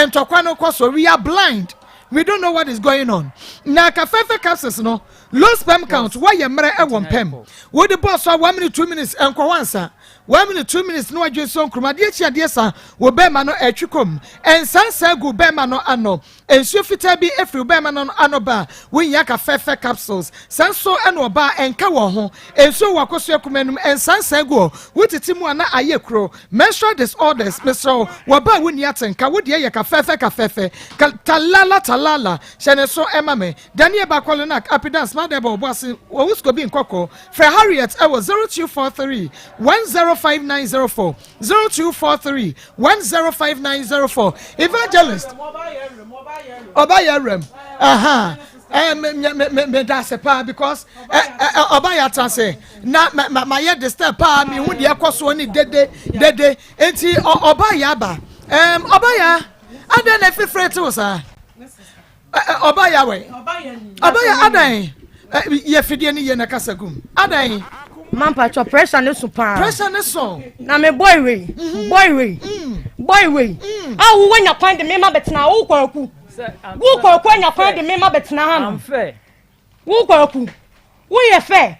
ntɔkwa no kɔ so. We are blind, we don't know what is going on. Na kafɛfɛ capsules no, low sperm count, wɔyɛ mmerɛ ɛwɔ mpɛm wode bɔɔ so a 1 minute, 2 minutes nkɔ hɔ ansa. 1 minute, 2 minutes na wadwe nso nkuruma adeɛ akyi adeɛ sa wɔ bɛrima no ɛtwi kɔm nsansan gu bɛrima no ano, nsuo fitaa bi efiri bɛrima no ano ba. Wonya kafɛfɛ capsules san so ɛna ɔbaa ɛnka wɔn ho nsuo wɔ akɔso akuma num nsansan gu hɔ wotete mu a na ayɛ kuro. Menstrual disorders, mesrɛw, wɔbaa wonni atenka wodeɛ yɛ kafɛfɛ kafɛfɛ talala talala hyɛ ne so ɛma me. Daniel Bakɔlenak apidan smart ɛbɔ ɔbɔ ase wɔn bi nkɔkɔ. Frɛ Harriet ɛwɔ 0243 105904, 0243 105904. Evangelist ɔba yɛ rɛm aha ɛ me me me me da ase paa because ɛ ɛ ɔba yɛ ata ase na ma ma ma yɛ disturb paa. Mi hu deɛ ɛkɔ soɔ ne dede dede eti ɔba yɛ aba. Ɔba yɛ adan na efifire te o saa ɔba yɛ awɛ ɔba yɛ adan yɛ fidie ne yɛ na kasa gum adan. Mampatwɔ, pressure ne so paa. Pressure ne so. Na me boy wei, boy wei, boy wei a wowɔ nya kwan de me ma bɛtena wo Kwaku, wo Kwaku anya kwan de me ma bɛtena ha no. Wo Kwaku woyɛ fɛ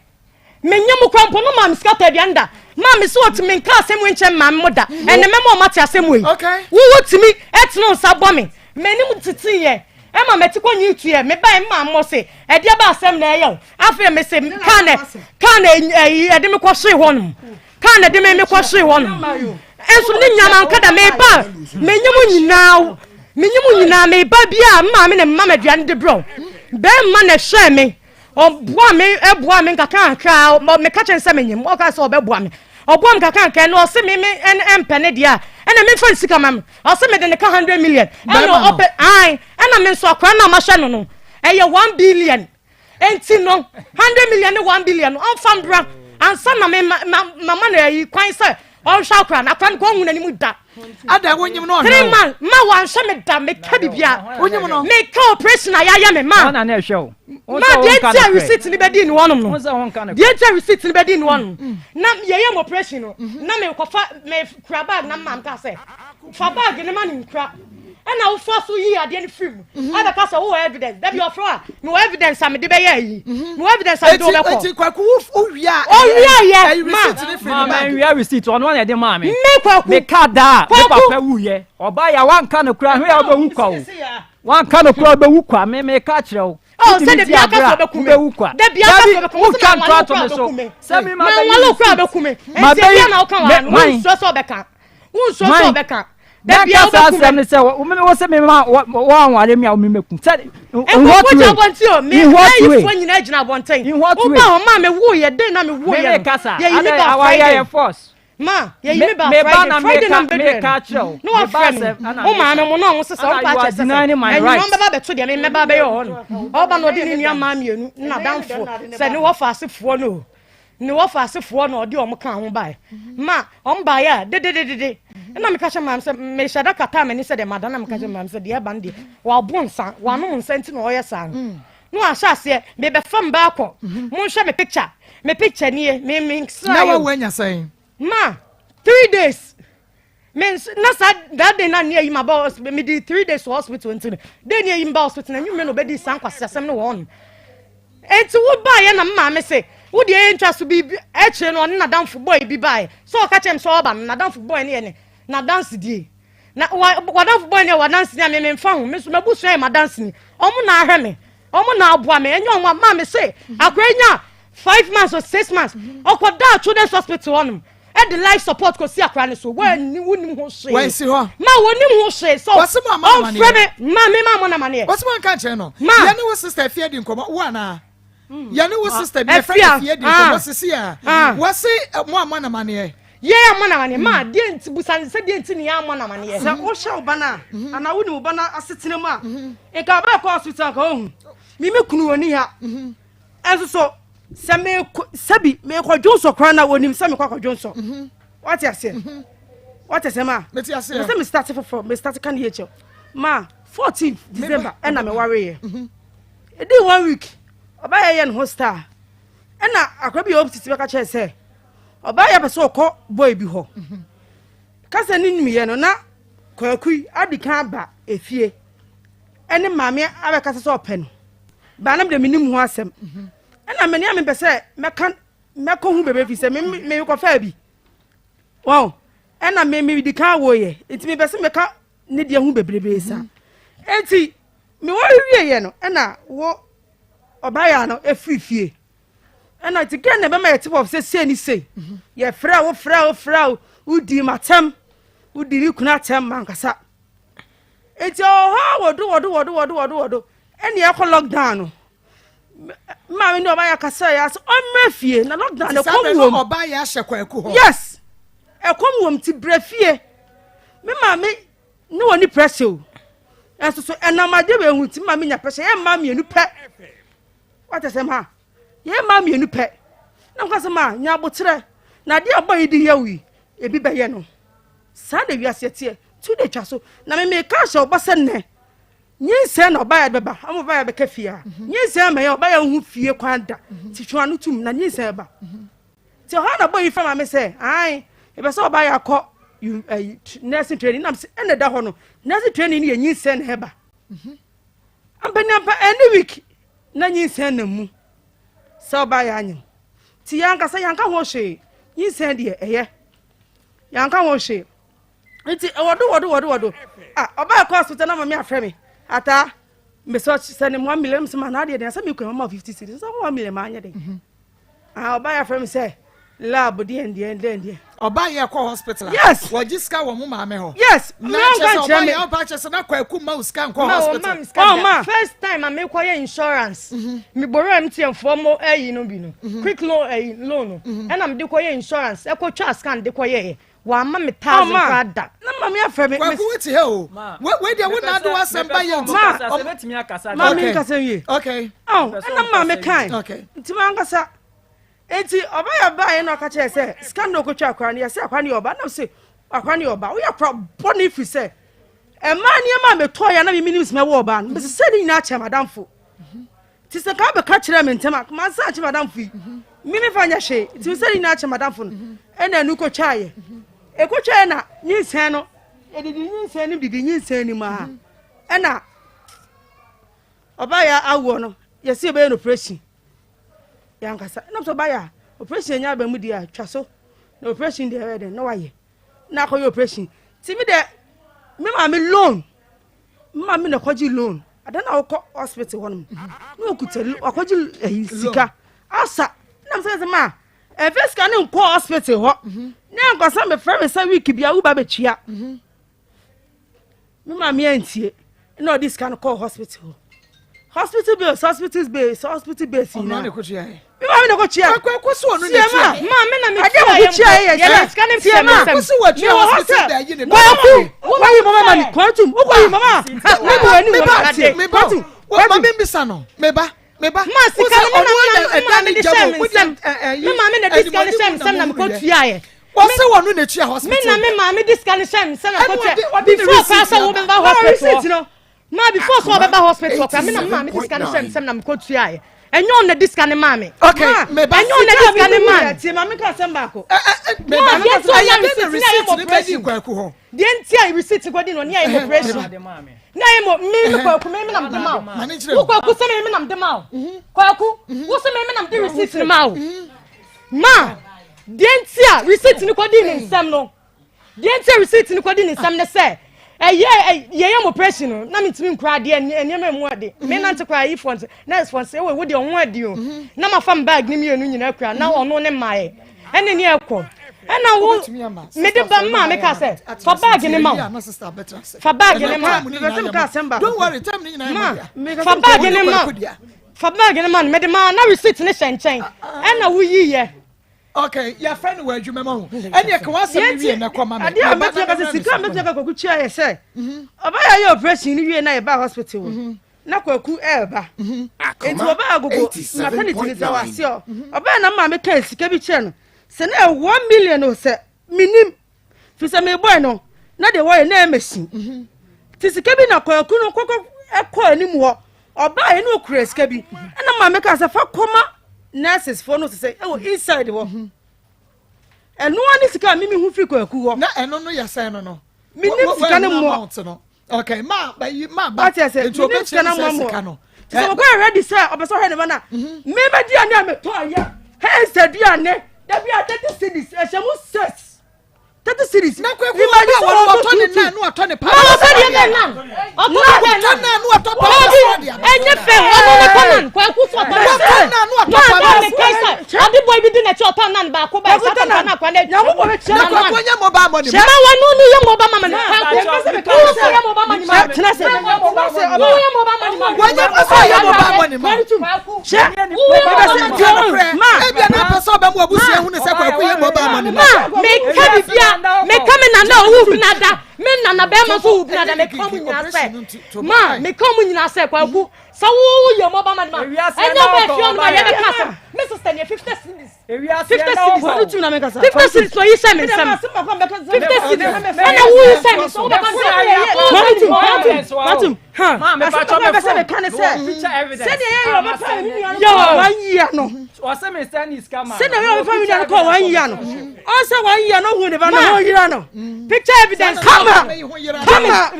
menyɛ mu kora mpo no maa me sika tɔ aduane da maa me sɛ ɔtumi nka asɛm wei nkyɛn maa me mo da ɛne mɛma ɔma te asɛm wei. Wowɔ tumi ɛtene wo nsa bɔ me m'anim teteyɛ ɛma mɛte kɔ nyi tuɛ mebae mma mmɔ se ɛdeɛ ba asɛm na ɛyɛ wo. Afei me se kaa na kaa na ɛyi ɛde me kɔ hwee hɔ nom, kaa na ɛde me kɔ hwee hɔ nom nso ne nyama nka da meba menye mu nyinaa, menye mu nyinaa meba bi a mmaa me na mma me aduane de brɛ bɛrima na ɛhwɛ me ɔboa me, ɛboa me nkakra nkakra. Meka kyɛn sɛ menyim ɔka sɛ ɔbɛboa me, ɔboa me kakra nkakra na ɔse me me ɛmpɛ ne deɛ a ɛna memfa ne sika ma me. Ɔse mede ne ka 100 million ɛna ɔpɛ ae ɛna me nso akora no a mahyɛ no no ɛyɛ 1 billion. Enti no 100 million ne 1 billion no ɔmfa mbra ansa na me mama no ayi kwan sɛ ɔnhwɛ akora no. Akora no kɔ ɔhu n'anim da. Ada wonyim no ɔhwɛ 3 months ma wanhwɛ me da. Meka bibia. Wonyim no. Meka operation a yɛayɛ me ma. Ɔna na ɛhwɛ wo. Ma deɛ nti a receipt ni bɛdi ne wɔnom no, deɛ nti a receipt ni bɛdi ne wɔnom na yɛyɛ mo operation no na mekɔfa mekura bag na mma mka sɛ fa bag ne ma ne nkura ɛna wofa so yi adeɛ no firi mu ɛbɛka sɛ wowɔ evidence dabi ɔfrɛ a mewɔ evidence a mede bɛyɛ ayi, mewɔ evidence a mede wobɛkɔ. Eti Kwaku wo wia. Owia yɛ ma. Receipt ne firi ne Maame bag. nwia receipt ɔno ana ɛde maa me. Me Kwaku. Me ka daa me Kwaku. papa wuyɛ ɔba yɛ wanka no kora hwɛ a wobɛwu kwa o wanka no kora wobɛwu kwa me me ka kyerɛ wo. Oh. Oh, sɛ dabi aka sɛ ɔbɛku me. Wobɛwu kwa. Dabi aka sɛ ɔbɛku me. Wotwa ntora to me so. Sɛ me ma bɛyi. Manwale okura ɔbɛku me. Nti ebi na ɔka wa no. Wonsuro sɛ ɔbɛka. Wonsuro sɛ ɔbɛka. Dabi a wobɛku me. asɛm ne sɛ wo sɛ me ma wɔanware me a wo me mɛku. Sɛ in what way? Gyina abɔnten o. Me ayifoɔ nyinaa gyina abɔnten. In what way? Woba hɔ maa me wo yɛ den na me wo yɛ no. Yɛyi me ba Friday. Ma yɛyi me ba Friday. Friday na mbɛdurɛ no. Na wafrɛ me. Wo maame mo na ɔmo sesa wo pa akyɛ sɛ sɛ. Ɛnyina ɔmo bɛba bɛto deɛ me mɛba bɛyɛ wɔ hɔ no. Ɔba na ɔde ne nua maa mmienu ne n'adamfo sɛ ne wɔfa asefoɔ no o. Ne wɔfa asefoɔ na ɔde ɔmo kaa ho bae. Ma ɔmo baeɛ a dedededede. Ɛna meka kyerɛ maame sɛ mehyɛ da kataa m'ani sɛ deɛ mada na meka kyerɛ maame sɛ deɛ ɛba no deɛ wabo nsa wanom nsa nti na ɔyɛ saa no. Na wahyɛ aseɛ mebɛfa mba akɔ. Monhwɛ me picture me picture nie me me nsra Na wawu anya sɛn? Ma 3 days me nso na saa that day na ne ayi ma ba hospital, me di 3 days wɔ hospital, nti no day ne ayi ma ba hospital na nwumire na obedi saa nkwasi asɛm no wɔ hɔ no. Nti wo baayɛ na maame se wo deɛ yɛ ntwa so biribi akyire no, ɔne n'adamfo boy bi baayɛ sɛ ɔka kyerɛ me sɛ ɔba no n'adamfo boy no yɛ ne n'adansedie na wa w'adamfo boy no yɛ w'adanseni a me memfa ho. Me nso m'abusua yɛ m'adanseni, ɔmo na ahwɛ me, ɔmo na aboa me, ɛnyɛ ɔmo a. Maame se akora nya 5 months or 6 months ɔkɔ daa children's hospital hɔnom ɛde life support kò si akora ne so. Wɔn wonim ho hwee. Wɔnsi hɔ. Ma wɔnim ho hwee sɛ Wɔsi mo ama ɔnfrɛ me ma me ma mo namaneɛ. Wɔsi mo nka nkyɛn no. Ma. Yɛne wo sister fie di nkɔmɔ wo anaa? Yɛne wo sister bi yɛfrɛ no fie di nkɔmɔ sisi a. Wɔsi mo ama namaneɛ. Yɛ ama namaneɛ ma deɛ nti busa sɛ deɛ nti ne yɛ ama namaneɛ. Sɛ wohyɛ wo ba no a anaa wonim wo ba no asetena mu a, nka wobɛkɔ hospital nka wohu me me kunu wɔ ni ha. Ɛnso so sɛ mekɔ sɛbi mekɔ dwonsɔ koraa na wɔnim sɛ mekɔ akɔ dwonsɔ. Wate aseɛ? Wate aseɛ ma? Mete aseɛ. Sɛ me start foforɔ, me start ka ne yɛ kyɛw ma 14 December ɛna mewareeɛ. Ɛdii one week ɔbaa yɛ ne ho star ɛna akora bi yɛ opposite bɛka kyerɛ sɛ ɔbaa yɛ pɛ sɛ ɔkɔ boy bi hɔ kasa ne numiyɛ no na Kwaku yi adi kan aba efie ɛne maame abɛkasa sɛ ɔpɛ no baa na mede menim ho asɛm ɛna mene a mepɛ sɛ mɛka mɛkɔ ho bebe fi sɛ mekɔfaa bi wɔn ɛna me medi kan woyɛ nti mepɛ sɛ mɛka ne deɛ ho bebrebe sa. Nti mewɔ wieɛ no ɛna wo ɔbaeɛ no ɛfiri fie ɛna nti gɛ na ɛbɛma yɛte wɔ sɛ sei ne sei. Yɛfrɛ wo frɛ wo frɛ wo, wodi matɛm, wodi ne kunu atɛm mankasa. Nti ɔwɔ hɔ a wɔdo wɔdo wɔdo wɔdo wɔdo wɔdo ɛne ɛkɔ lockdown no maame ne ɔbaeɛ akasa yɛ asɛ ɔmmerɛ fie na lockdown no ɛkɔm wom. Ɔbaa yɛ ahyɛ Kwaku hɔ. Yes, ɛkɔm wom ti brɛ fie. Me maame ne wɔ ni pressure o, ɛnso so ɛnam adeɛ wɔ ehu ti maame nya pressure. Yɛ mmaa mmienu pɛ, wate sɛ ma yɛ mmaa mmienu pɛ na nkwa sɛ ma nya abotrɛ na adeɛ a ɔbɔ yi di yɛ wi ebi bɛyɛ no saa na wiase teɛ tu de twa so. Na me meka ahyɛ ɔbɔ sɛ nnɛ nyinsɛn na ɔbaa yɛ bɛba ama ɔbaa yɛ bɛka fie a nyinsɛn ama yɛ ɔbaa yɛ ho fie kwan da ti twe ano tum na nyinsɛn ba ti hɔ na bɔ yi fɛ maame sɛ ae ebɛ sɛ ɔbaa yɛ akɔ nursing training nam sɛ ɛna da hɔ no nursing training no yɛ nyinsɛn na ɛba ampanyampa ɛne week na nyinsɛn na mu sɛ ɔbaa yɛ anyam ti yɛn ankasa yɛn anka ho hwee. Nyinsɛn deɛ ɛyɛ yɛn anka ho hwee nti wɔdo wɔdo wɔdo wɔdo a ɔbaa kɔ hospital na maame afrɛ me ata mbɛsɛ sɛ ne 1 million sɛ ma na adeɛ deɛ sɛ mi kura mama 50 cedis sɛ 1 million maa nyɛ de ah. Ɔbaa yɛ afrɛ me sɛ lab deɛ deɛ deɛ deɛ. Ɔbaa yɛ kɔ hospital a. Yes. Wɔgye sika wɔ mo maame hɔ. Yes. Na kyerɛ sɛ ɔbaa yɛ ɔbaa kyerɛ sɛ na Kwaku ma wo sika nkɔ hospital. Ma ɔma sika da. First time a mekɔ yɛ insurance, mi boro MTN foɔ mo ɛyi no bi no, quick loan ɛyi loan no, ɛna mi de kɔ yɛ insurance ɛkɔ twa scan de kɔ yɛ yɛ wama me thousand kora da. Na maame afrɛ me. Kwaku wo te ha o. Wei deɛ wo na ado asɛm ba yɛ nti. Ma maame nkasa wie. Okay. Ɔn ɛna maame kan. Okay. Nti ma nkasa. Nti ɔbɛyɛ baayɛ na ɔka kyerɛ sɛ sika no okotwa akora no yɛsɛ akora no yɛ ɔba nam sɛ akora no yɛ ɔba woyɛ akora bɔ ne firi sɛ ɛmaa nneɛma a metɔɔ yɛ na mi minim sɛ mɛwɔ ɔbaa no mɛsɛ sɛ ne nyinaa kyɛ madamfo nti sɛ nka bɛka kyerɛ me ntɛm a mansa akyɛ madamfo yi mi mefa nyɛ hwee nti sɛ ne nyinaa kyɛ madamfo no ɛna ɛnu kotwaeɛ ɛkotwaeɛ na nyinsɛn no yɛdidi nyinsɛn no didi nyinsɛn no mu a ɛna ɔbaa yɛ awoɔ no yɛsɛ yɛbɛyɛ no operation yankasa ɛnam sɛ ɔbaa yɛ a operation nya aba mu deɛ a twa so na operation deɛ ɛyɛ dɛ na wayɛ na akɔyɛ operation ti mi dɛ me maame loan, me maame na kɔgye loan. Ada na ɔkɔ hospital hɔ nom na ɔkuta ɔkɔgye ɛyi sika asa na mesɛ sɛ ma ɛfɛ sika ne nkɔ hospital hɔ ne nkɔsa mefrɛ me sɛ week bia woba bɛtua me maame antie na ɔde sika no kɔɔ hospital hɔ hospital bills hospital bills hospital bills nyinaa me maame na kɔtua tiema maame na me tua yɛ mpo yɛ sika ne mfɛ me nsɛm me wɔ hɔ sɛ kwaku wokɔyi mama ma ni kwatum wokɔyi mama ne mu wani wɔ ade kwatum kwatum maame mbisa no meba meba ma sika no me na me maame de hyɛ me nsɛm me maame na de sika no hyɛ me nsɛm na me kɔ tua yɛ wɔsɛ wɔn no n'akyi a hospital me na me maame de sika no hyɛ me nsɛm na kɔ tua before kora sɛ wo bɛba hospital Ma before sɛ ɔbɛba hospital kora me na me maame de sika no hyɛ me nsam na mekɔ tuaeɛ. Ɛnyɛ ɔno na di sika no maa me. Okay, Ma, meba. ɛnyɛ ɔno na di sika no maa me. Tie maame ka asɛm baako. Ma, deɛ nti ɔnya Ɛyɛ dɛn na receipt ne ayɛ receipt mo no bɛdi operation. kwaku hɔ? Deɛ nti a receipt kɔdi no ne ayɛ mo operation. Ne ayɛ mo me me kwaku me me nam de ma wo. Ma ne nkyerɛ Wo mu. kwaku sɛ me me nam de ma wo. Kwaku, wo sɛ me me nam de receipt no ma wo. Ma, deɛ nti a receipt no kɔdi ne nsam no. Deɛ nti a receipt no kɔdi ne nsam ne sɛ ɛyɛ yɛyɛ mo operation no na mentumi nkura adeɛ nneɛma mu ɔde mhm. me nante koraa ayifoɔ nse nurse foɔ nse ɛwɔ wo deɛ ɔho adi o mhm. na mafa me bag ne mmienu nyinaa kura na ɔno ne mmaeɛ ɛne ne ɛkɔ ɛna wo mede ba mmaa meka sɛ fa bag ne ma wo fa bag ne ma ma fa bag ne ma fa bag ne ma no mede ma na receipt ne hyɛ nkyɛn ɛna woyiyɛ Okay, yɛfrɛ no wɔ adwuma mu ho. Ɛne ɛka w'asɛm no wie na kɔ ma me. Adeɛ a mɛtumi aka sɛ sika a mɛtumi aka kwaku kyia yɛ sɛ mhm. ɔbaa yɛ operation no wie na yɛbaa hospital wɔ mhm. na kwaku ɛɛba mhm. nti ɔbaa agogo maternity no sɛ wase ɔ ɔbaa na maame kaa sika bi kyerɛ no sɛ na ɛwɔ million o sɛ menim fi sɛ mebɔe no na deɛ wɔyɛ na ɛmɛsi nti sika bi na kwaku no kɔkɔ ɛkɔ anim hɔ ɔbaa yɛ na okura sika bi ɛna maame kaa sɛ fa kɔma nurses foɔ no sɛ ɛwɔ inside hɔ ɛnoa ne sika a mimi ho firi kwaku hɔ na ɛno no yɛ sɛn no no menim sika no mmɔ okay ma ba yi ma ba wate ase nti menim sika no obɛkyerɛ sɛ mmɔ sika no sɛ wɔkɔ ready sɛ ɔpɛ sɛ ɔhwɛ ne ba no a mebɛdi ane a metɔ ayɛ hɛnsa duane da bi a 30 cities ɛhyɛ mu 6 30 cities na kwaku wɔ bɛ wɔn wɔtɔ ne nan no wɔtɔ ne pa na wɔtɔ deɛ bɛ nan ɔtɔ ne bɛ nan nan no wɔtɔ pa ɛnyɛ fɛ ɔno ne tɔ nan kwaku so ɔtɔ nan wɔtɔ nan no wɔtɔ pa maa mi kai sɛ ɔde bɔ ibi di n'akyi ɔtɔ nan baako bɛyɛ sɛ ɔtɔ nan akwa n'akyi na kwaku nyɛ mobile money ma wɔn no yɛ mobile money kwaku wo so yɛ mobile money ma tena se wo yɛ mobile money ma wɔnyɛ ɔsɔ yɛ mobile money ma ma ebia na apɛ sɛ ɔbɛmu abusua hu ne sɛ kwaku yɛ mobile money ma meka bibia meka me nana owu bi nada me nana bɛrima nso wu bi nada meka mu nyinaa sɛ ma meka mu nyinaa sɛ kwaku sɛ wo yɛ mobile money ma ɛnyɛ ɔbɛ efie ɔno ma yɛ bɛka asɛm me sister neɛ 50 cedis 50 cedis 50 cedis na oyi hyɛ me nsam 50 cedis ɛna wo yi hyɛ me nsam wo bɛka sɛ Matum, ha, asɛm a bɛsɛ meka ne sɛ, sɛdeɛ yɛyɛ ɔbɛfa me nua no kɔɔ one year no, sɛdeɛ yɛyɛ ɔbɛfa me nua no kɔɔ one year no, ɔsɛ one year no hu ne ba no ho yera no. Picture evidence. Kama, kama, kama,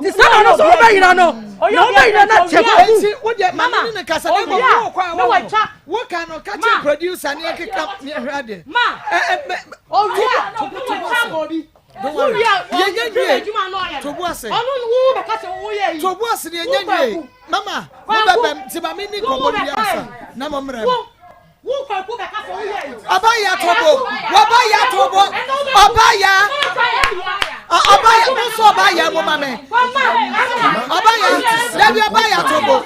ne sɛ na ɔno nso wobɛyera no, na wobɛyera no akyɛ kwaku. Enti wo deɛ ma me ne ne kasa na mmom wo kɔ a wɔ wo ka no ka kyerɛ producer ne ɛkeka ne ɛhwɛ adeɛ. Ma, owia, na watwa ma obi. Don't worry. Yɛnyɛ nwie. Tobu ase. Tobu ase ne yɛnyɛ nwie. Mama, mo bɛbɛm ti ma mi ni nkɔmɔ bi ansa na mo mmerɛ mu. Ɔba yɛ atobo. Ɔba yɛ atobo. Ɔba yɛ. Ɔba yɛ mo nso ɔba yɛ mo ma mi. Ɔba yɛ dabi ɔba yɛ atobo.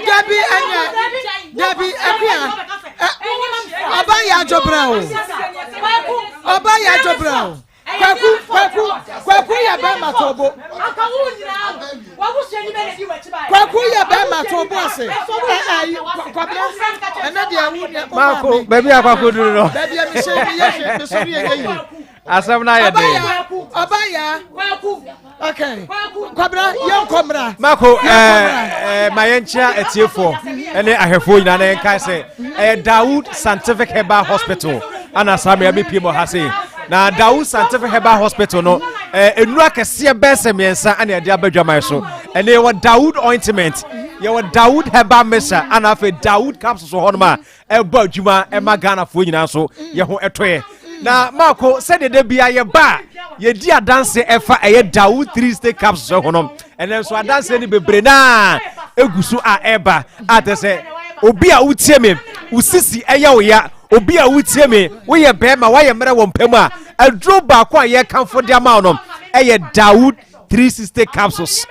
Dabi ɛnyɛ dabi ɛkuya. Ɔba yɛ adwobrɛ o. Ɔba yɛ adwobrɛ o. Kwaku kwaku kwaku yɛ bɛrima to bo. Kwaku yɛ bɛrima to bo ase. Ɛɛ kwabena ɛnɛ deɛ wo nua o Maako baabi a kwako duru no. Baabi a mehyɛ mi yɛ hwɛ mesɔre yɛ yɛ yie. Asɛm no ayɛ den. Ɔba yɛ okay kwabena yɛn kɔ mmra. Mako ɛɛ ɛɛ ma yɛn kyia atiefoɔ ɛne ahwɛfoɔ nyinaa na yɛn kae sɛ ɛyɛ Dawood Scientific Herbal Hospital ana saa mmerɛ bɛpie mu ha sei na Dawood Scientific Herbal Hospital no ɛɛ nnuro akɛseɛ bɛyɛ sɛ mmiɛnsa ɛna yɛde aba dwaman so ɛne yɛwɔ Dawood ointment yɛwɔ Dawood herbal mixture ana afei Dawood capsules wɔ hɔnom a ɛbɔ adwuma ɛma Ghanafoɔ nyinaa nso yɛ ho ɛtɔyɛ na Mako sɛdeɛ da bia yɛba a. yɛdi adanse ɛfa ɛyɛ Dawu 3 state caps so ho no, ɛnɛ nso adanse no bebree naa egu so a ɛreba a tɛ sɛ obi a wotie me, wo sisi ɛyɛ wo ya, obi a wotie me, woyɛ bɛrima, woayɛ mmerɛ wɔ mpam a, aduro baako a yɛkamfo de ama wo no ɛyɛ Dawood 360 capsules.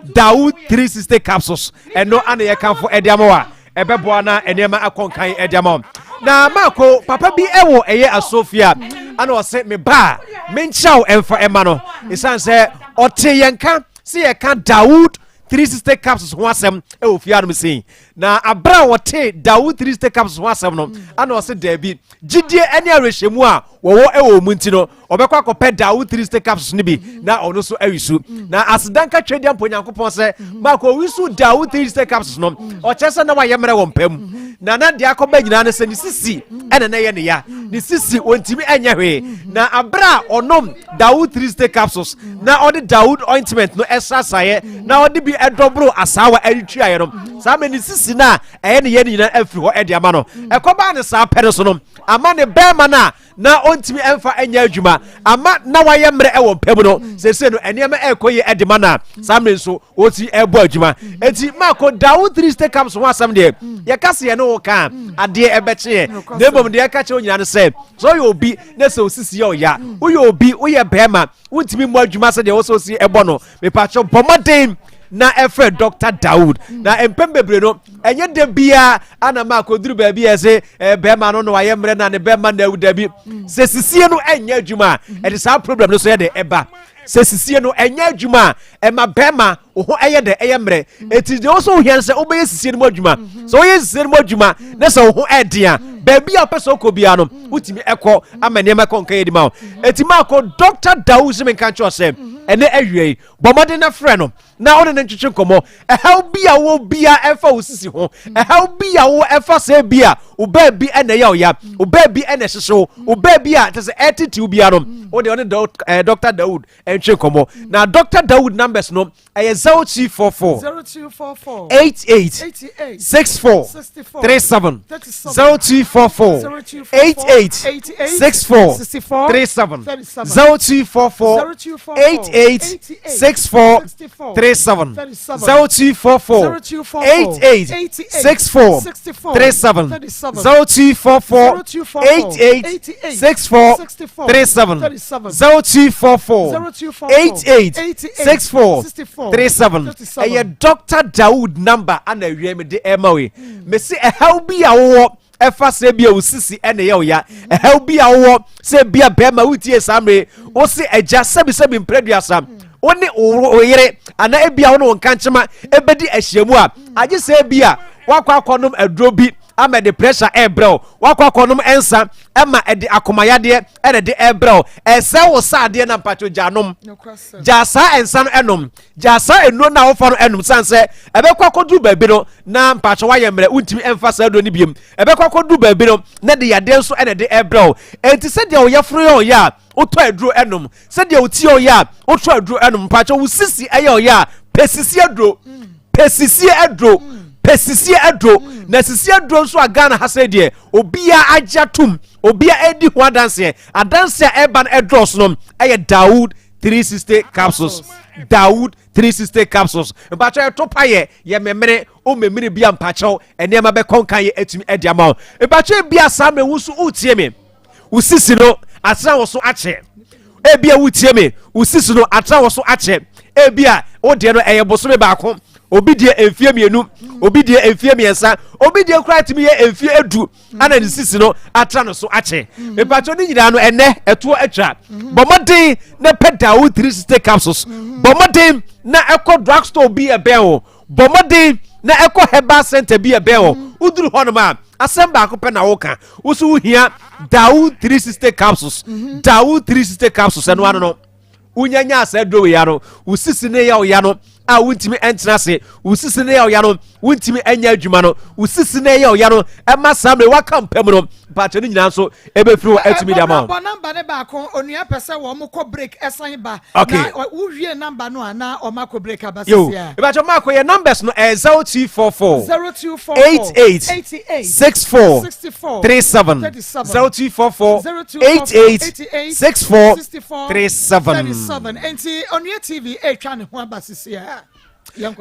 Dawood 360 capsules, ɛno ana yɛkamfo ɛde ama wo a ɛbɛboa na nneɛma akɔ nkan ɛde ama wo. Na maako papa bi ɛwɔ ɛyɛ Asofia ana ɔsɛ me ba a menkyɛw ɛmfa ɛma no, ɛsiane sɛ ɔte yɛn ka sɛ yɛka Dawood 360 capsules ho asɛm ɛwɔ fie anom sei, na abere a wɔte Dawood 360 capsules ho asɛm no ana ɔsɛ daabi, gyidie ne awerɛhyɛmu a wɔwɔ ɛwɔ mu nti no, ɔbɛkɔ akɔpɛ Dawood 360 capsules no bi na ɔno nso awisu. Na asedanka twɛ deɛ mpo Nyankopɔn sɛ maako owisu Dawood 360 capsules no, ɔkyerɛ sɛ na wayɛ mmerɛ wɔ mpam, na na deɛ akɔba nyinaa no sɛ ne sisi ɛna na ɛyɛ ne ya, ne sisi wɔntumi ɛnyɛ hwee. Na abere a ɔnom Dawood 360 capsules na ɔde Dawood ointment no ɛsrasaeɛ na ɔde bi ɛdɔboro asaawa ɛretuaeɛ no, saa mɛ ne sisi no a ɛyɛ ne yɛ ne nyinaa afiri hɔ ɛde ama no. Ɛkɔbaa ne saa pɛ no so no, ama ne bɛrima no a na ɔntumi ɛmfa ɛnyɛ adwuma ama na wayɛ mmerɛ ɛwɔ mpɛ mu no, seesei no nneɛma ɛrekɔ yie ɛde ma no a saa mmerɛ nso wɔti ɛbɔ adwuma. Eti maako Dawood 360 capsules ho asɛm deɛ, yɛka se yɛne wo ka adeɛ ɛbɛkye yɛ, na mmom deɛ ɛka kyerɛ wo nyinaa no sɛ sɛ ɔyɛ obi na sɛ osisi yɛ ɔya, woyɛ obi, woyɛ bɛrima, wontumi mmɔ adwuma sɛ deɛ wɔsɛ osi ɛbɔ no, mepakyɛ bɔ mmɔden na ɛfrɛ Dr Dawood. Na mpɛn bebree no, ɛnyɛ da biara ana ma akɔduru baabi a ɛsɛ bɛrima no na wayɛ mmerɛ na ne bɛrima na awu. Dabi, sɛ sisie no ɛnyɛ adwuma a, ɛde saa problem no so yɛ de ɛba. Sɛ sisie no ɛnyɛ adwuma a, ɛma bɛrima wo ho ɛyɛ dɛ ɛyɛ mmerɛ. Eti deɛ wɔsɔ ohia no sɛ wobɛyɛ sisie no mu adwuma. Sɛ woyɛ sisie no mu adwuma na sɛ wo ho ɛden a, baabi a wopɛ sɛ wokɔ biara no, wotumi ɛkɔ ama nneɛma ɛkɔ nka yɛ di ma wo. Eti maakɔ Dr Dawood sɛ menka nkyerɛ sɛ ɛnɛ awia yi, bɔ mmɔden na frɛ no na ɔne ne ntwetwe nkɔmmɔ. Ɛhaw bi a wɔ bia ɛfa wo sisi ho, ɛhaw bi a wɔ ɛfa sɛ bi a wo baa bi ɛna ɛyɛ ɔya, wo baa bi ɛna ɛhyehye wo, wo baa bi a kyɛ sɛ ɛtete wo bia no, wode ɔne Dr Dawood ɛntwe nkɔmmɔ. Na Dr Dawood numbers no ɛyɛ 0244 0244 88 88 64 64 37 37 0244 88 64 37 0244 88 64 37 0244 88 64 37 0244 88 64 37 0244 88 64 37. Ɛyɛ Dr Dawood number ana awie me de ɛma wei. Mesi ɛhaw bi a wowɔ ɛfa sɛ bi a wo sisi ɛna ɛyɛ wo ya, ɛhaw bi a wowɔ sɛ bi a bɛrima wotie saa mmere wo se agya sɛbisɛbi mprɛduasa wo ne wo yere anaa ebia wo ne wo nkankyema ɛbɛdi ahyiamu a, agye sɛ bi a wakɔ akɔnom aduro bi ama ɛde pressure ɛrebrɛ wo, wakɔ akɔnom nsa ɛma ɛde akomayadeɛ ɛna ɛde ɛrebrɛ wo, ɛsɛ wo sa adeɛ na mpatwo gya nom, gya saa nsa no ɛnom, gya saa nnuro no a wofa no ɛnom, san sɛ ɛbɛkɔ akɔduru baabi no na mpatwo wayɛ mmerɛ, wontumi ɛmfa saa aduro no biem. Ɛbɛkɔ akɔduru baabi no na de yadeɛ nso ɛna ɛde ɛrebrɛ wo. Enti sɛdeɛ wo yɛforo yɛ ɔyɛ a wotɔ aduro ɛnom, sɛdeɛ wo ti yɛ ɔyɛ a wotɔ aduro ɛnom, mpatwo wo sisi ɛyɛ ɔyɛ a, pɛ sisi aduro, pɛ sisi aduro, pɛ sisi aduro. Na sisi aduro nso a Ghana ha sɛ deɛ obiara agye atom, obiara adi ho adanseɛ, adanseɛ a ɛba no ɛdɔɔso no ɛyɛ Dawood 360 capsules. Dawood 360 capsules, mpakyɛw, ɛto pa yɛ yɛ memene o memene bi a, mpakyɛw, nneɛma bɛkɔ nkan yɛ atumi ɛde ama wo. Mpakyɛw, bi a saa mmerɛ wo nso wotie me, wo sisi no atena wo so akyɛ. Ebi a wotie me, wo sisi no atena wo so akyɛ. Ebi a wo deɛ no ɛyɛ bosome baako, obi deɛ mfie 2, obi deɛ mfie 3, obi deɛ koraa tumi yɛ mfie 10 ana ne sisi no atra no so akyɛ. Mpakyɛw, ne nyinaa no ɛnɛ ɛtoɔ atwa. Bɔ mmɔden na pɛ Dawood 360 capsules. Bɔ mmɔden na ɛkɔ drugstore bi ɛbɛn wo. Bɔ mmɔden na ɛkɔ herbal center bi ɛbɛn wo. Woduru hɔnom a, asɛm baako pɛ na woka, woso wohia Dawood 360 capsules. Dawood 360 capsules, ɛno ano no wonyanya asa aduro wei ano, wo sisi ne yɛ ɔya no a wontumi ntena ase, wo sisi ne yɛ ɔya no wontumi nyɛ adwuma no, wo sisi na ɛyɛ ɔya no, ɛma saa mmerɛ waka mpa mu no, mpakyɛ no nyinaa nso ɛbɛfiri hɔ atumi de ama wo. Bɔ namba no baako, onua pɛ sɛ wɔn kɔ break ɛsan ba. Okay. Na wowie namba no a na wɔn akɔ break aba Yo, sisi a. mpakyɛ maako yɛ numbers no ɛyɛ 0244 0244 88 88 64 64 37 37 0244 0244 88 88 64 64 37. 37. Enti onua TV ɛretwa ne ho aba sisi a.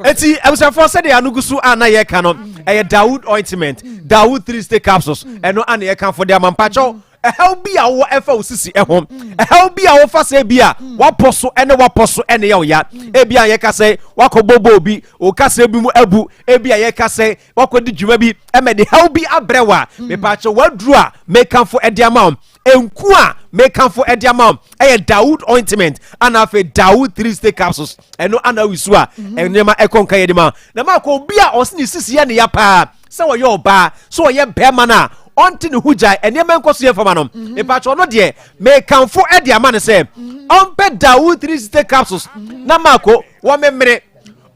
Eti abusuafoɔ sɛdeɛ ano gu so a na yɛka no ɛyɛ Dawood ointment Dawood 3 stick capsules ɛno ana yɛka fo de ama mpakyɛw ɛhaw bi a wowɔ ɛfa wo sisi ɛho ɛhaw bi a wofa sɛ bi a wapɔ so ɛne wapɔ so ɛne yɛ ɔya ebi a yɛka sɛ wakɔ bɔbɔ obi okasa bi mu abu ebi a yɛka sɛ wakɔ di dwuma bi ɛmɛ de haw bi abrɛ wa mepakyɛw waduru a mekanfo ɛde ama wo nku a mekanfo ɛde ama wo ɛyɛ Dawood ointment ana afei Dawood 3 stick capsules ɛno ana awi so a mhm. nneɛma ɛkɔ nka yɛ de ma na ma kɔ obi a ɔsi ne sisi yɛ ne ya paa sɛ ɔyɛ ɔbaa sɛ ɔyɛ bɛrima no a ɔnte ne ho gyae nneɛma nkɔ so yɛ fama no mhm. mpatwɛ ɔno deɛ mekanfo ɛde ama no sɛ mhm. ɔmpɛ Dawood 3 stick capsules na maako wɔmemere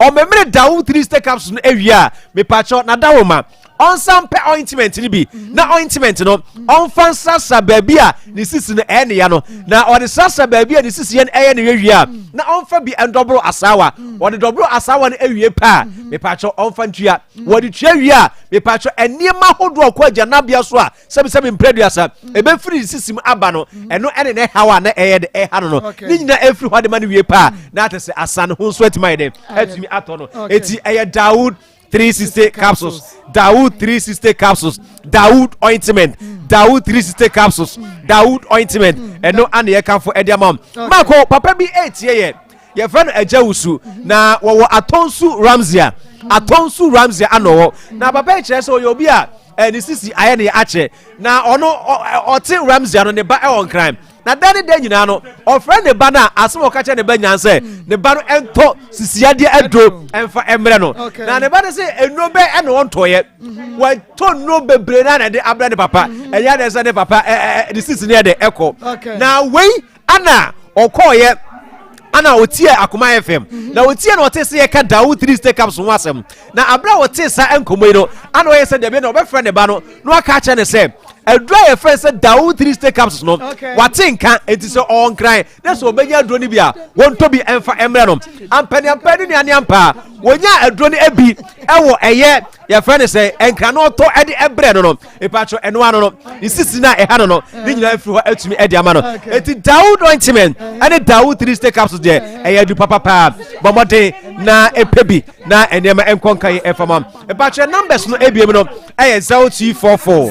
ɔmemere Dawood 3 stick capsules no awie a mepatwɛ na dawoma ɔnsan pɛ ointment no bi na ointment no ɔnfa nsrasra baabi a ne sisi no ɛyɛ ne ya no na ɔde srasra baabi a ne sisi yɛ no ɛyɛ ne ya wie a na ɔnfa bi ndɔboro asaawa ɔde dɔboro asaawa no awie paa mepatwɛ ɔnfa ntua wɔde tua wie a mepatwɛ nneɛma ahodoɔ ɔkɔ agyanabea so a sɛbisɛbi mprɛduasa ebɛfiri ne sisi mu aba no ɛno ɛne ne haw a na ɛyɛ de ɛha no no ne nyinaa efiri hɔ de ma no wie paa na ate sɛ asa no ho nso atumi ayɛ dɛ atumi atɔ no eti ɛyɛ Dawood 360 capsules Dawood 360 capsules Dawood ointment Dawood 360 capsules Dawood ointment ɛno ana yɛ kanfo ɛde ama wo mako papa bi etie yɛ yɛfrɛ no agya wusu na wɔwɔ atɔnsu ramsia atɔnsu ramsia ana ɔwɔ na papa yi kyerɛ sɛ ɔyɛ obi a ne sisi ayɛ ne akyɛ na ɔno ɔte ramsia no ne ba ɛwɔ nkran na da ne da nyinaa no ɔfrɛ ne ba no a asɛm a ɔka kyerɛ ne ba nyinaa sɛ ne ba no ɛntɔ sisiadeɛ aduro ɛmfa ɛmmerɛ no na ne ba no sɛ nnuro bɛn ɛna ɔntɔeɛ mhm. watɔ nnuro bebree na na ɛde abrɛ ne papa mhm. ɛyɛ adeɛ sɛ ne papa ɛɛ ne sisi ne yɛ de ɛkɔ na wei ana ɔkɔɔyɛ ana otie akoma fm mhm. na otie na ɔte sɛ yɛka dawo 3 state caps ho asɛm na abere a ɔte saa nkɔmmɔ yi no ana ɔyɛ sɛ dabi na ɔbɛfrɛ ne ba no na waka akyerɛ ne sɛ aduro a yɛfrɛ sɛ dawo 3 state capsules no wate nka enti sɛ ɔnkran na sɛ ɔbɛnya aduro no bi a wɔntɔ bi ɛmfa mmerɛ no ampaniampa ne nuane ampa wɔnya aduro no bi ɛwɔ ɛyɛ yɛfrɛ no sɛ nkran no ɔtɔ ɛde ɛbrɛ no no mpatwɔ ɛno ano no ne sisi no a ɛha no no ne nyinaa firi hɔ atumi ɛde ama no eti dawo ointment ɛne dawo 3 state capsules deɛ ɛyɛ adu papapaa bɔ mmɔden na ɛpɛ bi na nneɛma nkɔ nka yi ɛfa ma mpakyɛ numbers no ebiem no ɛyɛ 0244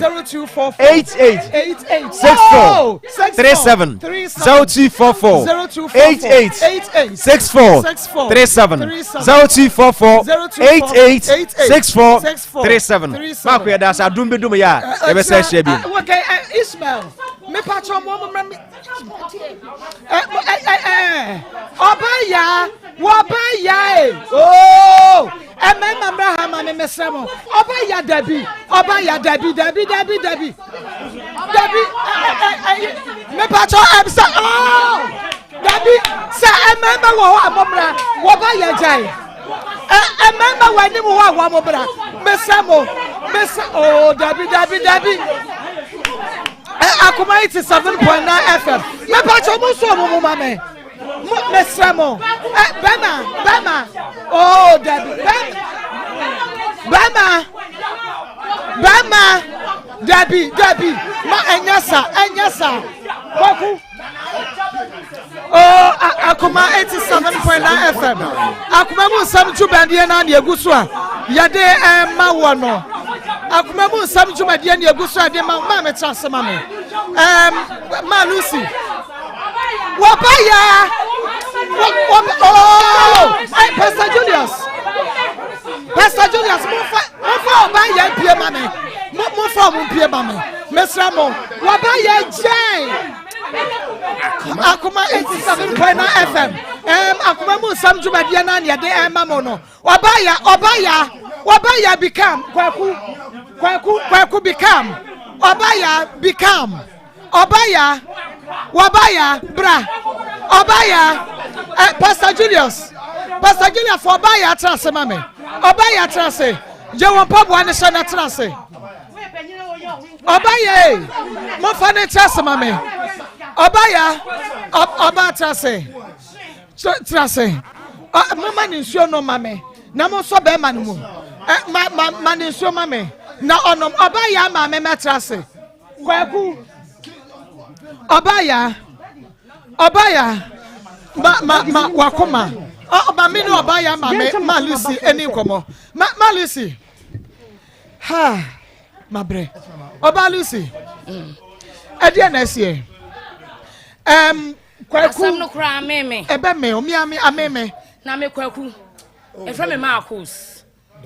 88 64 37 0244 88 64 37 0244 88 64 37 maako yɛ daasa adum bi dum yɛ a yɛbɛsɛ ahyia bi. Ismail mepakyɛ mo mo mmerɛ ɔba yaa wɔba yaa e ooo ɛmɛɛma mmerɛ ha ma me mesrɛ mo ɔba ya dabi ɔba ya dabi dabi dabi dabi dabi mepakyɛ ɛmsɛ ooo dabi sɛ ɛmɛɛma wɔ hɔ a mo mmra wɔba ya gyae ɛmɛɛma wɔ anim hɔ a wɔn mo mmra mesrɛ mo mesrɛ ooo dabi dabi dabi. Akoma 87.9 FM. Mepa kyɛ mo nso ɔmo mo ma me. Mo mesrɛ mo. Bɛma bɛma. Oh dabi bɛma bɛma bɛma dabi dabi ma ɛnyɛ sa ɛnyɛ sa. Kwaku. Oh, Akoma 87.9 FM. Akoma mu nsɛm dwumadie no na egu so a yɛde ɛma wɔ no. Akoma mu nsɛm dwumadie na egu so a yɛde ma maa me tra ase ma me. Ɛɛm, ma Lucy. Wɔba ya. Wɔba oh, hey, Pastor Julius. Pastor Julius, momfa momfa ɔba yɛ mpie ma me. Momfa ɔmo mpie ma me. Mesrɛ mo, wɔba yɛ gyɛn. Akoma 87.9 FM um, akoma mu nsɛm dwumadie no a yɛde ɛma mo no ɔbaya ɔbaya ɔbaya become kwaku kwaku kwaku become ɔbaya become ɔbaya wɔbaya bra ɔbaya eh, Pastor Julius Pastor Julius ɔbaya atena ase ma me ɔbaya atena ase. Gye wɔn mpaboa no hyɛ na tena ase. Ɔba yɛ momfa ne nkyɛ ase ma me. Ɔba ya ɔba tena ase. Tena ase. Moma ne nsuo no ma me na monsɔ bɛrima no mu. Ma ma ma ne nsuo ma me na ɔnom. Ɔba ya maame mɛtena ase. Kwaku ɔba ya ɔba ya ma ma ma wakoma ɔba mi ne ɔba ya ma me ma Lucy ɛni nkɔmɔ ma ma Lucy ha ma brɛ ɔba Lucy ɛdeɛ na ɛseɛ ɛm kwaku asɛm no koraa meme ɛbɛ me omi ame ameme na me kwaku ɛfrɛ me Marcos.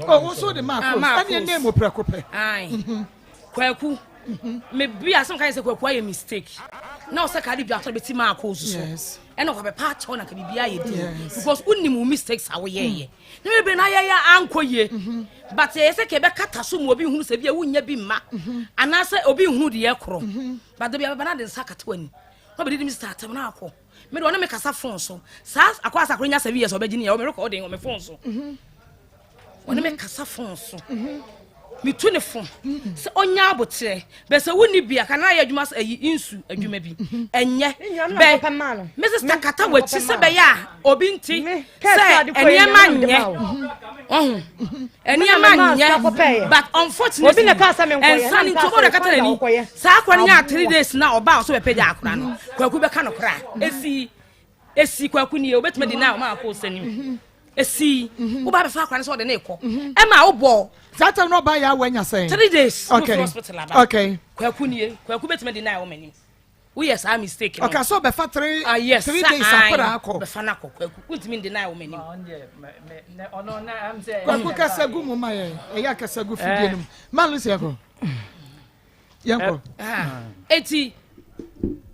Oh, wo nso de Marcos. Ah, Ɛne ɛnɛ mu prɛko pɛ. Mhm. Kwaku. Mhm. Me bi asɛm ka sɛ kwaku ayɛ mistake. Na ɔsɛ ka de dwa atɔ bɛti Marcos so. Ɛna ɔkɔ bɛpa akyɛw na ka biribi ayɛ din. Because wonim wo mistakes a woyɛɛyɛ. Mm. Ne bebree na ayɛyɛ ankɔ yie. Mhm. But ɛyɛ sɛ ka ɛbɛkata so mu obi nhunu sɛ bi a wonya bi mma. Anaasɛ obi nhunu deɛ ɛkorɔ. But da bi abɛba na de nsa akata w'ani. Na ɔbɛdidi mi sɛ atɛm na akɔ. Me de ɔne me kasa phone so. Saa akɔ asa akɔ nya 7 years ɔbɛgye ne yɛ ɔme rekɔding wɔ me phone so. Ɔne me kasa phone so. Metu ne fo sɛ ɔnya aboterɛ bɛ sɛ wonni bi a kana ayɛ adwuma sɛ ayi nsu adwuma bi ɛnyɛ bɛ me sista kata w'akyi sɛ bɛyɛ a obi nti sɛ nneɛma nyɛ ɔho nneɛma nyɛ but unfortunately ɛnsa ne nti ɔbɛdɔ kata n'ani saa akora no nya 3 days na ɔbaa ɔsɛ bɛpɛgya akora no Kwaku bɛka no koraa. Esi esi kwaku nie obetumi di na ɔma akɔ sɛnim. Esi wo ba bɛfa akora no sɛ ɔde ne kɔ. Ɛma wo bɔ. Saa time na ɔba yɛ awɔ anya sɛn. 3 days. Okay. Hospital aba. Okay. Kwaku nie kwaku betumi di na ɔma nim. Woyɛ saa mistake no. Ɔka sɛ ɔbɛfa 3 ah, yes, 3 days akora akɔ. Bɛfa no akɔ kwaku. Wontumi di na ɔma nim. Kwaku kasa gu mu ma yɛn. Ɛyɛ akasa gu fidie no mu. Ma Lucy ɛkɔ. yɛnkɔ. eti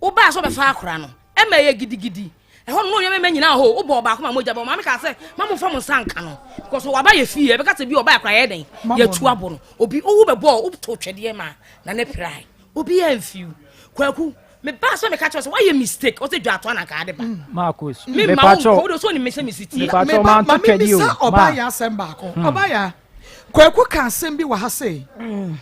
wobaa sɛ ɔbɛfa akora no ɛma ɛyɛ gidigidi ɛhɔ no na onyɛ nyinaa hɔ wobɔ ɔbaako ma mogya bɔ maame kaa sɛ ma momfa mo nsa nka no because waba yɛ fie ɛbɛka sɛ bi ɔba akora yɛ dɛn yɛtu abo no obi owu bɛbɔ woto twɛdeɛ ma na ne prae obi yɛ mfiw kwaku mebaa sɛ meka kyerɛ sɛ woayɛ mistake ɔsɛ dwa ato ananka ade ba mm. Marcus me ma wo nkɔ wode sɛ onim me sɛ mesi tie mepatwɔ manto twɛdeɛ o ma ɔbaa yɛ asɛm baako hmm. ɔbaa yɛ kwaku ka asɛm bi wɔ ha sei hmm.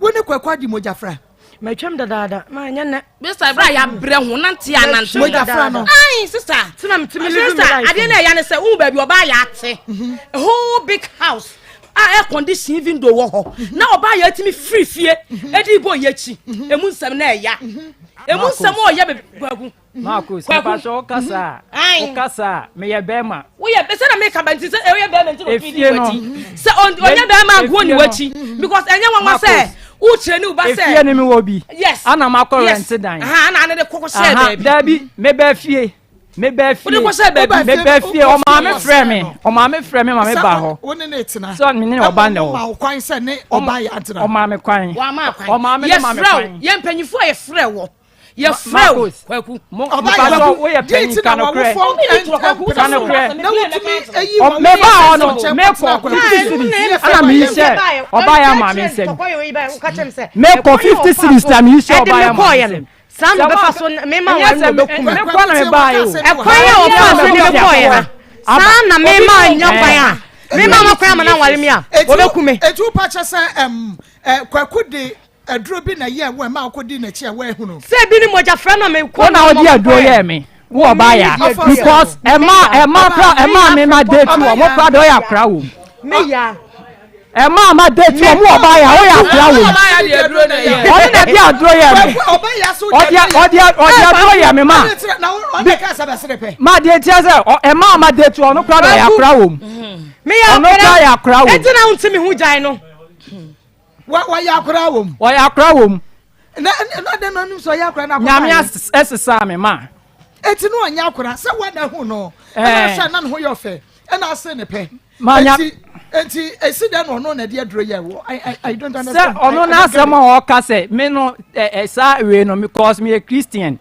Wo ne Kwaku adi mogyafra? Matwam dadaada, ma ɛnyɛ nnɛ. Sista, ebere a yɛabrɛ ho nante a nante. Mogyafra no. Ayi, sista. Sina mi timi live mi life. Adeɛ na ɛya ne sɛ, wohu baabi ɔbaa yɛ ate. Mhm. A whole big house a air condition even though wɔ hɔ. Mhm. Na ɔbaa yɛ atumi firi fie. Mhm. Edi bɔ yɛ akyi. Emu nsɛm na ɛya. Emu nsɛm ɔyɛ bebe kwaku. Marcus, mepa sɛ wokasa a, wokasa a, meyɛ bɛrima. Woyɛ bɛ sɛ na meka ba nti sɛ ɔyɛ bɛrima nti na ɔtumi di w'akyi. Sɛ ɔnyɛ bɛrima nko ni w'akyi because ɛnyɛ nwanwa sɛ wokyerɛ ne wo ba sɛ. Efie no mewɔ bi. Yes. Ana makɔ rent dan. Aha, ana ana de kɔkɔ hyɛ baabi. Dabi, mebɛ fie. Mebɛ fie. Wode kɔ hyɛ baabi. Mebɛ fie, ɔmaame frɛ me. Ɔmaame frɛ me ma me ba hɔ. Wo ne ne tena. Sɛ me ne ɔba na wɔ. Ɔma wo kwan sɛ ne ɔba yɛ atena. Ɔmaame kwan. Wama kwan. Ɔmaame ne ma me kwan. Yɛfrɛ wo, yɛ mpanyinfoɔ a yɛfrɛ wɔ. yɛfrɛ wo kwaku ɔba woyɛ panyin ka nokorɛ ka nokorɛ meba hɔ no mekɔ 50 cities ana meyi hyɛ ɔba yɛ ama me nsɛm mekɔ 50 cities na meyi hyɛ ɔba yɛ ama me nsɛm saa na ɔbɛfa so mema wɔn na ɔbɛkum mekɔ na meba yɛ o ɛkwan a ɔfa so ne mekɔɔ yɛ no saa na mema nya kwan a mema ma kwan ama no aware me a wɔbɛku me ɛti wo pa kyɛ sɛ kwaku de Aduro bi na ɛyɛɛ wo a ɛma wokɔdii n'akyi a woanhunu. Sɛ ebi ne mogyafra na mekɔ Wo na wode aduro yɛɛ me wo ɔbaa ya because ɛma ɛma kora ɛma me ma date wɔ mo kora de ɔyɛ akora wɔ mu ɛma ma date wɔ mo ɔbaa ya ɔyɛ akora wɔ mu ɔne na ɛde aduro yɛɛ me ɔde ɔde ɔde aduro yɛɛ me ma ma deɛ tia sɛ ɛma ma date wɔ ɔno kora de ɔyɛ akora wɔ mu ɔno kora yɛ akora wɔ mu. Eti na wonti me ho gyae no. Wɔyɛ akora wɔ mu. Wɔyɛ akora wɔ mu. Na na dɛn na ɔnim sɛ ɔyɛ akora na akɔfa Nyame ɛsesaa me ma. Eti no ɔnyɛ akora sɛ wɔn na ɛho no. Ɛna ahwɛ na ne ho yɛ ɔfɛ. Ɛna ase ne pɛ. Eti eti esi dɛn na ɔno na ɛde aduro yɛ wɔ I I I don't understand. Sɛ ɔno n'asɛm a ɔka sɛ me no ɛ ɛ saa wei no because me yɛ Christian.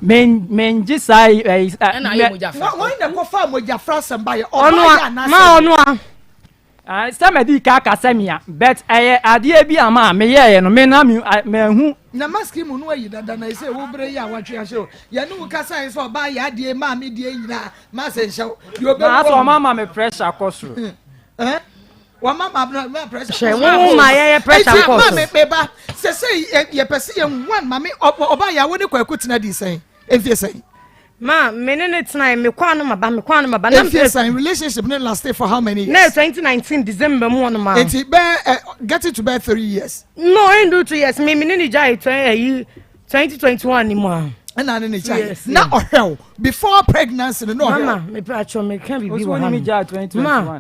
Me me ngye saa ɛ ɛ. Ɛna ayɛ mogyafra. Wɔn na ɛkɔfa mogyafra asɛm ba yɛ ɔbaa yɛ anaasɛ. Ma ɔno a. Ah, sɛ madi ka aka sɛ mea, but ɛyɛ adeɛ bi a ma meyɛeɛ no, me na me mahu. Na mask mu no ayi dada na ɛsɛ wo berɛ yi a watwe ahyɛ o. Yɛne wo kasa yi sɛ ɔbaa yɛ adeɛ maa me deɛ nyinaa ma sɛ nhyɛ wo. Deɛ ɔbɛwu Na asɛ ɔma ma me pressure kɔ soro. Eh? Wama ma ma pressure. Hwɛ wo ma yɛyɛ pressure kɔ so. Eti ma me me ba sɛ sɛ yɛpɛ sɛ yɛn one ma me ɔba yɛ awo ne kwaku tena di sɛn efie sɛn. Ma me ne ne tena me kɔ ano ma ba me kɔ ano ma ba. Efie sɛn relationship ne last for how many years. Na 2019 December mu ɔno ma. Eti bɛɛ ɛ getting to bɛɛ 3 years. No, ɛndu 2 years me me ne ne gya yɛ 20 ɛyi 2021 ni mu a. Ɛna ne ne gya yɛ na ɔhwɛ o before pregnancy no na ɔhwɛ o. Mama me pe atwɔ me ka bibi wɔ ha no. Ma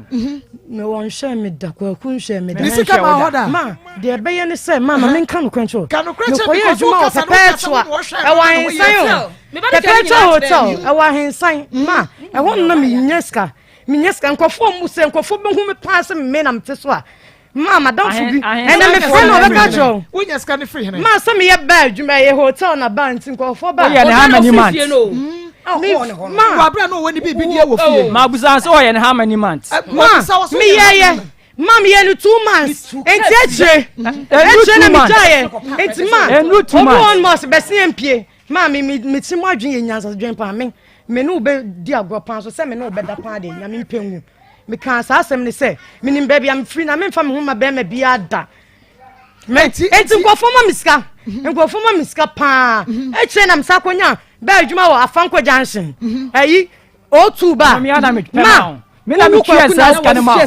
me wɔ nhwɛ me da kwaku nhwɛ me da. Ne sika ma hɔ da. Ma deɛ ɛbɛyɛ ne sɛ ma ma me nka no kwankyerɛ. Ka no kwankyerɛ because because wo kasa no kasa wo wɔhwɛ ɛwɔ ahensan o. Perpetual hotel ɛwɔ ahensan ma ɛhɔ no na me nya sika me nya sika nkurɔfoɔ mu sɛ nkurɔfoɔ bɛhu me paa sɛ me na mete so a. Maa madamfo bi ɛnna mefrɛ no ɔbɛka kyerɛ wo. Wonya sika no firi hene? Maa sɛ meyɛ baa adwuma ɛyɛ hotel na baa nti nkurɔfoɔ baa. Woyɛ ne how many months? Ma wabra na ɔwɔ ne biribi deɛ wɔ fie. Ma busa sɛ ɔyɛ ne how many months? Ma meyɛyɛ ma meyɛ no 2 months nti akyire akyire na megyaeɛ nti ma obi wɔn mɔs bɛsi yɛn pie ma me me me ti mu adwene yɛ nyansa dwen paa me me ne wo bɛ di agorɔ paa so sɛ me ne wo bɛda paa deɛ nyame mpɛ ngu. Mekaa saa asɛm no sɛ, menim baabi a mefiri na memfa me ho ma bɛrima biara da. Enti nkurɔfoɔ ma me sika, mhm. nkurɔfoɔ ma me sika paa. Mhm. Akyire na mesa kɔnya bɛɛ adwuma wɔ Afanko Junction. Mhm. Ayi O2 ba. Ma me na me tua sɛ sika no ma wo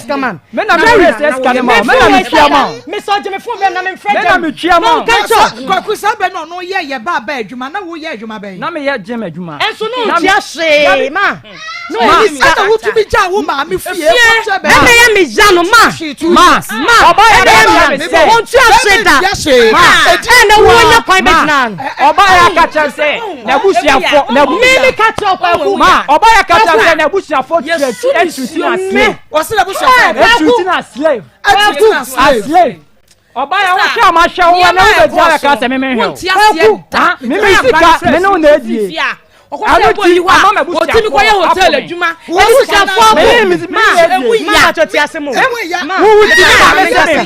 me na me tua sɛ sika no ma wo me na me tua ma wo me sɛ ɔgye me fon bɛm na me mfrɛ me na me tua ma wo kwaku saa bɛ na ɔno yɛ yɛ ba ba adwuma na wo yɛ adwuma bɛn na me yɛ gym adwuma ɛnso no ntua hwee ma Ma ɛna wotumi gya wo maame fie kɔkyɛ bɛrima. Ɛna yɛ me ya no ma. Ma ma ɔba yɛ ɛna yɛ me sɛ wɔn tu ase da. Ma ɛna wo nya kwan bɛ gyina no. Ɔba yɛ aka kyerɛ sɛ n'abusuafo n'abu. Mi mi ka kyerɛ ɔkwaku. Ma ɔba yɛ aka kyerɛ sɛ n'abusuafo kyerɛ etuti na slave. Wɔsi n'abusuafo. Etuti na slave. Etuti na slave. Ɔba yɛ wohwɛ a mahwɛ wo na wobɛgyina bɛka sɛ meme hwɛ wo meme sika me ne wo na adie ɛno ti ama m'abusuafoɔ apo me abusuafoɔ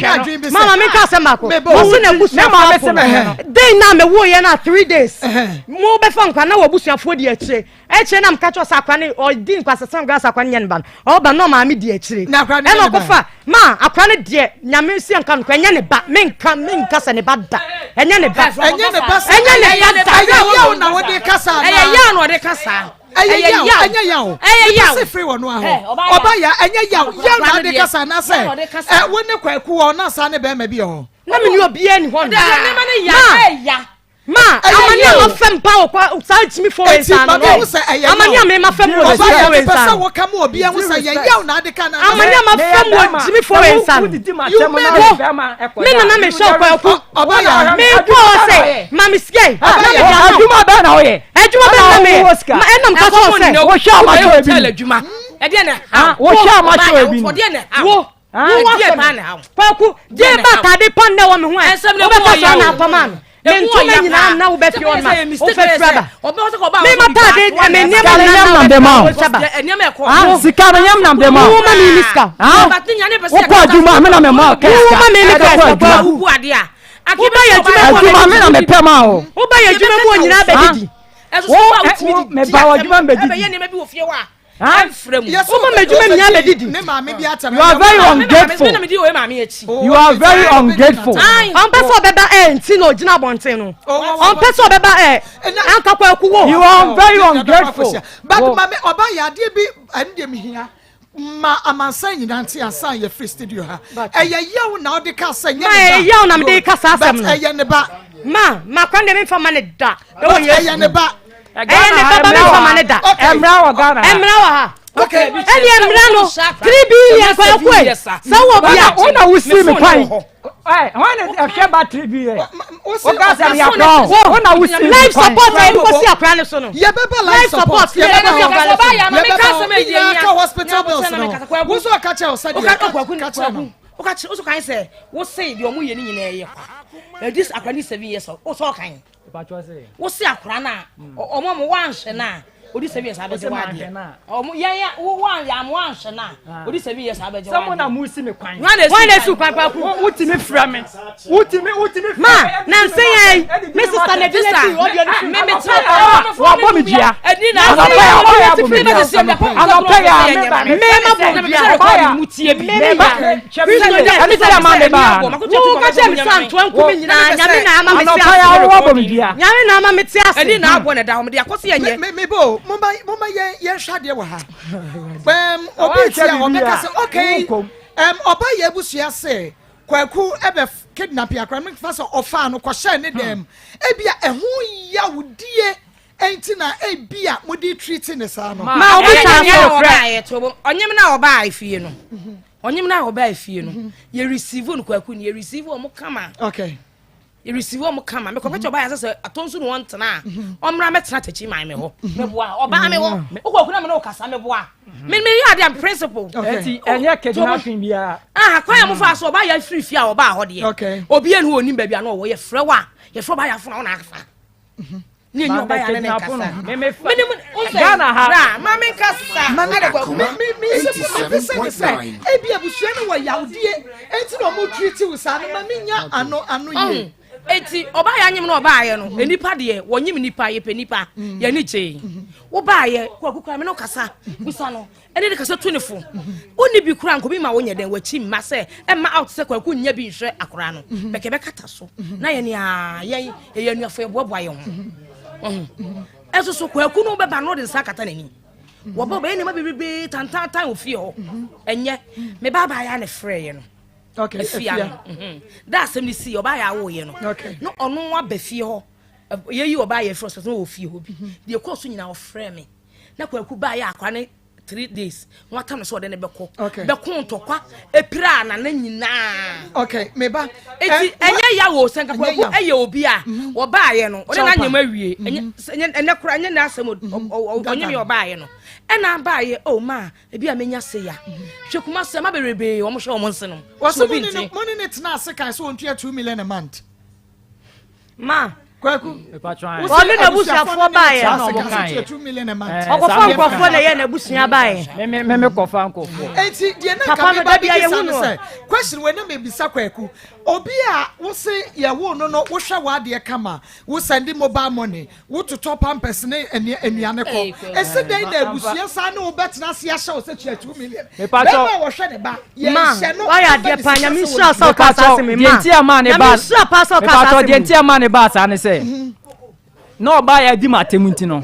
apo mama menka asɛm baako wɔse na abusuafoɔ apo den na mewoeɛ no a 3 days mo bɛfa nkwa na wɔ abusuafoɔ di akyire Akyire na meka kyerɛ sɛ akora no ɔdi nkwasasɛm koraa sɛ akora no nyɛ ne ba no ɔba na ɔmaame di akyire ɛna ɔkɔfa ma akora no deɛ nyame si nka no ɛnyɛ ne ba menka menka sɛ ne ba da ɛnyɛ ne ba ɛnyɛ ne ba ɛnyɛ ne ba da ɛyɛ yaw na wɔde kasa ɛyɛ yaw na wɔde kasa ɛyɛ yaw ɛnyɛ yaw ɛyɛ yaw ɛyɛ firi wɔn ahɔ ɔba ya ɛnyɛ yaw yaw na wɔde kasa na sɛ ɛ wo ne kwaku wɔ na saa ne bɛrima bi wɔ hɔ na me ni obiara ni hɔ no ma Ma amane a mafa mu paa wɔ kwa saa gyimi fo wei nsa no amane a mema fa mu wɔ gyimi fo wei nsa no amane a mafa mu wɔ gyimi fo wei nsa no wo me nana me hyɛ ɔkwa aku me kɔ sɛ ma me sika yi na me di ama adwuma bɛn na woyɛ adwuma bɛn na meyɛ ɛnam ka sɛ ɔsɛ wohwɛ amakyɛ ebi wohwɛ amakyɛ ebi wo Wo asɛm. Kwaku, gye ba atade pa nnɛ wɔ me ho ɛ. Wobɛka saa na atɔ maa no. Me ntoma nyinaa na wobɛfi hɔ ma wofɛfira ba. Me ma taade me nneɛma nyinaa na wobɛfi hɔ ba. Sika no nyam nam de ma. Wo ma me ni sika. Wokɔ adwuma me na me ma kɛ sika. Wo ma me ni kɛ sika. Kwaku. Woba yɛ adwuma mu adwuma me na me pɛ ma wo. Woba yɛ adwuma mu nyinaa bɛdidi. Wo me ba wɔ adwuma mbɛdidi. ɛmfrɛ mu. Woma m'adwuma nyinaa bɛdidi. You are very ungrateful. You are very ungrateful. Ɔmpɛ sɛ ɔbɛba ɛ nti na ɔgyina abɔnten no. Ɔmpɛ sɛ ɔbɛba ɛ anka kwaku wo. You are very ungrateful. But maame ɔba yɛ adeɛ bi ɛno deɛ mehia ma amansan nyinaa nte asan yɛ free studio ha ɛyɛ yaw na ɔde ka sɛ nyɛ ne ba. Ma ɛyɛ yaw na mede ka saa asɛm no. But ɛyɛ ne ba. Ma ma kwan deɛ memfa ma ne da. But ɛyɛ ne ba. Ɛyɛ ne ba ba memfa ma ne da. Ɛmmra wɔ Ghana ha. Ɛmmra wɔ ha. Ɛne ɛmmra no 3 billion kwaku ɛ sɛ wɔ bia. Wo na wosi me kwan. Wɔn na ɛhwɛ ba 3 billion. Woka sɛ meyɛ akora wo. Wo na wosi me kwan. Life support a yɛde kɔsi akora no so no. Yɛbɛba life support. Yɛbɛba yɛbɛba yɛbɛba ka hospital bills no. Wo nso ɔka kyerɛ wo sɛ deɛ ka kyerɛ no. Woka kyerɛ wo so kan sɛ wo se deɛ ɔmo yɛ ne nyinaa yɛ kwa. Ɛdi akora ne 7 years old. Wo sɛ ɔkan. Wo se akora no a ɔmo ɔmo wanhwɛ no a. Odi 7 years abɛgye w'adeɛ. Ɔmo yɛn yɛ wo wo an yam wanhwɛ no a odi 7 years abɛgye w'adeɛ. Sɛ mo na mo si me kwan. Wɔn na esi kwan kwaku. Wotumi frɛ me. Wotumi wotumi frɛ me. Ma na nse yɛn yi me sista na ɛdi n'akyi ɔdi ɔdi fi. Me me tena Wabɔ me dua. Ɛdi na Anɔpa yɛ ɔbɔ yɛ abɔ me dua. Anɔpa yɛ a me ba me. Me ma bɔ dua. Ɔba yɛ mu tie bi. Me ba. Ɛne sɛ yɛ maa me ba. Wo ka kyerɛ me sɛ antoa nku me nyinaa nyame na ama me te Anɔpa yɛ ase. wabɔ me dua. Nyame na ama me te ase. Ɛdi na abɔ na da hɔ mede akɔsi ɛnyɛ. Me me bo mo ma mo ma yɛn yɛn hwɛ adeɛ wɔ ha. Um, obi ti a ɔbɛka sɛ okay. Um, ɔba yɛ abusua sɛ kwaku ɛbɛ kidnap akora no fa sɛ ɔfaa no kɔhyɛ ne dɛm. Ebi a ɛho yawdie enti na ebi a mo de treat ne saa no. Ma obi saa so. Ɔnyem na ɔbaa efie no. Ɔnyem na ɔbaa efie no. Yɛ receive no kwaku no yɛ receive ɔmo kama. Okay. Yɛ receive ɔmo kama. Mekɔ kɛkyɛ ɔbaa yɛ sɛ sɛ atɔ nso na wɔn tena a ɔmmra mɛtena takyi man me hɔ. Meboa ɔbaa me hɔ. Wokɔ kuna me ne ɔkasa meboa. Me me yɛ adeɛ principle. Eti ɛnyɛ kidnapping biara. Ah kwan a mo fa so ɔbaa yɛ firi fie a ɔbaa hɔ deɛ. Okay. Obi enu onim baabi a na ɔwɔ yɛ frɛ wa yɛ frɛ ɔbaa yɛ afona ɔna afa. Ne enyi ɔbaa yɛ ne ne nkasa. Mene mu Ghana ha. Bra ma me nkasa. Ma me Ada kwaku. me me me sɛ me sɛ ne sɛ ebi abusua no wɔ yawdie enti na ɔmo treat wo saa no ma me nya ano ano yie. Eti ɔbaa yɛ anyem na ɔbaa yɛ no nipa deɛ wɔnyem nipa yɛpɛ nipa yɛne gyee wobaa yɛ kwaku kura me no kasa bisa no ɛne de kasa tu ne fo wonni bi kura nkobi ma wonyɛ dɛn wakyi mma sɛ ɛma out sɛ kwaku nyɛ bi nhwɛ akora no bɛkɛ bɛkata so na yɛne a yɛn yɛyɛ anuafo yɛboaboa yɛn ho ɛso so kwaku no bɛba no de nsa akata n'anim wɔbɔ bɛyɛ nneɛma bebrebe tantantan wɔ fie hɔ ɛnyɛ me baabaa yɛ a ne frɛ yɛ no Okay, afia no mhm. da asɛm no si ɔbaa yɛ awoyɛ no na ɔno aba fie hɔ yɛyi ɔbaa yɛ firi ɔsɛ wɔ fie hɔ bi mhm. deɛ ɛkɔɔ so nyinaa ɔfrɛ me na kwaku baa yɛ akora ne three days na watam no sɛ ɔde ne bɛkɔ bɛko ntɔkwa epira nana nyinaa. okay meba. eti ɛnyɛ ya wo sɛ nka kwaku ɛyɛ obi a mhm. ɔbaayɛ no ɔde n'anyɛm awie mhm. ɛnyɛ ɛnɛ kora ɛnyɛ n'asɛm ɔnyɛ mi ɔbaayɛ no ɛna abaayɛ oh maa Ebi a menya se ya. Hwɛ Kumasi ama berebee wɔn hwɛ wɔn nse nom. Wɔsɛ mo ne ne mo ne ne tena ase kan sɛ wɔntua 2 million a month. Ma. Kwaku. Wɔne n'abusuafoɔ baeɛ. Ɔkɔfa nkurɔfoɔ na ɛyɛ n'abusua baeɛ. Me me me kɔfa nkurɔfoɔ. Eti deɛ na nka mi ba bi bisa ne sɛ question wei na mi bisa Kwaku obi a wose yɛ wo no no wohwɛ w'adeɛ kama wo send mobile money Wototɔ pampers ne nnuane kɔ. Ese dɛn na abusua saa ne wo bɛtena ase ahyɛ wo sɛ tua 2 million? Bɛrima a wɔhwɛ ne ba, yɛnhyɛ no Ma, wayɛ adeɛ paa, Nyame nhyira wo sɛ wokaa saa asɛm yi. Ma, Deɛ nti a maa ne Nyame ba, nhyira paa sɛ wokaa saa mepatɔ asɛm deɛ yi. nti a maa ne baa saa ne sɛ, na ɔbaa yɛ adi m'atɛm nti no,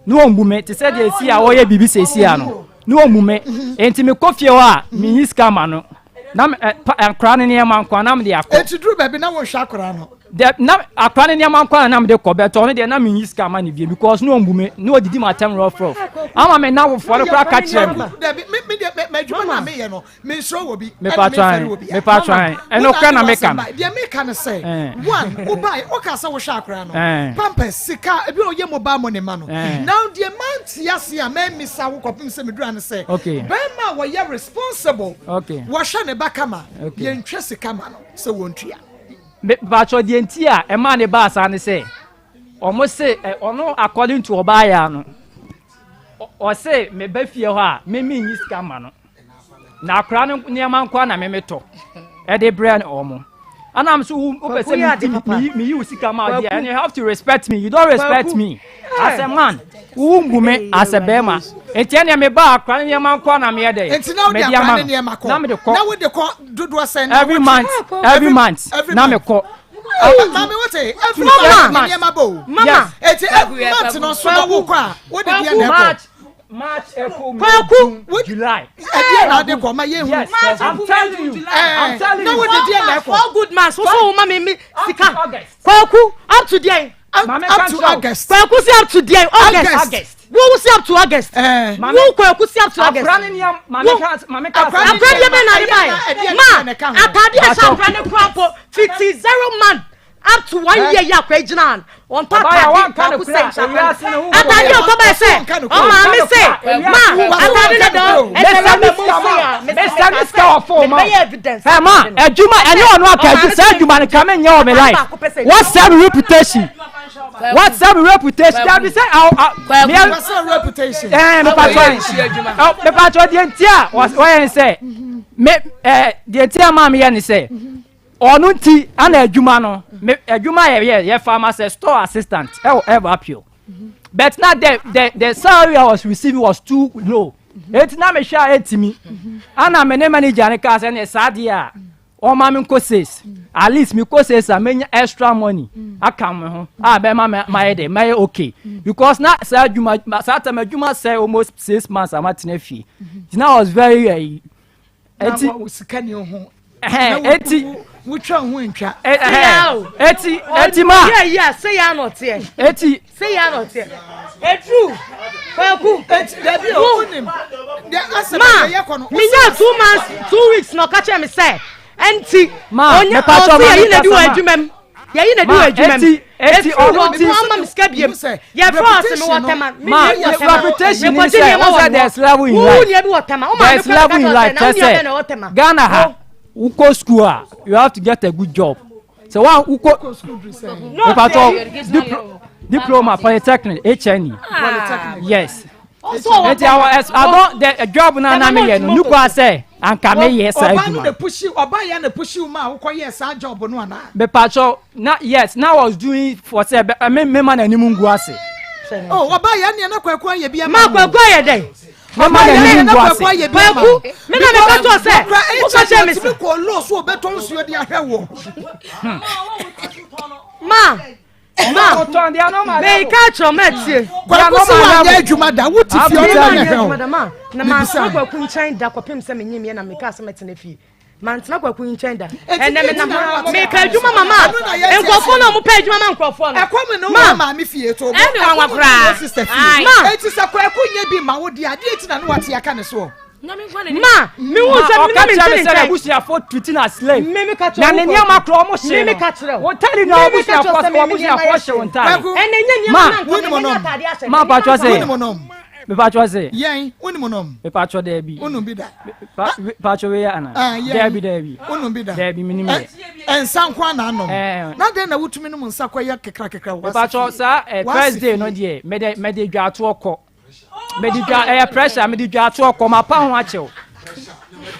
na ɔmmu me te sɛ deɛ esi a ɔyɛ biribi seesie a no, na ɔmmu me. Enti mekɔ fie hɔ a, menyi sika ma no. Na me- ɛ, pa- akwaraa no nneɛma nko a na mede akɔ. Enti duru baabi na wonhwɛ akwaraa no. Dɛ na akwaraa no nneɛma nko a na mede kɔ bɛtɔ ɔno deɛ na menyi sika ma no bio because na ɔmbu me na ɔdidi m'atɛm rough rough ama me nnamfofoɔ no koraa ka kyerɛ me. Dabi, me me deɛ m'adwuma no a meyɛ no, mensuro wɔ bi, ɛna Mepa memfɛre twan, wɔ bi. mepa twan, Wo ɛno na kora na wode meka w'asɛm no. bae. Deɛ meka ne sɛ, Eh. one, wobae, wokaa sɛ wohwɛ akwaraa no, Eh. pampers, sika, ebi a ɔyɛ mobile money ma no. Eh. Now deɛ mante ase a mammisa wo kɔpem sɛ meduru ha ne sɛ, Okay. barima a wɔyɛ responsible, Okay. wɔhwɛ ne ba kama, Okay. yɛntwa sika ma no sɛ wɔntua. Mepakyɛw deɛ nti a ɛmaa ne baa saa ne sɛ ɔmo se ɛ ɔno according to ɔbaa yaa no ɔse meba fie hɔ a me me nyi sika ma no na akora no nneɛma nko na me metɔ ɛde brɛ no ɔmo ana so wo wopɛ sɛ me yi wo sika ma deɛ and you have to respect me you don't respect me as a man wo mbu me as a bɛrima nti ɛnea me ba akora ne nneɛma nko na meyɛ dɛ nti na wode akora ne nneɛma kɔ na mede kɔ na wode kɔ dodoɔ sɛn every month every month na me kɔ maame wote every month ne nneɛma bɔ o mama eti every month no so na wokɔ a wode deɛ na ɛkɔ March March April May Kwaku June July ɛdeɛ na ade kɔ ma yɛ hu yes I'm telling you I'm telling na you wode deɛ na ɛkɔ four good months woso wo ma me me sika Up to August. Kwaku up to deɛn Maame up to ka kyerɛ wo. August Kwaku si up to deɛn August August. wo si up to August Eh. Maame- wo Kwaku si up to August akora ne nneɛma maame Wo- ka maame ka Akora ne akora deɛ bɛn na ade Ɛdeɛ na- ɛdeɛ bae na ma ɛka ho? atade a ɛhyɛ Bakyɛw. akora ne kora mpo fiti zero man. Up to one year yi akwa gyina ha no ɔntɔ ataade baako sɛ nhyɛ akwa ataade ɔtɔ bɛyɛ sɛ ɔmaame sɛ ma ataade ne dɔ ɛsɛ bɛ mu nso ya mesa ne sika wɔ fon ma mebɛyɛ evidence ɛ ma adwuma ɛne ɔno aka adwuma saa adwuma no kame nyɛ wɔ me life wɔsɛ me reputation wɔsɛ me reputation dabi sɛ aw aw wɔsɛ reputation ɛɛ mepatɔ mepatɔ deɛ nti a wɔyɛ ne sɛ me ɛɛ deɛ nti a maa meyɛ ne sɛ. Ɔno nti ana adwuma no me adwuma yɛ yɛ yɛ fa ma sɛ store assistant ɛwɔ Everpure but na the the the salary I was receiving was too low eti na mehwɛ a etimi ana me ne manager ne kaa sɛ ne saa deɛ a ɔma me nkɔ sales at least me kɔ sales a menya extra money aka me ho a bɛma me mayɛ dɛ mayɛ okay because na saa adwuma saa tam adwuma sɛ almost 6 months a matena fie nti na I was very uh, eti sika ni ho eti wotwa ho ntwa eti eti ma yɛ yɛ sɛ yɛ anɔ teɛ eti sɛ yɛ anɔ teɛ eduru kwaku eti dabi o wonim de asɛm ma yɛ kɔ no menya 2 months 2 weeks na ɔka kyerɛ me sɛ ɛnti ma onya mepatɔ ɔsi ma yɛyi na di wɔ mekasa ma adwuma mu yɛyi na di wɔ adwuma mu eti eti efiri ɔno hɔ ti mo ama me sika biem yɛfrɛ ɔse me wɔ tɛma me ma nua bi wɔ tɛma reputation ni mekɔgye sɛ nneɛma wọ́n wɔ sɛ there's level in wo life nua bi wɔ tɛma wo maame there's kora level bɛka in kyerɛ life sɛ na wo kyɛ nua bɛn na ɛwɔ sɛ tɛma Ghana ha wokɔ school a you have to get a good job sɛ wa wokɔ mepatɔ diplo diploma polytechnic HNE yes eti awɔ ɛs I don the job na na meyɛ no nukua sɛ anka meyɛ saa ɔbaa no adwuma na pushi ɔbaa yɛ na pushi ma a wokɔ yɛ saa job no anaa mepatɔ na yes na I was doing for sɛ bɛ me me ma n'anim ngu ase oh ɔbaa yɛ neɛ na kwaku ayɛ bi ama ma wo. kwaku ayɛ dɛn me ma n'anim ngu ase kwaku ayɛ bi ama Kwaku, wo. me na meka kyerɛ wo sɛ, Because woka kyerɛ me tumi sɛ- kɔ loo so ɔbɛtɔ nsuo de ahwɛ wɔ ma ma ɔtɔn deɛ no ma meka kyerɛ ma tie kwaku sɛ woanyɛ adwuma da wote fie ɔno na Mema nyɛ hwɛ adwuma wo da ma na Mebisa. mantena kwaku nkyɛn da kɔpem sɛ menyimyɛ na meka sɛ mɛtena fie mantena kwaku nkyɛn da Enti ɛnɛ deɛ menam nti na woate meka adwuma ma ma Ɛno na yɛte nkurɔfoɔ ase. no a mopɛ adwuma ma nkurɔfoɔ no ɛkɔm ne Ma. wo maame fie to Ɛne wanwa koraa. sister fie Aye. Ma. eti sɛ kwaku nyɛ bi ma wo deɛ adeɛ ti na ne wate aka ne soɔ ma mehu sɛ ɔka mena kyerɛ mente me ne sɛ nkyɛn n'abusuafoɔ treating as slave Me meka kyerɛ na wo ne Kwaku. nneɛma korɔ ɔmo hye Me no meka kyerɛ wo. wo tali na Me meka kyerɛ ɔbusuafoɔ wo sɛ me me nneɛma ɔbusuafoɔ yɛ hye wo hye. ntaade Kwaku. ɛnɛ nyɛ nneɛma Ma. na nka Wonim menya ɔnom. atade ahyɛ Ma, patwɔ sɛ- wonim ɔnom mepatwɔ se yɛn wonim ɔnom mepatwɔ daabi wonom bi da patwɔ wei yɛ ana Ah, yɛn. daabi daabi wonom bi da daabi menim yɛ Ɛnsa nko ana anom Eh. na dɛn na wotumi nom nsa kɔyɛ kekrakekra wɔ mepatwɔ w'ase saa fie? eh, W'ase first day fie. no deɛ mede mede dwatoɔ kɔ mede dwa ɛyɛ pressure mede dwatoɔ kɔ mapa ho akyɛw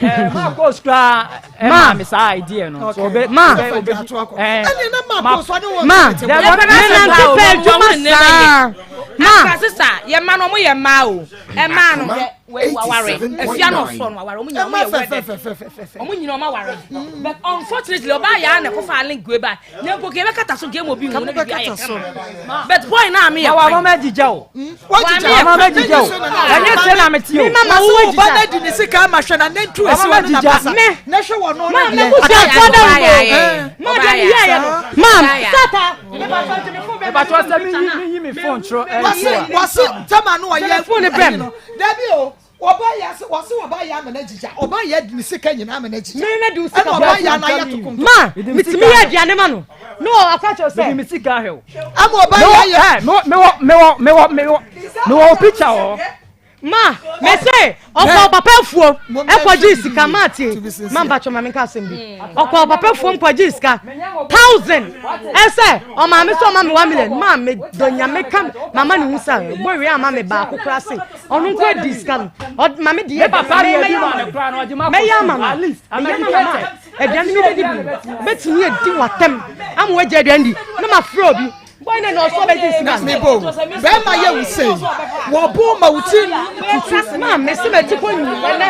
ɛɛ maa coach koraa ɛmaa me saa idea no so obe Ma. obe obe Dwatoɔ kɔ. ɛɛ Ɛne na ma kɔ so ɔne wɔn ma tete Dɛbɔ- wɔ. menante pɛ adwuma saa ma sisa yɛ mma no ɔmo yɛ mmaa o ɛmaa no yɛ waware efia na ɔsɔ no waware ɔmo nyina ɔmo Ɛma yɛ wedded fɛfɛfɛfɛfɛ. ɔmo nyina ɔmo aware but unfortunately ɔbaa yɛ ana kɔfa link wei ba ne mpo kɛ ɛbɛkata so game obi hu ne bibi ayɛ kama but boy naa mi yɛ ma wa kwan mama gyigya o Wagyigya. mama gyigya o ɛnyɛ sɛ na mete o Me mama wo Ɔba na di ne sika ama hwɛ na ne ntu esi Mama wɔ ne na gyigya. basa. Me. Na hwɛ wɔ no ma na deɛ. mabusuafoɔ da wo Ɔbaa ma deɛ meyɛeɛ no ma sata mepatwɔ sɛ meyi meyi me phone twerɛ ɛnso Wɔse a wɔse tɛma no ɔyɛ Telephone ne brɛ me. ɛyi no. Dabi o ɔba yɛ ase wɔse ɔba yɛ ama na gyigya ɔba yɛ di ne sika nyinaa ama na gyigya. Me mɛdi wo sika Ɛna ɔba yɛ ana ayɛ to konto. ma Mede me metumi sika yɛ ahwɛ. aduane ma no ne ɔka kyerɛ mede me sɛ sika ahwɛ o Ama ɔba yɛ ayɛ. mewɔ mewɔ mewɔ mewɔ mewɔ mewɔ picture wɔ hɔ ma mese ɔkɔ papa afuom Mo- ɛkɔgye sika ma tie To be sincere. ma mpatwɔ ma menka asɛm bi ɔkɔ papa afuom kɔgye sika thousand ɛsɛ ɔmaame sɛ ɔma me 1 million ma me dɔ nyame ka mama ne hu sɛ bɔwie ama me baako kora se ɔno nko adi sika no Ɔd- ma me deɛ me papa mɛyɛ yɛ bi ma ama me no. koraa na ɔde ma kɔ mɛyɛ ama school no at least I'm mɛyɛ ama no ma educated aduane mi bɛdi bi bɛtumi adi watam ama wagya aduane di na mafrɛ obi bɔy ne na ɔsɔ bɛgye sika no Mebo bɛrima yɛ wo sei wɔbo ma wo ti tutu. ma mese mati kɔ nyi ɛnɛ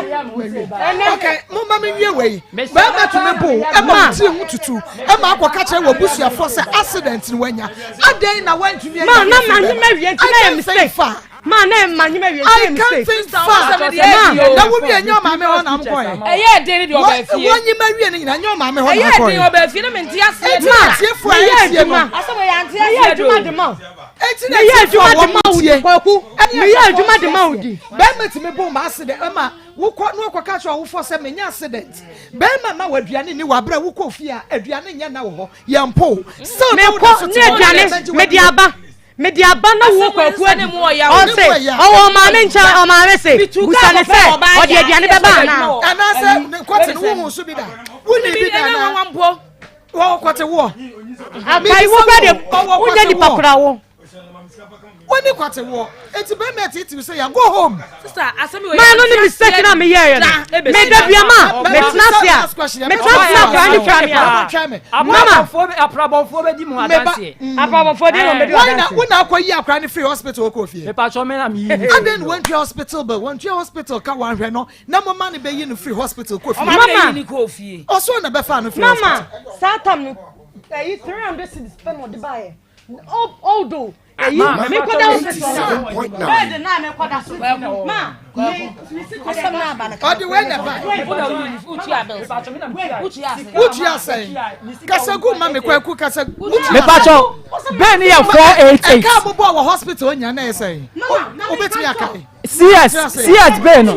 ɛnɛ Okay, mo ma mi nwie wei bɛrima tumi bo ɛma wo ti ho tutu ɛma akɔka kyerɛ wɔ busuafoɔ sɛ accident ni wanya adan na wantumi Ma, na ma nye ma wie nti na yɛ mistake. fa. Ma na ma nyima wie I can't think far. Na wo wie nyɛ ɔmaame hɔ na mokɔ yɛ. Ɛyɛ den de ɔbaa fie. Wɔ nyima wie ne nyina nyɛ ɔmaame hɔ na mokɔ yɛ. Ɛyɛ den ɔbaa fie na mente aseɛ. Eti na tiefo a ɛtie no. Asɛm yɛ ante aseɛ do. Meyɛ adwuma de ma wo. Eti na Meyɛ tiefo a adwuma de wɔn ma wo tie. di kwaku. Meyɛ adwuma de ma wo di. Bɛrima tumi bɔ ma accident ɛma wokɔ na wɔkɔka kyerɛ ɔwofoɔ sɛ menya accident. Bɛrima ma wɔ aduane ni wɔ abere a wokɔ fie a aduane nyɛ na wɔ hɔ yɛn po. Still na Mekɔ wo da so ne te hɔ na aduane yɛbɛgye mede w'aduane. aba. Mede aba na wo kwaku adi. Ɔse ɔwɔ ɔmaame nkyɛn ɔmaame se busa ne sɛ ɔde aduane bɛba anaa. Anaasɛ ne kɔte no wohu so bi da. Wonni bi da anaa? Wɔwɔ kɔte woɔ. Akai wo kura de wonyɛ nipa kura wo. Wonni kɔte woɔ. Eti bɛrima ɛtetew sɛ ya go home. Maa no ne mistake na meyɛɛ no. Meda bia ma metena ase a metena ase na akwadaa no twa me a. Mama. Aprabɔfoɔ bɛdi mu adanseɛ. Aprabɔfoɔ deɛ na wɔbɛdi adanseɛ. Wo na akɔ yi akwadaa no firi hospital kɔ fie. Mepatwɔ me na meyi no. Adɛn na wantua hospital bill wantua hospital ka wanhwɛ no na mo ma no bɛyi no firi hospital kɔ fie. Mama. Ɔsɔ na bɛfa no firi hospital. Mama saa tam no ɛyi 300 cedis pɛ na ɔde baayɛ. Although eyi mi kɔ da hospital na bɛɛdi naa mi kɔ da so ma mi mi si kɔ da na ɔde wei na ba wotua sɛn kasa gu ma me kwaku kasa mepatɔ bɛɛ ne yɛ 488 ɛka bobɔ wɔ hospital nya na yɛ sɛn wobɛtumi akae CS CS bɛɛ no.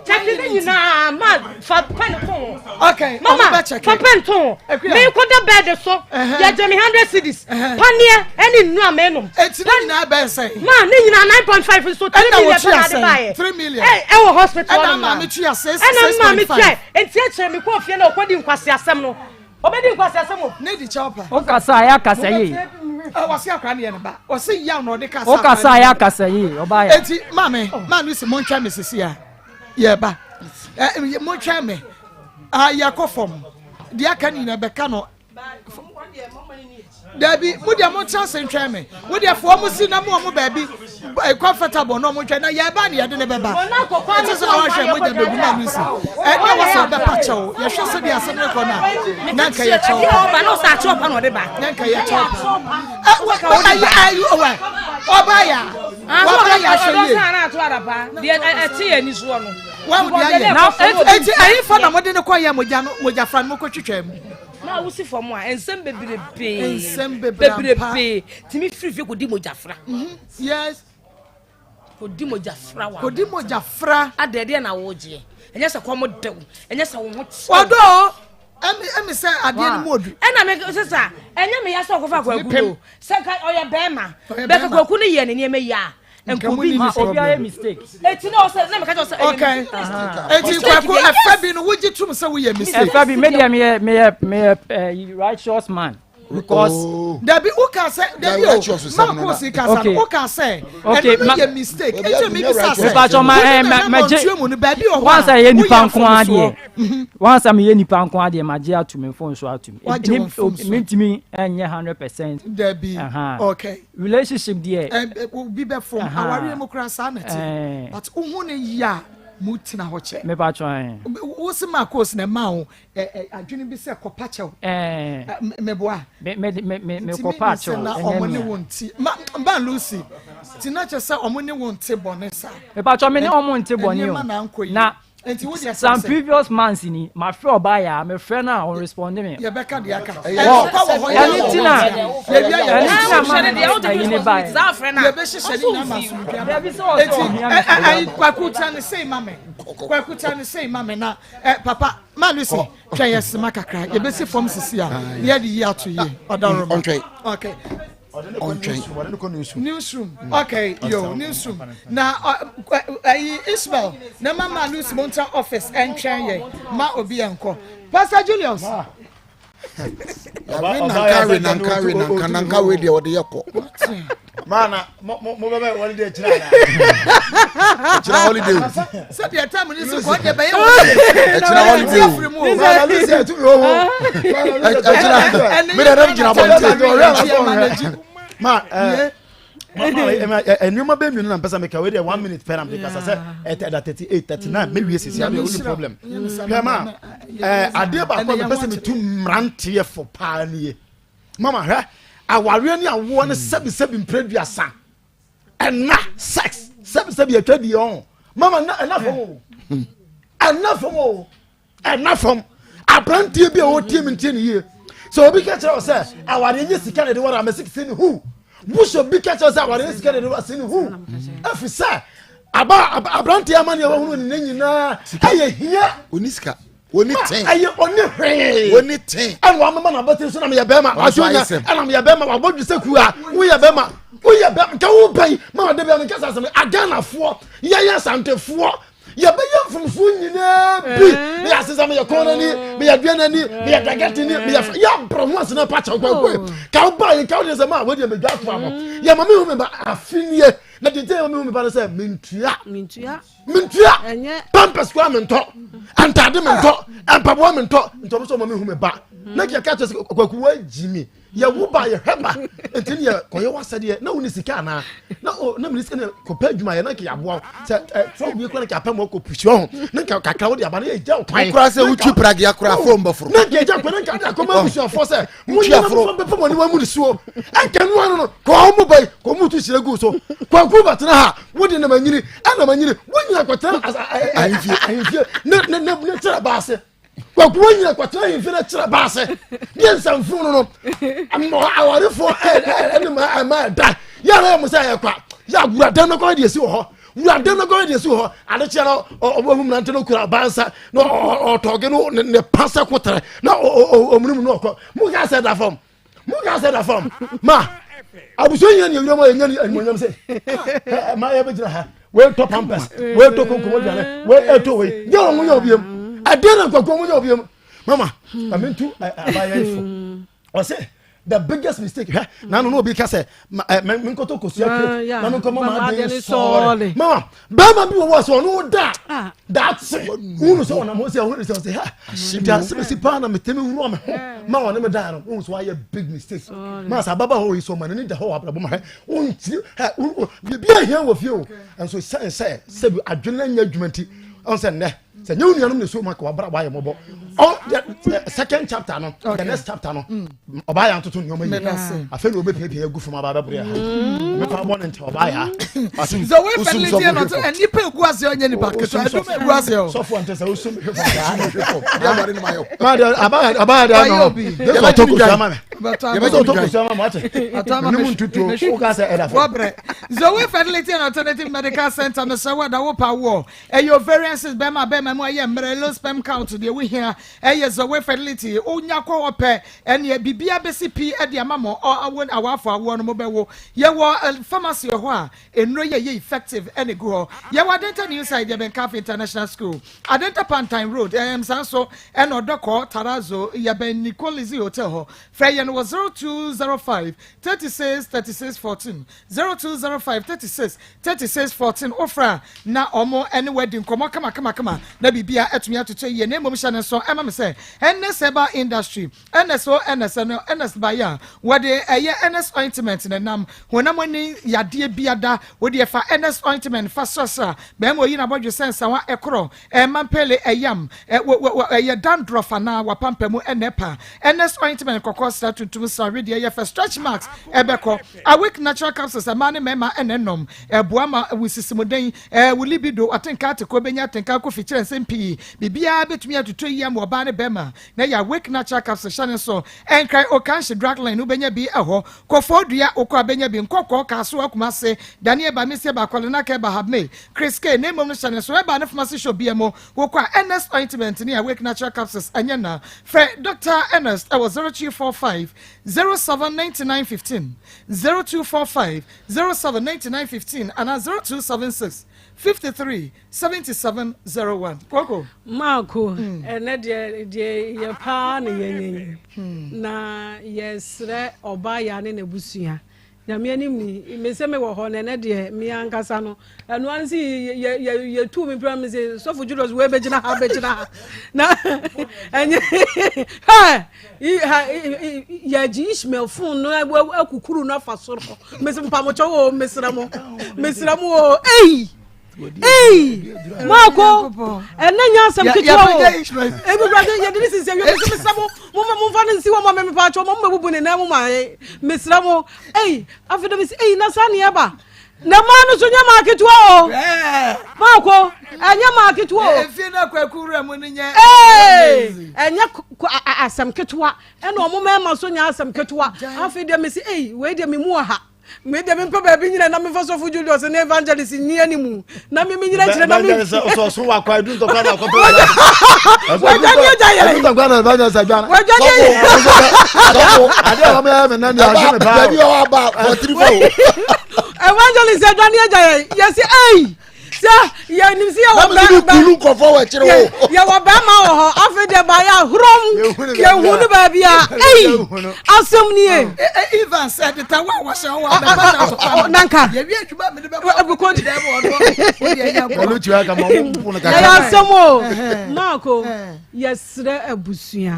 Kyɛkɛ ne nyinaa ma fa pɛn to ho. Okay. Mama fa pɛn to ho. Mi ko da bɛɛdi so. Yɛ gye mi 100 cedis. Paneɛ ɛne nnura mɛ nom. Eti ne nyinaa bɛɛ sɛn. Ma ne nyinaa 9.5 nso 3 million pɛ na ade ba yɛ. 3 million. Ɛwɔ hospital Ɛna maame tua 6 Ɛna maame tua. Nti ekyir mi kɔ fie na ɔkɔ di nkwasi asɛm no. Ɔbɛdi nkwasi asɛm o. Ne di kyɛw pa. O kasa a yɛ akasa yie. Wɔsi akora ne yɛ ne ba. Wɔsi yaw na ɔde kasa. O kasa a yɛ akasa yie ɔbaa yɛ. Eti maame maame si mo ntwɛn mi sisi a yɛ ba ɛ mo ntwɛn mi a yɛ kɔ fam deɛ aka ne nyinaa bɛka no. Dabi mo deɛ mo nkyɛn se ntwɛn mi wo deɛ fo ɔmo si na mo ɔmo baabi comfortable na ɔmo ntwɛn na yɛ ba ne yɛde ne bɛba ɛte sɛ ɔhwɛ mo gya bɛgu ma no si ɛna wɔ sɛ ɔbɛpa kyɛw yɛhwɛ sɛ deɛ asɛm no kɔ no a na nka yɛ kyɛw pa na ɔsɛ akyɛw pa na ɔde ba na nka yɛ kyɛw pa ɔba yɛ ɔba yɛ ahwɛ yie deɛ ɛte yɛ ani soɔ no wɔn deɛ yɛ eti ɛyi fa na mo de ne kɔ yɛ mogya no mogya fra no mo kɔ twitwa mu na wosi fam a nsɛm bebrebe nsɛm bebrebe tumi firi fie kɔdi mogya fra yes kɔdi mogya fra wa kɔdi mogya fra adɛɛdeɛ na wogyeɛ ɛnyɛ sɛ kɔm dew ɛnyɛ sɛ wo ho tew ɔdɔ ɛmi ɛmi sɛ adeɛ no mu odu ɛna me sisa ɛnyɛ me ya sɛ ɔkɔfa kwaku no sɛ nka ɔyɛ bɛrima bɛka kwaku no yɛ ne nneɛma yi a nkobi ma obi ayɛ mistake. Eti na ɔsɛ na meka kyerɛ sɛ okay eti kwaku ɛfɛ bi no wogye tum sɛ woyɛ mistake. Ɛfɛ bi me deɛ meyɛ meyɛ meyɛ ɛɛ righteous man because. Oh. Dabi o ka sɛ dabi o maa ko si kasa no o ka sɛ ɛno no yɛ mistake eti mi bi sa sɛ mepatɔ ma ɛ mɛ mɛ gye mu no baabi wɔ hɔ a wansa yɛ nipa nko adeɛ wansa mi yɛ nipa nko adeɛ ma gye atum nfo nso atum mi ntumi ɛnyɛ 100%. Dabi okay. Relationship deɛ. Ɛ obi bɛ fam awareɛ mu koraa saa na ɛte but wohu ne yie a mu tena hɔ kyɛ. Mepa kyɛw ɛn. Wo se maa course na ɛmaa wo ɛ adwene bi sɛ kɔpa kyɛw. Ɛɛ. Meboa. Me me me me me kɔpa kyɛw ɛnyɛ mia. Nti mi ɔmo ne wo nti ma ba Lucy ti na kyɛ sɛ ɔmo ne wo nte bɔne saa. Mepa kyɛw me ne ɔmo nte bɔne o. Nneɛma na ankɔ yie. Na Nti wo deɛ some previous months ni ma frɛ ɔbaa yɛ a me frɛ no a ɔn respond me. Yɛ bɛka deɛ aka. Wɔ ɛne ti na ɛne ti na ma ayi ne ba yɛ. Yɛ bɛ hyehyɛ ne nyinaa ma asomdwe aba. Eti ɛ ayi kwaku ta ne sei ma me kwaku ta ne sei ma me na ɛ papa ma Lucy twɛn yɛ sima kakra yɛ bɛ si fam sisi a yɛ de yi ato yie ɔdɔroma. Okay. Ɔntwɛn. Newsroom. Okay, yo, newsroom. Na ayi Ismail na mama Lucy mo ntra office ɛntwɛn yɛ ma obi ɛnkɔ. Pastor Julius. Yawe nanka we nanka we nanka nanka we deɛ ɔde yɛ kɔ. Maana mo mo mo bɛ bɛ holiday kyerɛ ana. Ɛkyerɛ holiday o. Sɛdeɛ time ni so kɔ deɛ bɛyɛ holiday. Ɛkyerɛ holiday o. Maana Lucy ɛtu mi wɔ hɔ. Ɛkyerɛ mi dɛ ne gyina abɔnten. Ma ɛɛ nneɛma bɛ mmienu na mpɛ sɛ meka wei deɛ 1 minute pɛ na mede kasa sɛ ɛda 38 39 mɛwie sisi adeɛ woni problem hwɛ ma adeɛ baako a mepɛ sɛ metu mmeranteɛ fo paa nie mama hwɛ awareɛ ne awoɔ no sɛbisɛbi mprɛduasa. Ɛna sex sɛbisɛbi atwa di ɔn mama ɛna ɛna fam o ɛna fam o ɛna fam aberanteɛ bi a ɔtie mi ntie ne yie sɛ obi ka kyerɛ wɔ sɛ awareɛ nye sika na ɛde wara mɛsi kisi ne hu buso bi ka kyerɛ sɛ awareɛ nye sika na ɛde wara si ne hu efi sɛ aba aberanteɛ ama ne ɛwɔ hunu ne nyinaa ɛyɛ hia. Oni sika. Oni ten. Ɛyɛ oni hwee. Oni ten. Ɛna wamema na abɔten so na meyɛ bɛrima. Ɔsɛ onya ɛna meyɛ bɛrima wabɔ dwi sɛ kua. Woyɛ bɛrima. Woyɛ bɛrima. Nka wo bɛyi mama de bia me nkasa asɛm. Aghanafoɔ yɛyɛ asantefoɔ yɛbɛyɛ mfomsoɔ nyinaa bi. Eh. Meyɛ asesa meyɛ kɔn n'ani meyɛ dua n'ani meyɛ dagɛte ni meyɛ fa yɛ abrɛ ho ase na pa kyɛw kwan kwan. Oh. Ka wo ba yi ka wo de sɛ ma wo deɛ medwa ato ano. Mm. Yɛ ma mi hu mi ba afinie na deɛ nti yɛ ma mi hu mi ba no sɛ mentua. Mentua. Mentua. Pampers koraa mentɔ. Ntaade mentɔ. Mpaboa mentɔ. Nti ɔmo sɛ ɔmo mehu me ba. Na kɛ ka kyerɛ sɛ kwaku wagyi mi. Yɛwo ba yɛhwɛ ba. Nti ne yɛ kɔyɛ w'asɛdeɛ na wonni sika anaa? Na o na mene sika ne kɔpɛ adwuma yɛ na nka yɛaboa wo. Sɛ ɛ trɔk bi koraa na nka apɛ ma ɔkɔ pusi ɔho. Na nka kakra wode aba na yɛgya wo kwan. Wokora sɛ wotwi pragea koraa fom bɛforo. Na nka yɛgya kwan na nka wode akɔma abusuafoɔ sɛ Monyina momfa mbɛpɛ mo aniwa mu nisuo. Ɛnka no ano no, kɔɔ mo bai, kɔɔ mo tu hyira gu so. Kwaku bɛtena ha, wode nam anyini, ɛnam anyini, wonyina kɔtena ahemfie, ahemfie, ne ne ne ne kyerɛ baase. Kwaku wonyina kɔtena ahemfie ne kyerɛ baase. Deɛ nsɛmfo no no, awarefoɔ ɛne ma ɛma ɛda. Yɛ ara yɛ mo sɛ ɛyɛ kwa. Yɛ awura dan no kɔ deɛ si wɔ hɔ. Wura dan no kɔ deɛ si wɔ hɔ. Adekyɛ no ɔbɛhu mmerante no kura ɔbaa na ɔtɔge no ne pa sɛ kotere na ɔmunu mu na ɔkɔ mo ka sɛ da fam mo ka sɛ da fam ma abusua nyina ne awura mu a yɛnya ne animonyam sɛ ma yɛbɛgyina ha wei tɔ pampers wei tɔ konkom aduane wei ɛtɔ wei deɛ wɔn yɛ obiam ɛdeɛ na nkwakuo mo yɛ obiam mama ma mentu abayɛ ifo ɔsɛ the biggest mistake hwɛ na no na obi ka sɛ ɛ me nkɔtɔ kosua crate na me nkɔmɔ maa den sɔɔre mama bɛrima bi wɔ wɔ sɛ ɔno da ah. daakye wunu sɛ ɔnam hɔ sɛ ɔhun sɛ ɔsɛ ha nti asɛm esi paa na metɛmi wura me ho ma ɔne me da no wunu sɛ wayɛ big mistake maa sɛ ababaawa wɔ yi sɛ ɔma n'ani da hɔ wɔ abrabɔ mu hɛ wonkyiri hɛ biribi ahia wɔ fie o nso sɛ sɛ sɛbi adwene na nyɛ adwuma nti ɔn sɛ nnɛ sɛ nyɛ wo nuanom na ɛsɛ mu aka wabra wayɛ mmɔbɔ the second chapter no the next chapter no mm. ɔbaa yɛ antoto nneɛma yi afei na ɔbɛpiapia agu fam aba bɛboro yɛ ha mm. mefa bɔ ne nkyɛ ɔbaa yɛ ha sɛ wo fɛliti yɛ nɔtɔ nnipa egu ase ɔnyɛ nipa ketewa ɛdum egu ase o sɔfo ntɛ sɛ wosum hwɛ fam ɔbaa yɛ deɛ no yɛ ɔtɔ kosua ma me yɛbɛtɔ kosua ma me wate ne mu ntutuo woka sɛ ɛda fam Zoe Fertility and Alternative Medical Center mesrɛ wo ɛda wo pa woɔ Ɛyɛ ovarian cyst bɛrima a bɛrima mu ayɛ mmerɛ, low sperm count, deɛ wohia ɛyɛ Zoe fertility, wonya kɔ hɔ pɛ ɛneɛ biribiara bɛsi pi de ama mo, ɔ awo awaafo awoɔ no mobɛwo. Yɛwɔ pharmacy wɔ hɔ a nnuro yi a ɛyɛ effective ɛna ɛgu hɔ. Yɛwɔ Adenta New Site, yɛbɛn Kafe International School, Adenta Pantan Road, ɛɛm saa nso ɛna Ɔdɔkɔ Tarazo, yɛbɛn Nicolizzi Hotel hɔ. Frɛ yɛn wɔ 0205 36 36 14. 0205 36 36 14 Wofrɛ a na wɔn ne wo adi nkɔmmɔ kamakamakama na biribiara atumi atotɔ yie na mmom hyɛ no nso ma me sɛ Ernest Herbal Industry, Ernest o Ernest ɛno Ernest baeɛ a wɔde ɛyɛ Ernest Ointment na ɛnam honam ani yadeɛ biada wodeɛ fa Ernest Ointment fa srasra bɛrima oyi n'abɔdwe sɛ nsawa ɛkorɔ ɛma mpele ɛyam ɛyɛ dandruff anaa wapampamu ɛna ɛpa Ernest Ointment kɔkɔɔ sra tuntum sra wedeɛ yɛ fɛ stretch marks ɛbɛkɔ Awake Natural Capsules mmaa ne mmarima na ɛnom. Ɛboa ma wo nsisimuden, wo libido, atenka atekɔ bɛnya atenka akɔ fikyerɛ nsɛm pii. Biribiara bɛtumi atotɔ yie ama ɔbaa ne barima. Na ɛyɛ Awake Natural Capsules hyɛ ne nso. Nkran Okanhye Drug Line wobɛnya bi ɛhɔ. Kɔfɔɔ Dua wokɔ a bɛnya bi. Nkɔkɔɔ, Kasoa, Kumase, Daniel Ba, Mesia Ba, Kɔlenaka Ɛba, Habme, Chris K. Na mmom no hyɛ ne nso. Ɛba ne Pharmacy Shop biara mu. Wokɔ a Ernest Ointment ne Awake Natural Capsules ɛnyɛ na. Frɛ Dr. Ernest ɛwɔ 0245 07 99 15, 0245 07 99 15 anaa 0276 53 77 01. Koko. Maako, ɛnɛ deɛ deɛ yɛ paa na yɛnyɛ yi na yɛsrɛ ɔbaa yaa ne n'abusua Nyame anim ni me se mewɔ hɔ na ɛnɛ deɛ me ankasa no ɛno ara sɛ yɛtuu me pira me se sɔfo Julius wei bɛgyina ha bɛgyina ha na ɛnyɛ hɛ yɛgye Ishmael fon no akukuru no afa soro mese mpamokyɛ o mesrɛ mo mesrɛ mo o ei Ei, Marco, ɛnɛ nyɛ asɛm ketewa o. Ebi kura de yɛde ne sisi awia mesɛ mesrɛ mo, mo mo nfa ne nsi hɔ ma me mepa atwa mo mo bubu ne nan mu ma mesrɛ mo. Ei, afei de mesɛ ei na saa ne ɛba. Na mmaa no so nyɛ maa ketewa o. Maako, ɛnyɛ maa ketewa o. Efie na kwaku wura mu no nyɛ. Ɛnyɛ asɛm ketewa. Ɛna ɔmo mmarima so nyɛ asɛm ketewa. Afei deɛ mesi, ei, wei deɛ me mu wɔ ha. Me deɛ mempɛ baabi nyina na memfa sɔfo Julius ne evangelist nni animu. Na me menyina kyerɛ na me. Evangelist ɔsɔ wa kɔ edu ntɔkwa na akɔpɛ. Wagya ne agya yɛrɛ. Edu ntɔkwa na evangelist adwana. Wagya ne agya. Sɔfo ade a wɔn yɛ mi nan deɛ ahwɛ mi paa. Baabi a waba fɔtiri fo. Evangelist adwa ne agya yɛ yɛsi eyi sɛ yɛnim sɛ yɛwɔ bɛ bɛ kulu nkɔfɔ wɔ akyire wo yɛwɔ bɛrima wɔ hɔ afei deɛ baayɛ ahorom yɛhu no baabi a eyi asɛm nie. Evans ɛde ta wa wɔhyɛ wɔ abɛpa ta so pa nanka yɛwi adwuma mi de bɛ kɔ dɛm wɔ no o deɛ yɛ nkɔ. Ɛyɛ asɛm o maako yɛsrɛ abusua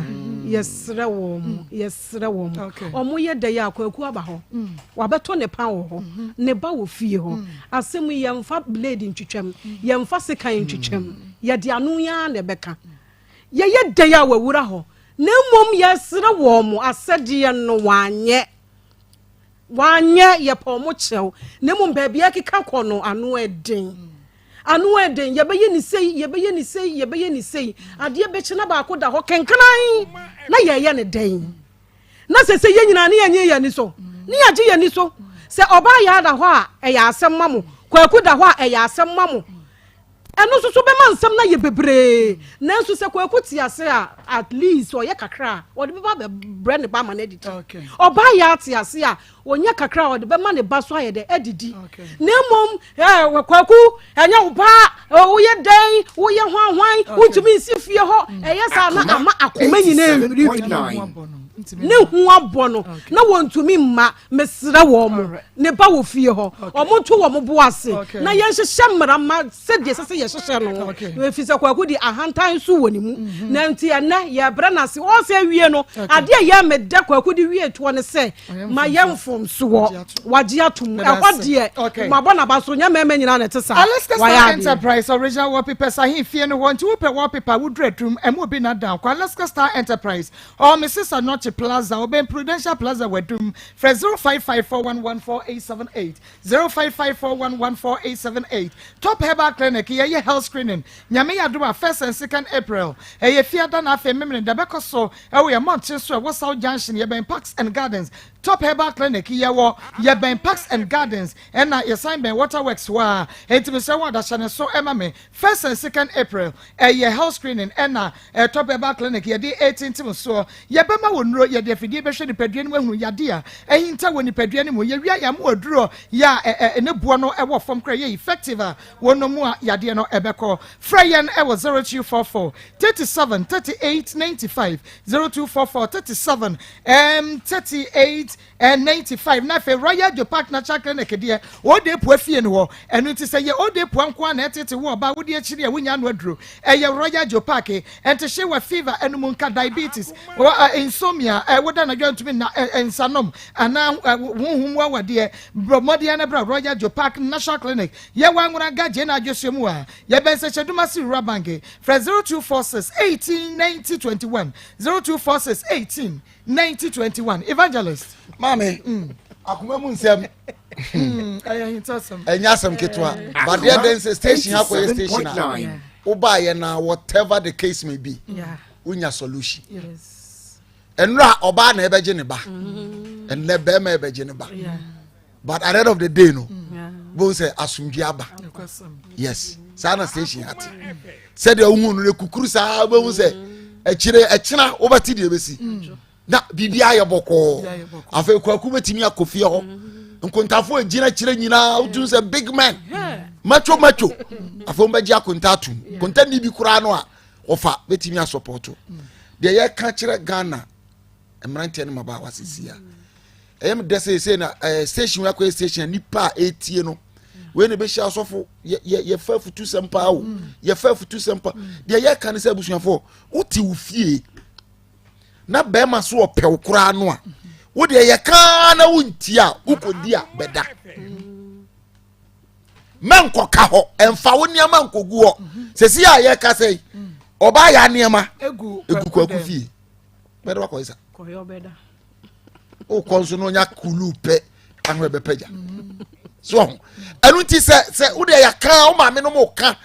yɛsrɛ wɔn mo yɛsrɛ wɔn mo wɔn yɛ dɛ yɛ akwaku aba hɔ mm. wabɛtɔ ne pan wɔ hɔ mm-hmm. ne ba wɔ fie hɔ mm. asɛm yi yɛnfa blade ntwitwam mm. yɛnfa sekan ntwitwam yɛde ano yi ara na ɛbɛka yɛyɛ dɛ yɛ a wɔawura hɔ na mmom yɛsrɛ wɔn mo asɛdeɛ no wanyɛ wanyɛ yɛpɛ wɔn kyɛw na mmom baabi akeka kɔ no ano ɛden. Ano yɛ den, yɛbɛyɛ ne sei, yɛbɛyɛ ne sei, yɛbɛyɛ ne sei. Adeɛ bɛkye na baako da hɔ kenkenan na yɛyɛ ne dɛn? Na sɛ sɛ yɛn nyinaa ne yɛnyɛ yɛn ani so, ne yɛagye yɛn ani so. Sɛ ɔbaa yaa da hɔ a, ɛyɛ asɛm ma mo. Kwaku da hɔ a, ɛyɛ asɛm ma mo. Ɛno nso so bɛma nsɛm no ayɛ bebree. Nanso sɛ Kwaku te ase a, at least ɔyɛ kakra a, ɔde bɛba abɛbrɛ ne ba ama no adidi. Ɔbaa yaa te ase a, Ɔnya kakra a ɔde bɛma ne ba so ayɛ dɛ adidi. Na mmom ɛɛ kwaku ɛnyɛ wo ba woyɛ dɛn woyɛ hwan hwan wontumi nsi fie hɔ mm. ɛyɛ saa na ama akoma nyinaa nhwirihwiri ne ho abɔ no na wɔntumi mma mesrɛ wɔn mo ne ba wɔ fie hɔ wɔn nto wɔn bo ase na yɛnhyehyɛ mmara ma sɛdeɛ ɛsɛ sɛ yɛhyehyɛ no ɛfiri sɛ kwaku de ahantan nso wɔ ne mu mhm. na nti ɛnɛ yɛbrɛ no ase ɔsɛ awie no adeɛ yɛ medɛ kwaku de wie toɔ ne sɛ ma yɛ mfomsoɔ wagye atom ɛhɔ deɛ mabɔ n'aba so nyɛ mmarima nyinaa na ɛte saa Alaska Star Enterprise original wallpapers ahemfie no hɔ nti wopɛ wallpaper woduru adum ɛmu obi na down kɔ Alaska Star Enterprise or Mrs. Anokye Plaza ɔbɛn Prudential Plaza wadum frɛ 0554114878 0554114878 Top Herbal Clinic yɛyɛ health screening Nyame yɛ adom a first and second April ɛyɛ fiada na afei Memeneda bɛkɔ so Ɛwɔ yɛn mmɔnten so ɛwɔ South Junction, yɛbɛn Parks and Gardens, Top Herbal Clinic, yɛwɔ yɛbɛn Parks and Gardens, ɛna yɛsan bɛn Water Works hɔ ara. Enti mesrɛ wo adahyɛ no so ma me. First and second April, ɛyɛ health screening ɛna Top Herbal Clinic yɛde retintim soɔ. Yɛbɛma wo nnuro, yɛde afidie bɛhwɛ nipadua no mu ahunu yadeɛ a ahinta wɔ nipadua no mu. Yɛwie a yɛama wo aduro yɛ a ne boɔ no wɔ fam koraa, ɛyɛ effective a wɔnom a yadeɛ no ɛbɛkɔ. Frɛ yɛn wɔ 0244 37 38 95, 0244 37 38 95. Na afei Royal Jopak Natural Clinic deɛ, Ode Pua fie no hɔ. Ɛno nti sɛ yɛ Ode Pua nko ara na ɛtete wo ɔbaa wodi akyiri a wonya ano aduro. Ɛyɛ Royal Jopak, ɛntehyewa, fever, anum nka, diabetes, insomnia, woda anadwo a ntumi nna, nsanom anaa honhom mu awadeɛ. Bɔ mmɔden na bra Royal Jopak Natural Clinic. Yɛwɔ Anwona Gagye na Adwosuo mu a, yɛbɛn Sɛkyɛdumasi Rural Bank. Frɛ 0246 18 90 21, 0246 18 90 21. Evangelist. Maame, mm. akoma mu nsɛm. Mm, ɛyɛ ahintasɛm. Ɛnyɛ asɛm ketewa. But deɛ dɛn sɛ station akɔyɛ station a, wobaayɛ na whatever the case may be, wonya solution. Ɛnura ɔbaa na ɛbɛgye ne ba. Mm-hmm. Ɛnɛ bɛrima ɛbɛgye ne ba. But at the end of the day no, bohu sɛ asomdwe aba. Yes, saa na station ate. Sɛdeɛ wohu no kukuru saa wobɛhu sɛ akyire ɛkyena wobɛte deɛ ɛbɛsi. Na biribi ayɛ bɔkɔɔ. Afei kwaku bɛtumi akɔ fie hɔ. Nkontafo egyina kyerɛ nyinaa wotu sɛ big man. Macho macho. Afei wɔbɛgye akonta atum. Konta ni bi koraa no a wɔfa bɛtumi asɔpɔto. Deɛ yɛka kyerɛ Ghana mmeranteɛ ne mmabaawa sisi a ɛyɛ me dɛ sɛ sɛ na ɛɛ eh, station akɔyɛ station a nipa a ɛretie no wei na ɛbɛhyia asɔfo yɛ yɛ yɛfa afutu sɛm paa o mm. yɛfa afutu sɛm paa mm. deɛ yɛka ne sɛ abusuafoɔ wote wo fie na bɛrima so ɔpɛw koraa no a wo deɛ yɛka na wontie a wokɔdi a bɛda mɛnkɔka hɔ ɛmfa wo nneɛma nkɔgu hɔ sɛsi a yɛka sɛ yi ɔbaa yɛ nneɛma egu kwaku fie bɛde wakɔ sa wokɔ nso na ɔnya kulu pɛ ahwɛ bɛpɛ gya. So ɔho ɛno nti sɛ sɛ wo deɛ yɛka wo maame no mo ka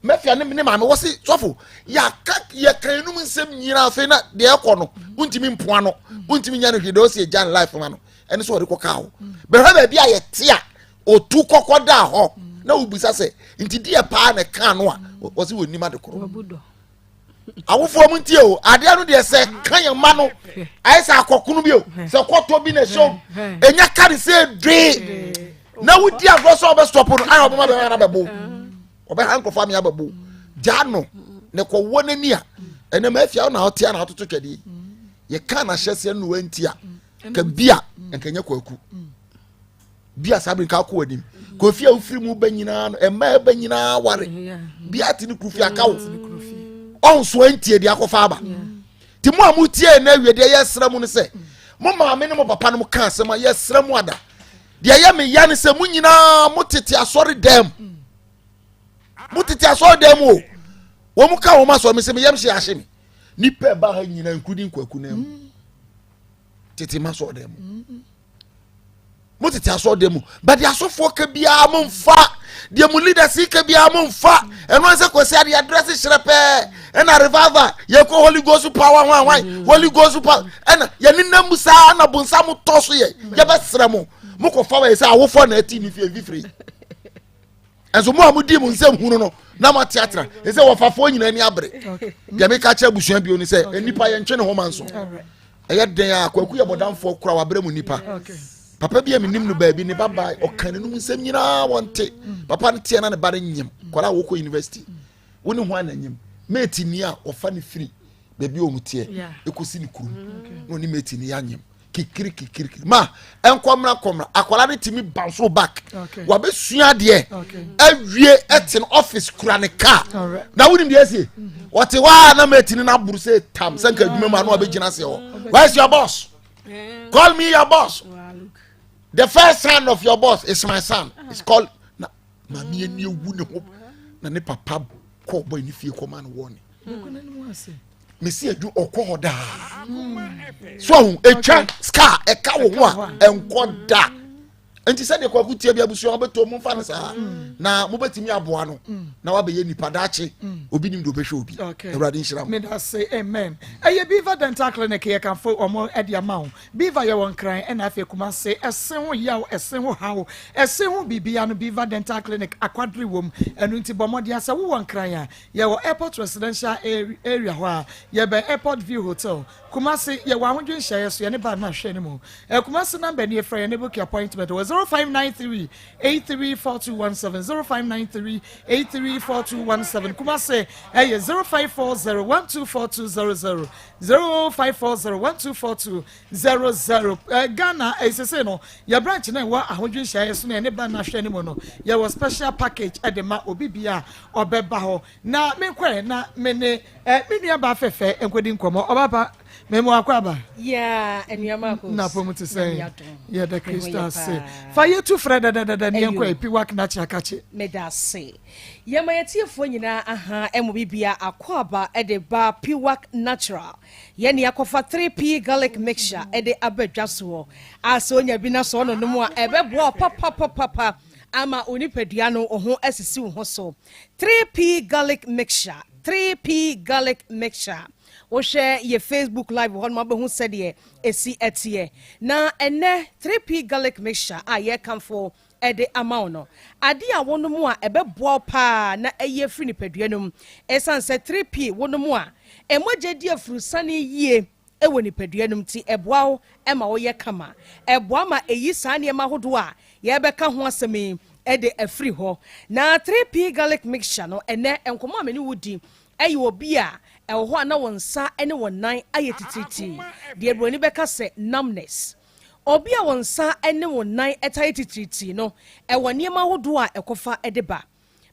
mɛfia ne ne maame wɔ se sɔfo yɛaka yɛka enum nsɛm nyinaa afei na deɛ ɛkɔ no wontumi mpoa no wontumi nya no hwee deɛ ɔsi egya ne life ma no ɛne sɛ ɔde kɔ kaa hɔ bɛhwɛ baabi a yɛte a otu kɔkɔ da hɔ na wobisa sɛ nti deɛ paa na ɛka no a wɔsi wɔ nim ade korɔ awofoɔ mu ntie o adeɛ no deɛ sɛ ka yɛn mma no ayɛ sɛ akɔkono bi o sɛ kɔtɔ bi na ɛhyɛ o ɛnya ka ne sɛ dwee na wodi agorɔ sɛ ɔbɛstɔpo no ayɛ ɔbɛma bɛma no abɛbo ɔbɛha nkurɔfoɔ ame abɛbo gyaa no ne kɔwɔ n'ani a ɛnɛ ma afia wo na ɔtea na atoto twɛdeɛ yɛka n'ahyɛseɛ no wanti a ka bi a nkanyɛ kwaku bi a saa bere nka akɔ w'anim kofi a wofiri mu ba nyinaa no ɛmma ɛba nyinaa ware bi a te ne kuru fi aka wo ɔnso antie deɛ akɔfa aba nti mo a motie na awie deɛ yɛsrɛ mu no sɛ mo maame ne mo papa no mo ka asɛm a yɛsrɛ mo ada deɛ ɛyɛ me ya ne sɛ mo nyinaa mo tete asɔre dɛm mo tete asɔre dɛm o wɔn mo ka wɔn asɔre mi sɛ me yam hyɛ ahye me nipa ɛba ha nyinaa nkudi nkwaku na mu tete ma asɔre dɛm mu. Mo tete asɔɔdan mu but deɛ asɔfoɔ ka biara mo nfa deɛ mo leaders yi ka biara mo nfa ɛno ansɛ kwasi adeɛ adrɛse hyerɛ pɛɛ ɛna revival yɛkɔ holy ghost power hwan hwan mm. holy ghost power ɛna yɛne nam mu saa na bonsa mo tɔ so yɛ yɛbɛsrɛ mo mo kɔ fa wɔ yɛ sɛ awofoɔ na ɛti ne fie mfifiri ɛnso mo a mo di mo nsɛm hunu no na mo ate atena ɛsɛ wɔfafoɔ nyinaa ani abere deɛ meka kyerɛ abusua bio ne sɛ nnipa yɛntwe ne ho ma nso ɛyɛ den a kwaku yɛ bɔdamfoɔ kora wabrɛ mu nipa papa bi a menim no baabi ne baba ɔka ne nom nsɛm nyinaa wɔnte mm. papa no teɛ na ne ba no nyem kɔla a wɔkɔ university wo ne ho ana nyem mate ni a ɔfa ne firi baabi a wɔn teɛ ɛkɔsi ne kurom mm. na ɔne mate ni anyem kikiri kikiri ma nkɔmra kɔmra akwadaa no tumi bounce back wabɛsua adeɛ awie ɛte no office kura ne car na wonim deɛ ɛsie mm-hmm. wɔte hɔ a na mate no aboro sɛ tam sɛ nka adwuma mu a na wabɛgyina aseɛ hɔ where's your boss call me your boss the first son of your boss is my son it's called na maame ani ewu ne ho na ne papa kɔ ɔbɔ ne fie kɔma no wɔne mesi adwu ɔkɔ hɔ daa so ahu etwa scar ɛka wo ho a ɛnkɔ da nti sɛdeɛ kwaku tie bi abusua wɔbɛtɔ mu nfa no saa mm. na mobɛtumi aboa no mm. na wabɛyɛ nipa daakye mm. obi nim de obɛhwɛ obi awurade nhyira mo medase amen ɛyɛ beaver dental clinic yɛ kamfo ɔmo ɛde ama wo beaver yɛ wɔ nkran ɛna afei kumase ɛse ho yaw ɛse ho haw ɛse ho biribia no beaver dental clinic akwadere wom ɛno nti bɔ mmɔden asɛ wowɔ nkran a Yɛwɔ Airport Residential Area hɔ a, yɛbɛn Airport View Hotel. Kumasi, yɛwɔ Ahodwo nhyiaeɛ so, yɛne band no ahwɛ no mu. Kumasi number nie, frɛ yɛn na book appointment wɔ 0593 834217, 0593 834217. Kumasi ɛyɛ 0540 124200, 0540 124200. Ghana, sese no, yɛ branch no a ɛwɔ Ahodwo nhyiaeɛ so no, yɛne band no ahwɛ no mu no, yɛwɔ special package de ma obi bia ɔbɛba hɔ na menkɔɛ na me ne eh, me nua baa fɛfɛ nkɔdi nkɔmmɔ. Ɔba pa, me mo akɔ aba. Yeah, anuama akos. Na pɔmu te sɛ yɛda Kristo ase. Fa yɛtu frɛ dɛdɛdɛdɛ ne yɛnkɔ epiwak na kyakakye. Meda ase. Yɛma yɛtiefoɔ nyinaa aha ɛmo bibia akɔ aba ɛde ba Piwak Natural. Yɛne akɔfa 3P garlic mixture ɛde aba dwa soɔ. A sɛ onya bi na sɛ ɔnonom a ɛbɛboa papapapapa. Ama wo nipadua no wo ho asisi wo ho so. 3P Garlic Mixture 3P Garlic Mixture Wohwɛ yɛ Facebook live hɔ nom abɛhu sɛdeɛ ɛsi ɛteɛ. Na ɛnɛ 3P Garlic Mixture a yɛrekamfo de ama wo no, adeɛ a wonom a ɛbɛboa wo paa na ayi afiri nipadua no mu. Ɛsiane sɛ 3P wonom a, mogya di afurusane yie wɔ nipadua no mu nti, ɛboa wo ma woyɛ kama. Ɛboa ma ɛyi saa nneɛma ahodoɔ a yɛrebɛka ho asɛm yi de afiri hɔ. Na 3P Garlic Mixture no, ɛnnɛ nkɔmmɔ a me ne wo di yɛ obi a ɛwɔ hɔ a na wo nsa ne wo nan ayɛ titiritii, deɛ buroni bɛka sɛ numbness. Obi a wo nsa ne wo nan taa yɛ titiritii no, ɛwɔ nneɛma ahodoɔ a ɛkɔfa de ba.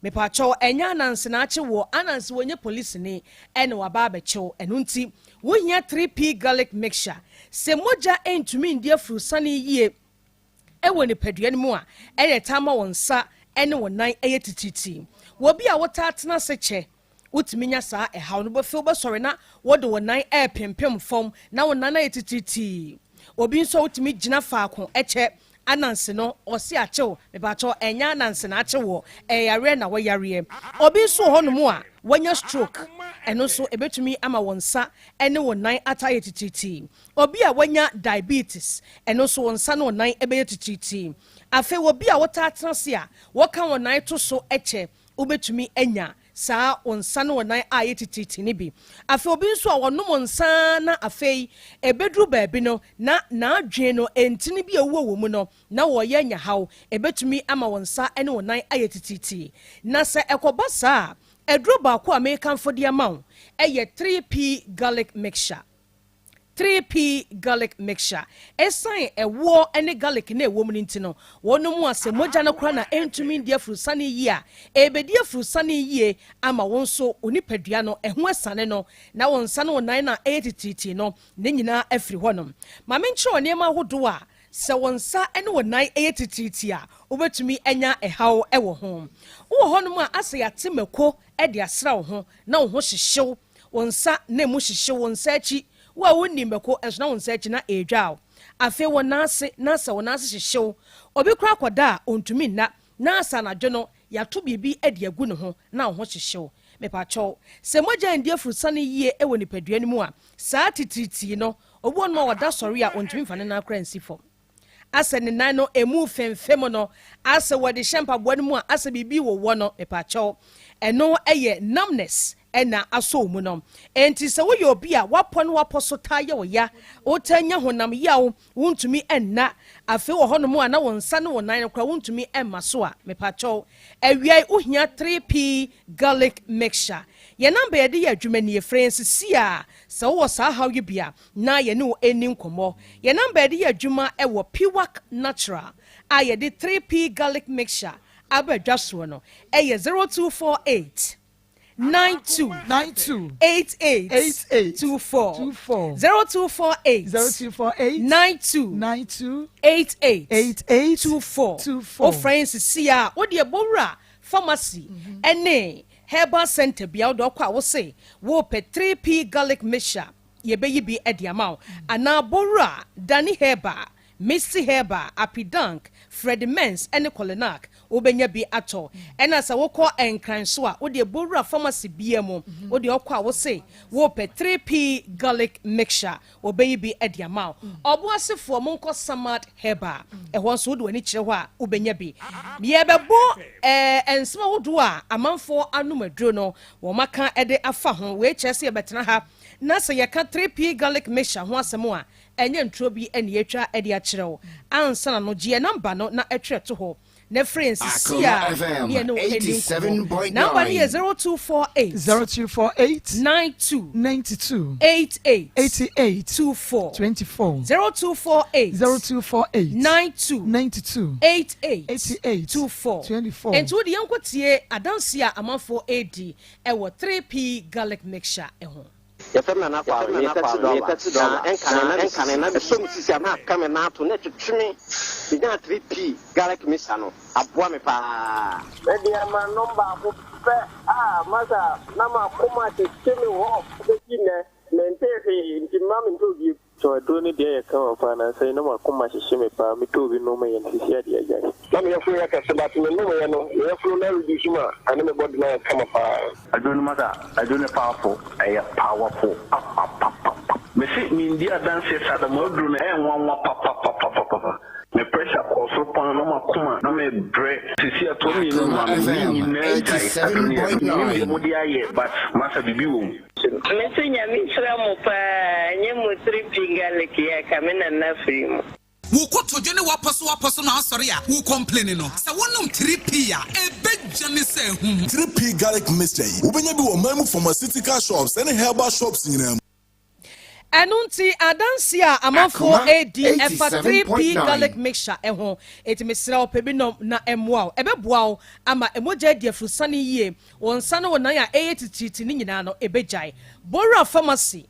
Mepaakyɛw ɛnyɛ ananse na akye woɔ, ananse wɔnyɛ polisini ɛna waba abɛkye wo, ɛno nti wohia 3P garlic mixture. Sɛ mogya ntumi ndi afurusane yie wɔ nipadua no mu a, ɛna ɛtaa ma wo nsa ne wo nan yɛ titiritii. Wɔ bi a wotaa tena ase kyɛ, wotumi nya saa ɛhaw no. Wobɛfei wobɛsɔre na wode wo nan repempem fam na wo nan ayɛ titiritii. Obi nso a wotumi gyina faako kyɛ. Ananse no ɔse akyew, mepakyɛw ɛnyɛ ananse na akye woɔ, ɛyɛ yareɛ na wɔyareɛ. Obi nso wɔ hɔnom a wanya stroke, ɛno nso ɛbɛtumi ama wo nsa ne wo nan ataa ayɛ titiritii. Obi a wanya diabetes, ɛno nso wo nsa ne wo nan bɛyɛ titiritii. Afei obi a wotaa tena ase a wɔka wo nan to so kyɛ, wobɛtumi anya saa wo nsa ne wo nan a ayɛ titiritii no bi. Afei obi nso a ɔnom nsa ara na afei ɛbɛduru baabi no na n'adwene no ntini bi a ɛwuo wɔ mu no na wɔreyɛ anya haw, ɛbɛtumi ama wo nsa ne wo nan ayɛ titiritii. Na sɛ ɛkɔba saa a, aduro baako a merekamfo de ama wo yɛ 3P Garlic Mixture. 3P Garlic Mixture. Esiane ɛwoɔ ne garlic no a ɛwɔ mu no nti no, wɔnom a sɛ mogya no koraa na ɛntumi ndi afurusane yie a, ɛrebɛdi afurusane yie ama wo nso wo nipadua no ɛho asiane no na wo nsa ne wo nan no a ɛyɛ titiritii no ne nyinaa afiri hɔnom. Ma menkyerɛ wo nneɛma ahodoɔ a sɛ wo nsa ne wo nan yɛ titiritii a wobɛtumi anya ɛhaw wɔ ho. Wowɔ hɔnom a asɛ yɛate mako de asra wo ho na wo ho hyehye wo Wo nsa na emu hyehye wo nsa akyi, wo a wonni mmako nso na wo nsa akyi na ɛredwa wo. Afei wo nan ase na sɛ wo nan ase hyehye wo. Obi koraa kɔda a ontumi nna na sɛ anadwo no yɛato biribi de agu ne ho na wo ho hyehye wo. Mepakyɛw, sɛ mogya ndi afurusane yie wɔ nipadua no mu a, saa titiritii no, obi wɔ hɔnom a ɔda sɔre a ontumi mfa ne nan koraa nsi fam. Asɛ ne nan no emu femfem no, asɛ wɔde hyɛ mpaboa no mu a asɛ biribi wowɔ no, mepakyɛw, ɛno yɛ numbness na asɔ wo mu no. Enti sɛ woyɛ obi a w'apɔ ne w'apɔ so taa yɛ wo ya, wotaa nya honam yaw, wontumi nna, afei wɔ hɔnom a na wo nsa ne wo nan no koraa wontumi mma so a, mepakyɛw, awia yi wohia 3P Garlic Mixture. Yɛn namba a yɛde yɛ adwuma nie, frɛ yɛn sisi a sɛ wowɔ saa haw yi bi a na yɛne wo nni nkɔmmɔ. Yɛn namba a yɛde yɛ adwuma wɔ Piwak Natural a yɛde 3P Garlic Mixture aba dwa soɔ no yɛ 0248 92 88 24, 0248 92 88 24. Wofrɛ yɛn sisi a, wode ɛbɔ wura pharmacy ne herbal center bia wode ɔkɔ a wose wopɛ 3P Garlic Mixture Yɛbɛyi bi de ama wo. Anaa Bowura, Danny Herbal, Misty Herbal, Apidank, Freddie Mens ne Kolenac, wobɛnya bi atɔ. Ɛna sɛ wokɔ Nkran nso a, wodeɛ Bowura Pharmacy biara mu, wodeɛ ɔkɔ a wose wopɛ 3P Garlic Mixture, wɔbɛyi bi de ama wo. Ɔboasefoɔ, monkɔ Samad Herbal, ɛhɔ nso wode w'ani kyerɛ hɔ a, wobɛnya bi. Yɛbɛbɔ ɛɛ nsɛm ahodoɔ a amanfoɔ anom aduro no wɔaka de afa ho. Wei kyerɛ sɛ yɛbɛtena ha Na sɛ yɛka 3P Garlic Mixture ho asɛm a, ɛnyɛ nturo bi na yɛatwa de akyerɛ wo. Ansa na no, gye yɛn namba no na twerɛ to hɔ, na frɛ yɛn sisi a ne yɛne wo nni nkɔmmɔ. Namba no yɛ 0248 0248 92 92 88 88 24 24 0248 0248 92 92 88 88 24 24. Enti wo de yɛnkɔtie adanseɛ a amanfoɔ redi ɛwɔ 3P Garlic Mixture ho. Yɛfrɛ me Nana Kwame, meyɛ taxi driver, na ɛnkane na me sisi, ɛsɔ me sisi a na aka me nan ato na ɛtwetwe me, menyaa 3P garlic mixture no, aboa me paa. Me deɛ manom baako pɛ a masa na makoma hyehye me hɔ bɛsi nnɛ mentee hwee nti mma mentɔ bio. So aduro no deɛ yɛ kama paa nansa yi na makoma hyehye me paa me tɔ obi nom yɛ no sisi adeɛ agyae. Na me yafunu yɛ kɛse but me nom yɛ no me yafunu no areduce ma ɛne me body no ayɛ kama paa. Aduro no masa aduro no powerful ɛyɛ powerful papapapapa. Mese mendi adanseɛ saa da mo aduro no ɛyɛ nwanwa papapapapapa me pressure kɔɔ soro paa na makoma na me brɛ sisi atoa mienu maa me ne nyinaa gyae aduro no yɛ menim deɛ mode ayɛ but masa biribi wɔ mu. Mese Nyame nhyira mo paa nyɛ mo 3P garlic yi a ka me nana firi mu. Wo kotodwe ne w'apɔsowapɔso no asɔre a wo complaini no, sɛ wonom 3P a, ɛbɛdwane sɛ ahum. 3P Garlic Mixture yi, wobɛnya bi wɔ ɔman mu pharmaceutical shops ne herbal shops nyinaa mu. Ɛno nti, adanse a amanfoɔ Akoma redi ɛfa 3P 87.9. Garlic Mixture ho. Enti mesrɛ wo, pɛ bi nom na ɛmmoa wo. Ɛbɛboa wo ama mogya adi afurusane yie. Wo nsa ne wo nan a ɛyɛ titiritii no nyinaa no, ɛbɛgyae. Bowura Pharmacy,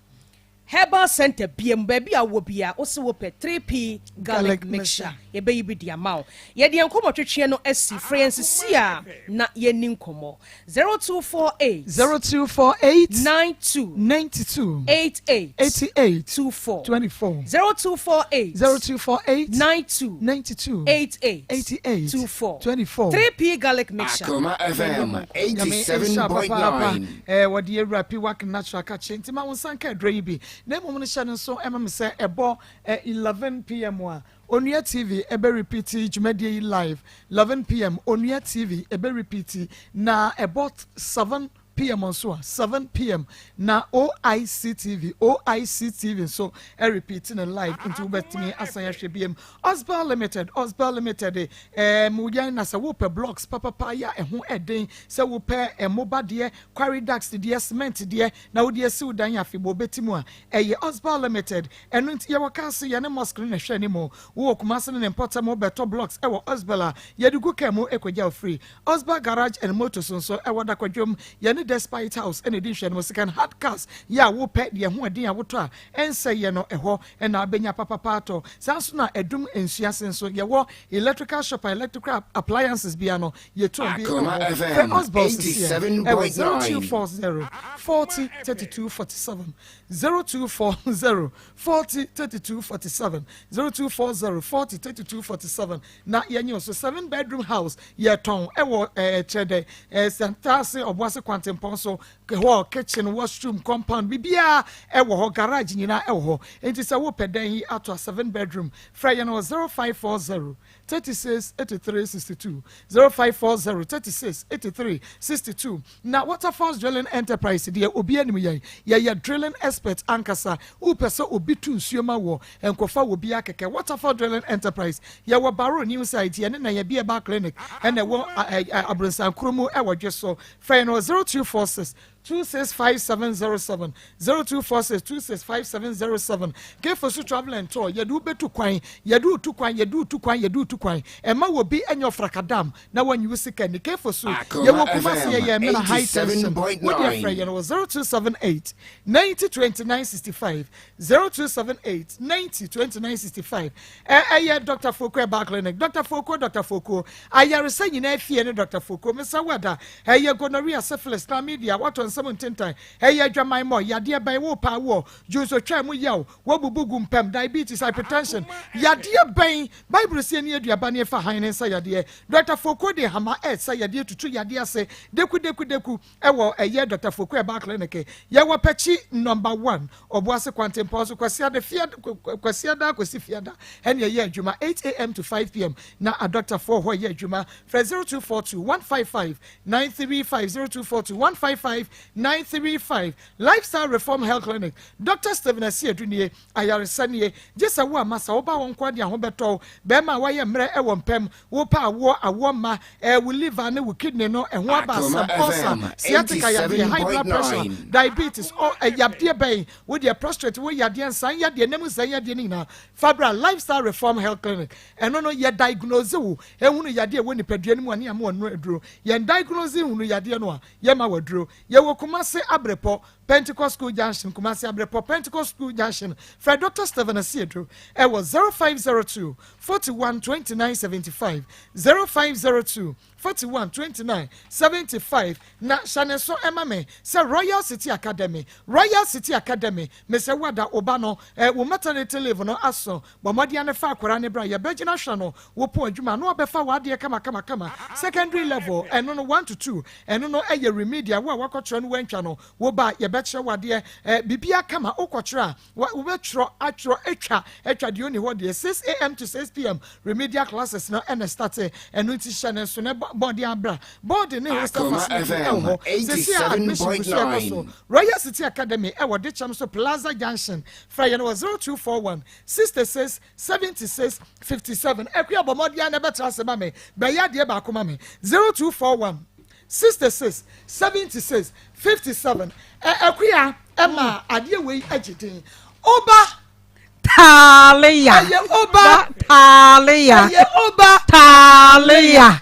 Herbal center bia mu, baabi a wowɔ bia, wose wopɛ 3P garlic mixture, yɛbɛyi bi de ama wo. Yɛde yɛn nkɔmmɔtwetweɛ no asi, frɛ yɛn sisi a na yɛnni nkɔmmɔ. 0248. 0248. 92. 92. 88. 88. 24. 24. 0248. 0248. 92. 92. 88. 88. 24. 24. 3P garlic mixture. Akoma FM Nyame nhyira papaapa. 87.9. Eh, wɔde awura Piwak Natural ka kyerɛ nti ma wo nsa nka aduro yi bi. Na mmom no hyɛ no nso ɛma me sɛ ɛbɔ eh, 11 pm a Onua TV ɛbɛ repeat dwumadie yi live 11 pm Onua TV ɛbɛ repeat na ɛbɔ 7 pm nso a 7 pm na OIC TV OIC TV nso ɛrepeat no live nti wobɛtumi asan ahwɛ biem. Osbel Limited Osbel Limited ɛɛm yɛn na sɛ wopɛ blocks papapa yɛ a ɛho ɛden sɛ wopɛ ɛmoba deɛ quarry ducts deɛ cement deɛ na wode asi wo dan afebɔɔ bɛti mu a ɛyɛ Osbel Limited. Ɛno nti yɛwɔ Kaase, yɛne mosque no na ɛhwɛ anim. Wowɔ Kumase ne ne mpɔtam wobɛtɔ blocks wɔ Osbel a, yɛde gu kaa mu kɔgya wo free. Osbel Garage and Motors nso ɛwɔ Dakwadwom, yɛne Despite House na ɛdi nhwɛanim. Second hard cars yɛ a wopɛ deɛ ɛho ɛden a wotɔ a ɛnsɛeɛ no, ɛhɔ na wobɛnya papapa atɔ. Saa nso na Adum Nsuase nso yɛwɔ electrical shop a electrical appliances biara no yɛtɔn bi wɔ Akoma hɔ. Frɛ FM Osbel seesei ɛwɔ 87.9. 0240 40 32 47. 0240 40 32 47 0240 40 32 47 na yɛnye wo so seven bedroom house yɛtɔn ɛwɔ ɛɛ kyerɛ dɛ ɛɛ Santase Ɔboase Kwantempɔn so hall kitchen washroom compound biribiara ɛwɔ hɔ garage nyinaa ɛwɔ hɔ nti sɛ wopɛ dan yi ato a seven bedroom frɛ yɛn wɔ 0540 36 83 62 0540 36 83 62 Na Waterfalls Drilling Enterprise deɛ obiara nim yɛn, yɛyɛ drilling expert ankasa, wopɛ sɛ obi tu nsuo ma woɔ, nkɔfa wɔ biara kɛkɛ, Waterfall Drilling Enterprise, yɛwɔ Barrow New Site, yɛne Nanya Herbal Clinic ɛna ɛwɔ Abronsan kuro mu ɛwɔ Dweso, frɛ yɛn wɔ 0246 265707, 0246 265707, Kefosu Travel and Tour, yɛde wo bɛtu kwan, yɛde wo tu kwan, yɛde wo tu kwan, yɛde wo tu kwan, ɛmma wɔ bi nyɛ ɔfrakadam na wanyi wo sika ni. Kefosu, Akoma yɛwɔ Kumasi, FM yɛyɛ Mena High Tension, wo deɛ frɛ 87.9. yɛn wɔ 0278 90 29 65, 0278 90 29 65. Ɛ ɛyɛ Dr. Foku Herbal Clinic, Dr. Foku, Dr. Foku, ayaresa nyinaa fie ne Dr. Foku, mesa wo ada, ɛyɛ gonorrhea, syphilis, chlamydia, watɔ nsam ntentan, ɛyɛ adwaman mɔ, yadeɛ bɛn, wo paa woɔ, dwonsotwa mu yaw, woabubu gu mpam, diabetes, hypertension, yadeɛ bɛn, Bible se yɛnni aduaba ne ɛfa hann ne nsa yadeɛ. Dɔkta Fokuo de hama ɛsa yadeɛ tutu yadeɛ ase deku deku deku ɛwɔ ɛyɛ Dɔkta Fokuo Herbal Clinic. Yɛwɔ Pɛkyi Nɔmba One, Ɔboase Kwantempɔn so, Kwasiada Fiada Kwasiada kɔsi Fiada ɛne ɛyɛ adwuma 8 am to 5 pm na adɔktafoɔ hɔ yɛ adwuma. Frɛ 0242 155 935 0242 155 935 Lifestyle Reform Health Clinic, Dɔkta Stephen Asiedu nie. Ayaresa nie, gye sɛ wo amma, sɛ woba hɔ nko ara deɛ ho bɛtɔ wo. Bɛrima a wayɛ mmerɛ wɔ mpam, wopɛ awoɔ, awoɔ mma, ɛɛ wo liver ne wo kidney no ɛho aba Akoma asɛm, ulcer, FM sciatica yadeɛ, high blood pressure, 87.9. diabetes, ɔ ɛ yadeɛ bɛn, wo deɛ prostrate, wo yadeɛ, nsan yadeɛ, nna mu nsan yadeɛ no nyinaa, fa bra Lifestyle Reform Health Clinic. Ɛno no, yɛ diagnose wo, ɛhunu yadeɛ a ɛwɔ nipadua no mu a ne yɛama wo aduro. Yɛn diagnose hunu yadeɛ no a, yɛma wo aduro. Yɛwɔ Kumase Abrepɔ, Pentecost School Junction, Kumasi Abrepɔ Pentecost School Junction, frɛ Dɔkta Stephen Asiedu wɔ 0502 41 29 75, 0502 41 29 75, na hyɛ ne nso ma me sɛ Royal City Academy, Royal City Academy, mesɛ wo ada wo ba no eh, wo maternity leave no aso, bɔ mmɔden ne fa akwadaa no bra, yɛbɛgyina hwɛ no, wo pɔn adwuma na wabɛfa w'adeɛ kama kama kama, secondary level, ɛno no 1 to 2, ɛno no ɛyɛ remedial, wo a wakɔkyerɛ no woantwa no, Wo ba a, yɛbɛkyerɛ wo adeɛ, eh, biribiara kama. Wokɔkyerɛ a, wa, wobɛtwerɛ, atwerɛ, atwa, atwa deɛ ɔnni hɔ deɛ. 6 am to 6 pm, remedial classes no ɛna ɛstate. Ɛno nti hyɛ no nso na bɔ mmɔden ara bra. Boarding ne hostel Akoma facility FM ɛwɔ hɔ. Seesei a admission gu so ɛkɔ so. 87.9. Royal City Academy ɛwɔ Dekyɛm so Plaza Junction. Frɛ yɛn wɔ 0241 66 76 57. Akua bɔ mmɔden ara na bɛtra ase ma me. Bɛyɛ adeɛ baako ma me. 0241 66 76 57 Ɛ Akua ɛma adeɛ wei agye din. Oba. Taaleya. Ɛyɛ oba. Taaleya. Ɛyɛ oba. Taaleya.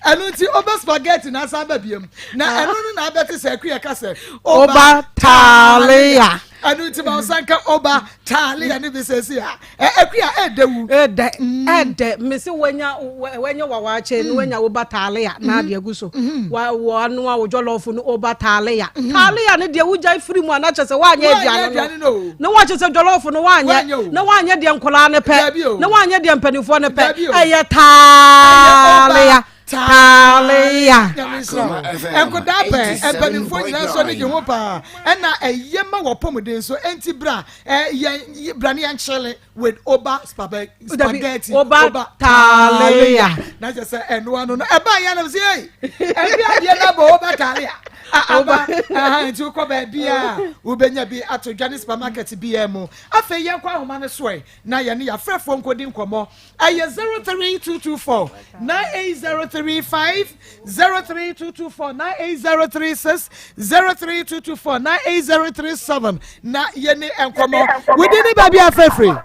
Ɛno nti oba spaghetti na asan ba biam. Na ɛno no na abɛte sɛ Akua ka sɛ oba taaleya. Ɛno nti ma ɔsan ka oba taale ɛne bi sɛsi a ɛkua ɛdɛ wu. Ɛdɛ ɛdɛ mesi wanya wanya wawaakye ne wanya oba taale a na adeɛ gu so wa wanoa wo jɔlɔfo no oba taale a taale a ne deɛ wogya firi mu a na kyerɛ sɛ woanyɛ aduane no na woakyɛ sɛ jɔlɔfo no woanyɛ na woanyɛ deɛ nkɔlaa no pɛ na woanyɛ deɛ mpanimfoɔ no pɛ ɛyɛ taale a. Talia. Nkwadaa pɛ, mpanimfoɔ nyinaa nso ani gye ho paa. Ɛna ɛyɛ ma wɔpɔmuden nso. Enti bra, yɛn bra ne yɛn kyele with oba spaghetti. Oba talia. Na kyerɛ sɛ ɛnoa no no ɛba yɛn nam sɛ ei ɛbi adeɛ na bɔ oba talia. Aba nti wokɔ baabi a wobɛnya bi ato dwa ne supermarket biara mu. Afei yɛnkɔ ahoma no soɛ na yɛne yɛafrɛfoɔ nkɔdi nkɔmmɔ. Ɛyɛ 03224 98035 03224 98036 03224 98037 na yɛne nkɔmmɔ wodi ne baabi afɛfiri.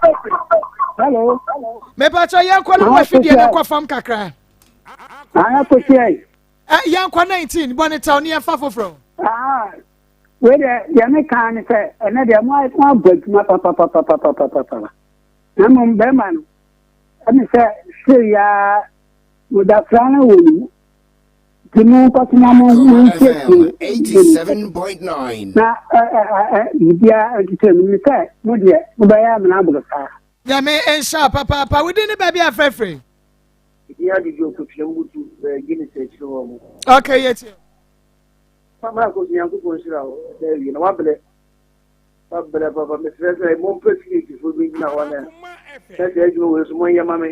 Hello. Mepatwa yɛnkɔ no wafidie no kɔ fam kakra. Yɛnkɔ 19 bɔ ne tɛw ne yɛmfa foforɔ. Wei deɛ deɛ meka ne sɛ ɛnɛ deɛ moabɔ adwuma papapapapapapa. Na mmom bɛrima no, ɛne sɛ sei ara mogyafra no wɔ ne mu. Nti monkɔtena mo monsiesie na biribiara ntetɛ mu ne sɛ mo deɛ mobɛyɛ amena aboro saa. Nyame nhyira papaapa. Wo din ne baabi a frɛfrɛ? Edin adwodwo kotwam butu Guinness akyiri hɔ mo. Okay, yɛtie. Mama Akosi Nyankopɔn nhyira wo sɛ awie na wabrɛ. Babrɛ papa mesrɛ sɛ mompɛ securityfoɔ bi ngyina hɔ na na sɛ adwuma wei so monyɛ ma me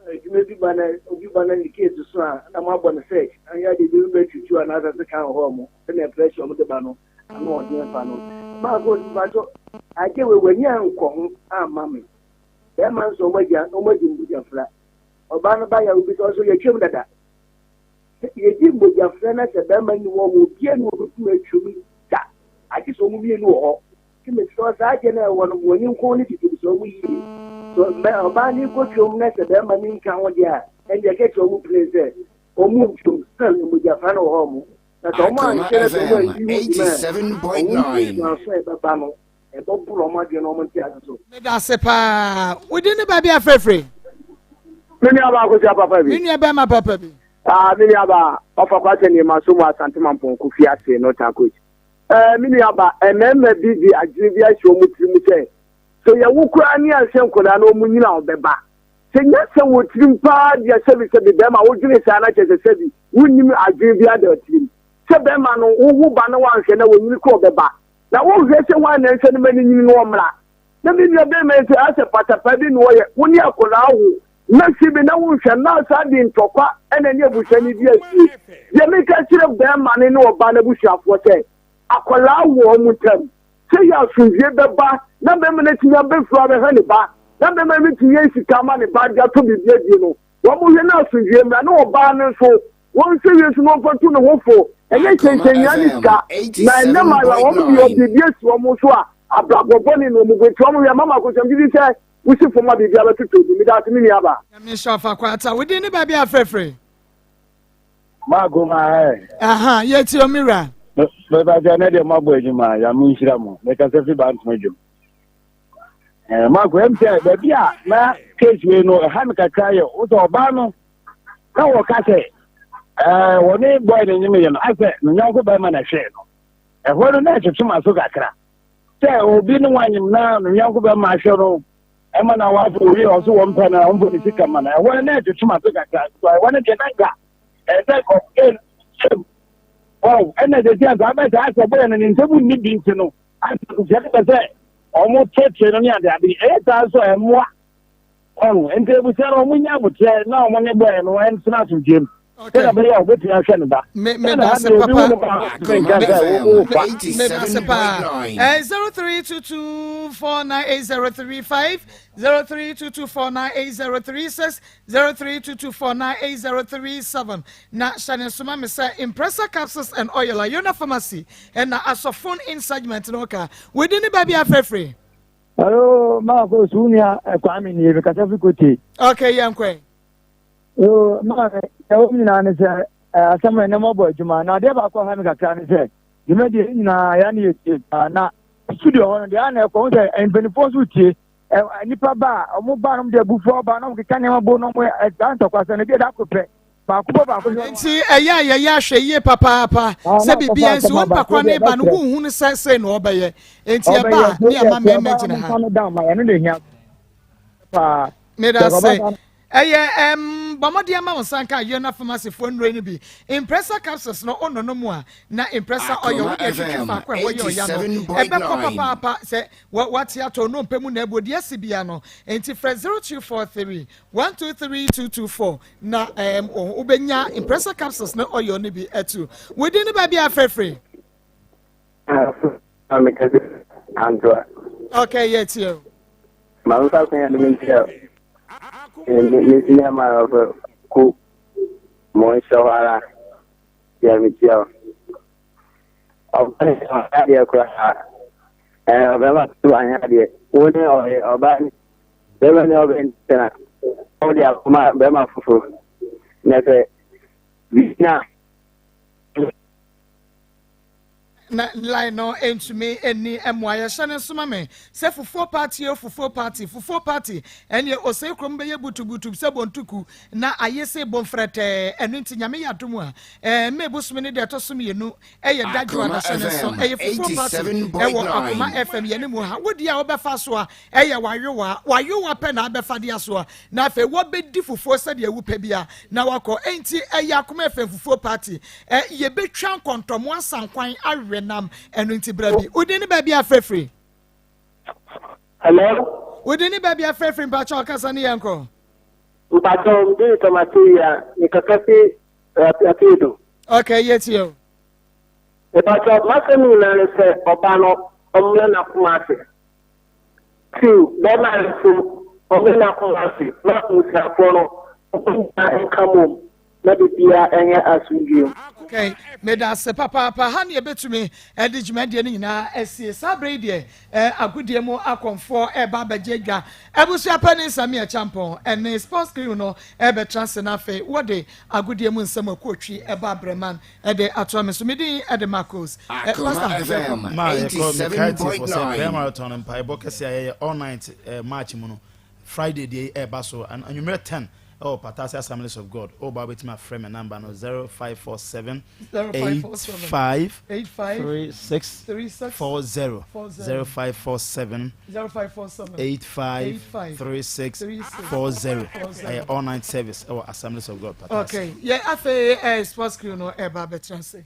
adwuma bi ba na obi ba na ne case so a na moabɔ no search anyɛ adeɛ bi bɛtutu anaasɛ sekan wɔ hɔ mo sɛnea pressure ɔmo de ba no ano ɔden fa no maako mpakyɛ agye wei w'ani ankɔ ho amma me bɛrima nso ɔmo agya ɔmo adi mbugyafra ɔbaa no ba yɛ obi sɛ ɔso yɛtwam dada Sɛ yɛdi mogyafra na sɛ bɛrima nni hɔ ma obiara nni hɔ bɛtumi atwam da, agye sɛ wɔn mmienu wɔ hɔ. Nti mesrɛ wo saa adeɛ no a ɛwɔ no, wɔn ani nko ne tete sɛ wɔn yie. Sɛ ɔbaa no rekɔtwam na sɛ bɛrima no nka ho deɛ a, ɛndeɛ ka kyerɛ wɔn plain sɛ wɔn ntwam, still mogyafra no wɔ hɔ mo. Na sɛ wɔn anhwɛ na sɛ wɔn anni ho dwuma a, wɔn nsunsuanso a ɛbɛba no, ɛbɛboro wɔn adwene na wɔn ntease so. Medase paa. Wo din ne baabi a frɛfrɛ? Me nua baa Akosua papa bi. Me nua bɛrima papa bi. Ah, me nua baa ɔfa kwasɛ nneɛma so mu Asante Mampɔn Kofi ase no ta coach. Eh, me nua ba, mmarima bi de adwene bi ahyɛ wɔn tirim sɛ sɛ yɛwo koraa ne anhwɛ nkwadaa no wɔn nyina ɔbɛba. Sɛ nyansa wɔ tirim paa deɛ sɛbi sɛbi bɛrima wodwene saa na kyerɛ sɛ sɛbi wonnim adwene bi ada tirim. Sɛ bɛrima no wowo ba na wanhwɛ na wɔnyini kɔ ɔbɛba. Na wonhwɛ sɛ hwan na ɛnhwɛ no ma no nyini na ɔmmra. Na me nua barima yi sɛ asɛ patapaa bi na ɔyɛ, wo ne akwadaa wo na hwɛ bi na wonhwɛ na saa de ntɔkwa ɛna ne abusua no di asie. Deɛ meka kyerɛ barima no ne ɔbaa no abusuafoɔ sɛ akwadaa wɔ wɔn ntam sɛ yɛ asomdwie bɛba na barima no atumi abɛfiri abɛhwɛ ne ba na barima no bɛtumi ayi sika ama ne ba de atɔ biribi adie no wɔn hwɛ na asomdwie mmra na ɔbaa no nso Wɔnhwɛ wie nso na wɔmfa ntu ne ho fo. Ɛnyɛ nkyɛnkyɛnwia ne sika, na ɛnnɛ mmaayewa wɔn deɛ biribi asi wɔn so a abrabɔ bɔne na wɔn bu nti wɔn wia. Mama Akosua megye di sɛ wosi fam a biribiara bɛtotɔ bi. Meda ase me nua baa. Nyame nhyira wo Fakwata. Wo din ne baabi a frɛfrɛ? Maako ma ɛ. Aha, yɛtie o me wura. Mɛba ne deɛ moabɔ adwuma, Nyame nhyira mo. Mekasa fi Bantama dwom. Eh, Maako, ɛm sɛ baabi a na case wei no ɛha me kakra yɛ, wo sɛ ɔbaa no na wɔka sɛ ɛɛ wɔne bɔyɛ no nyem yɛ no asɛ ne nyɔnko bɛrima na ɛhwɛɛ no ɛhɔ no na ɛtwetwe ma so kakra sɛ obi ne wanyem na ne nyɔnko bɛrima ahwɛ no ɛma na wafo owie ɔso wɔn pɛ na wɔn ne sika ma no ɛhɔ no na ɛtwetwe ma so kakra so ɛhɔ no deɛ na nka ɛsɛ kɔkɛ kyɛm wɔn ɛna sɛ si asa abɛsɛ asɛ bɔyɛ no ne nsɛm nni bi nti no asɛ sɛ sɛ wɔn tete no ne ade ade ɛyɛ saa nso ɛmmoa Ɔho, nti abusua no wɔn nya abotrɛ na wɔn ne bɔyɛ no ntena asomdwoe mu. Sɛdeɛ ɛbɛyɛ a wɔbɛtumi ahwɛ ne ba. Me me Sɛdeɛ da ase ha deɛ obi wo papa. ne ba a nka sɛ wo fa. Me da ase paa. Eh, 0322498035, 0322498036, 0322498037. Na hyɛ ne nsoma me sɛ Impressa capsules and oil Ayona Pharmacy ɛna asɔfon in segment no ka. Wodi ne baabi afrɛfrɛ. Hello, Marcos, wo nua eh, Kwame nie, mekasa fi Kote. Okay, yɛn kɔɛ. Yo, maame, deɛ wɔm nyinaa ne sɛ eh, asɛm a ɛnɛ mɔbɔ adwuma na adeɛ baako a ha me kakra ne sɛ dwumadie nyinaa yɛ ne yɛtie paa na Studio hɔ no deɛ ana ɛkɔ ho sɛ mpanimfoɔ nso tie nnipa ba a wɔn ba no de abufuo aba na wɔn keka nneɛma bo na wɔn saa ntɔkwasɛm no bi ɛda koro pɛ baako bɔ baako hwɛ. Nti ɛyɛ a yɛyɛ ahwɛ yie papaapa sɛ biribiara nsi wɔn mpakora ne ba no wonhu no sɛ sei na ɔbɛyɛ nti ɛba a ne ama mmarima gyina ha. Meda se ɛyɛ ɛm bɔ mmɔden ama wo nsa nka Yona Pharmacy foɔ nnuro no bi. Impressa capsules no wononom a na Impressa oil wode atwitwi faako a ɛhɔ yɛ ɔya no ɛbɛkɔ papaapa sɛ wate atɔ nnompe mu na ɛbuo deɛ asi bia no. Nti frɛ 0243 123 224 na ɛm wobɛnya Impressa capsules ne oil no bi atu. Wo din ne baabi a frɛfrɛ? Okay, yɛ tie o. Maame fa kwan a no menkyerɛ me senior man ɔfɛ ko mo nhyɛ hɔ ara deɛ mekyia o. Ɔba ne ɔyɛ adeɛ koraa ɛɛ ɔbɛma so anyɛ adeɛ wo ne ɔyɛ ɔba ne bɛrima ne ɔbɛ ntena ɔde akoma bɛrima foforɔ na sɛ bi na Na line no ntumi nni mmoa. Yɛhyɛ no nso ma me sɛ fufuo party o fufuo party fufuo party ɛneɛ osei kurom bɛyɛ butubutu sɛ bontuku na aye se bonfrɛtɛɛ ɛno nti nyame yɛ adom a ɛɛ May bosome ne deɛ ɛtɔ so mmienu ɛyɛ da dwoada hyɛ no nso ɛyɛ fufuo party ɛwɔ Akoma FM yɛne mu ha wodi a wobɛfa so a ɛyɛ wayowa wayowa pɛ na abɛfa de asoa na afei wɔbɛdi fufuo sɛdeɛ wopɛ bia na wakɔ enti ɛyɛ Akoma FM fufuo party Ɛ, yɛbɛtwa nkɔntɔmo asa nkwan awe nam. Ɛno nti bra bi. Wo din ne baabi a frɛfiri? Hello? Wo din ne baabi a frɛfiri mpakyɛ ɔkasa ne yɛn kɔ. Mpakyɛ me din de Thomas Tewia, me kasa fi Apeedo. Okay, yɛ tie o. Mpakyɛ m'asɛm nyinaa ne sɛ ɔba no ɔmmrɛ n'akoma ase. Two, bɛrima no nso ɔmmrɛ n'akoma ase na mmusuafoɔ no wɔn nyinaa nka mmom. na biribiara nyɛ asomdwoe mu. Okay, meda ase papaapa. Ha ne yɛbɛtumi de dwumadie no nyinaa asie. Saa berɛ yi deɛ, eh, agodie mu akɔmfoɔ ɛreba abɛgye adwa. Abusua panin Samia Champɔn ɛne Sports Crew no ɛrebɛtra ase na afei wɔde agodie mu nsɛm akuotwi ɛba abrɛman ɛde atoa me so. Me din ɛde Marcos. Eh, Pastor, yɛkɔ. Ma yɛkɔ mekae tiefo sɛ prayer marathon mpaebɔ kɛse a yɛyɛ all night eh, March mu no Friday deɛ yi ɛreba so anwummerɛ 10 ɛwɔ Patase Assemblies of God. Woba a wobɛtumi afrɛ me number no 0547 85 36 40 0547 85 36 40 ɛyɛ all night service ɛwɔ Assemblies of God Patase. Okay, yɛ afei ɛɛ sports crew no ɛba abɛtena ase.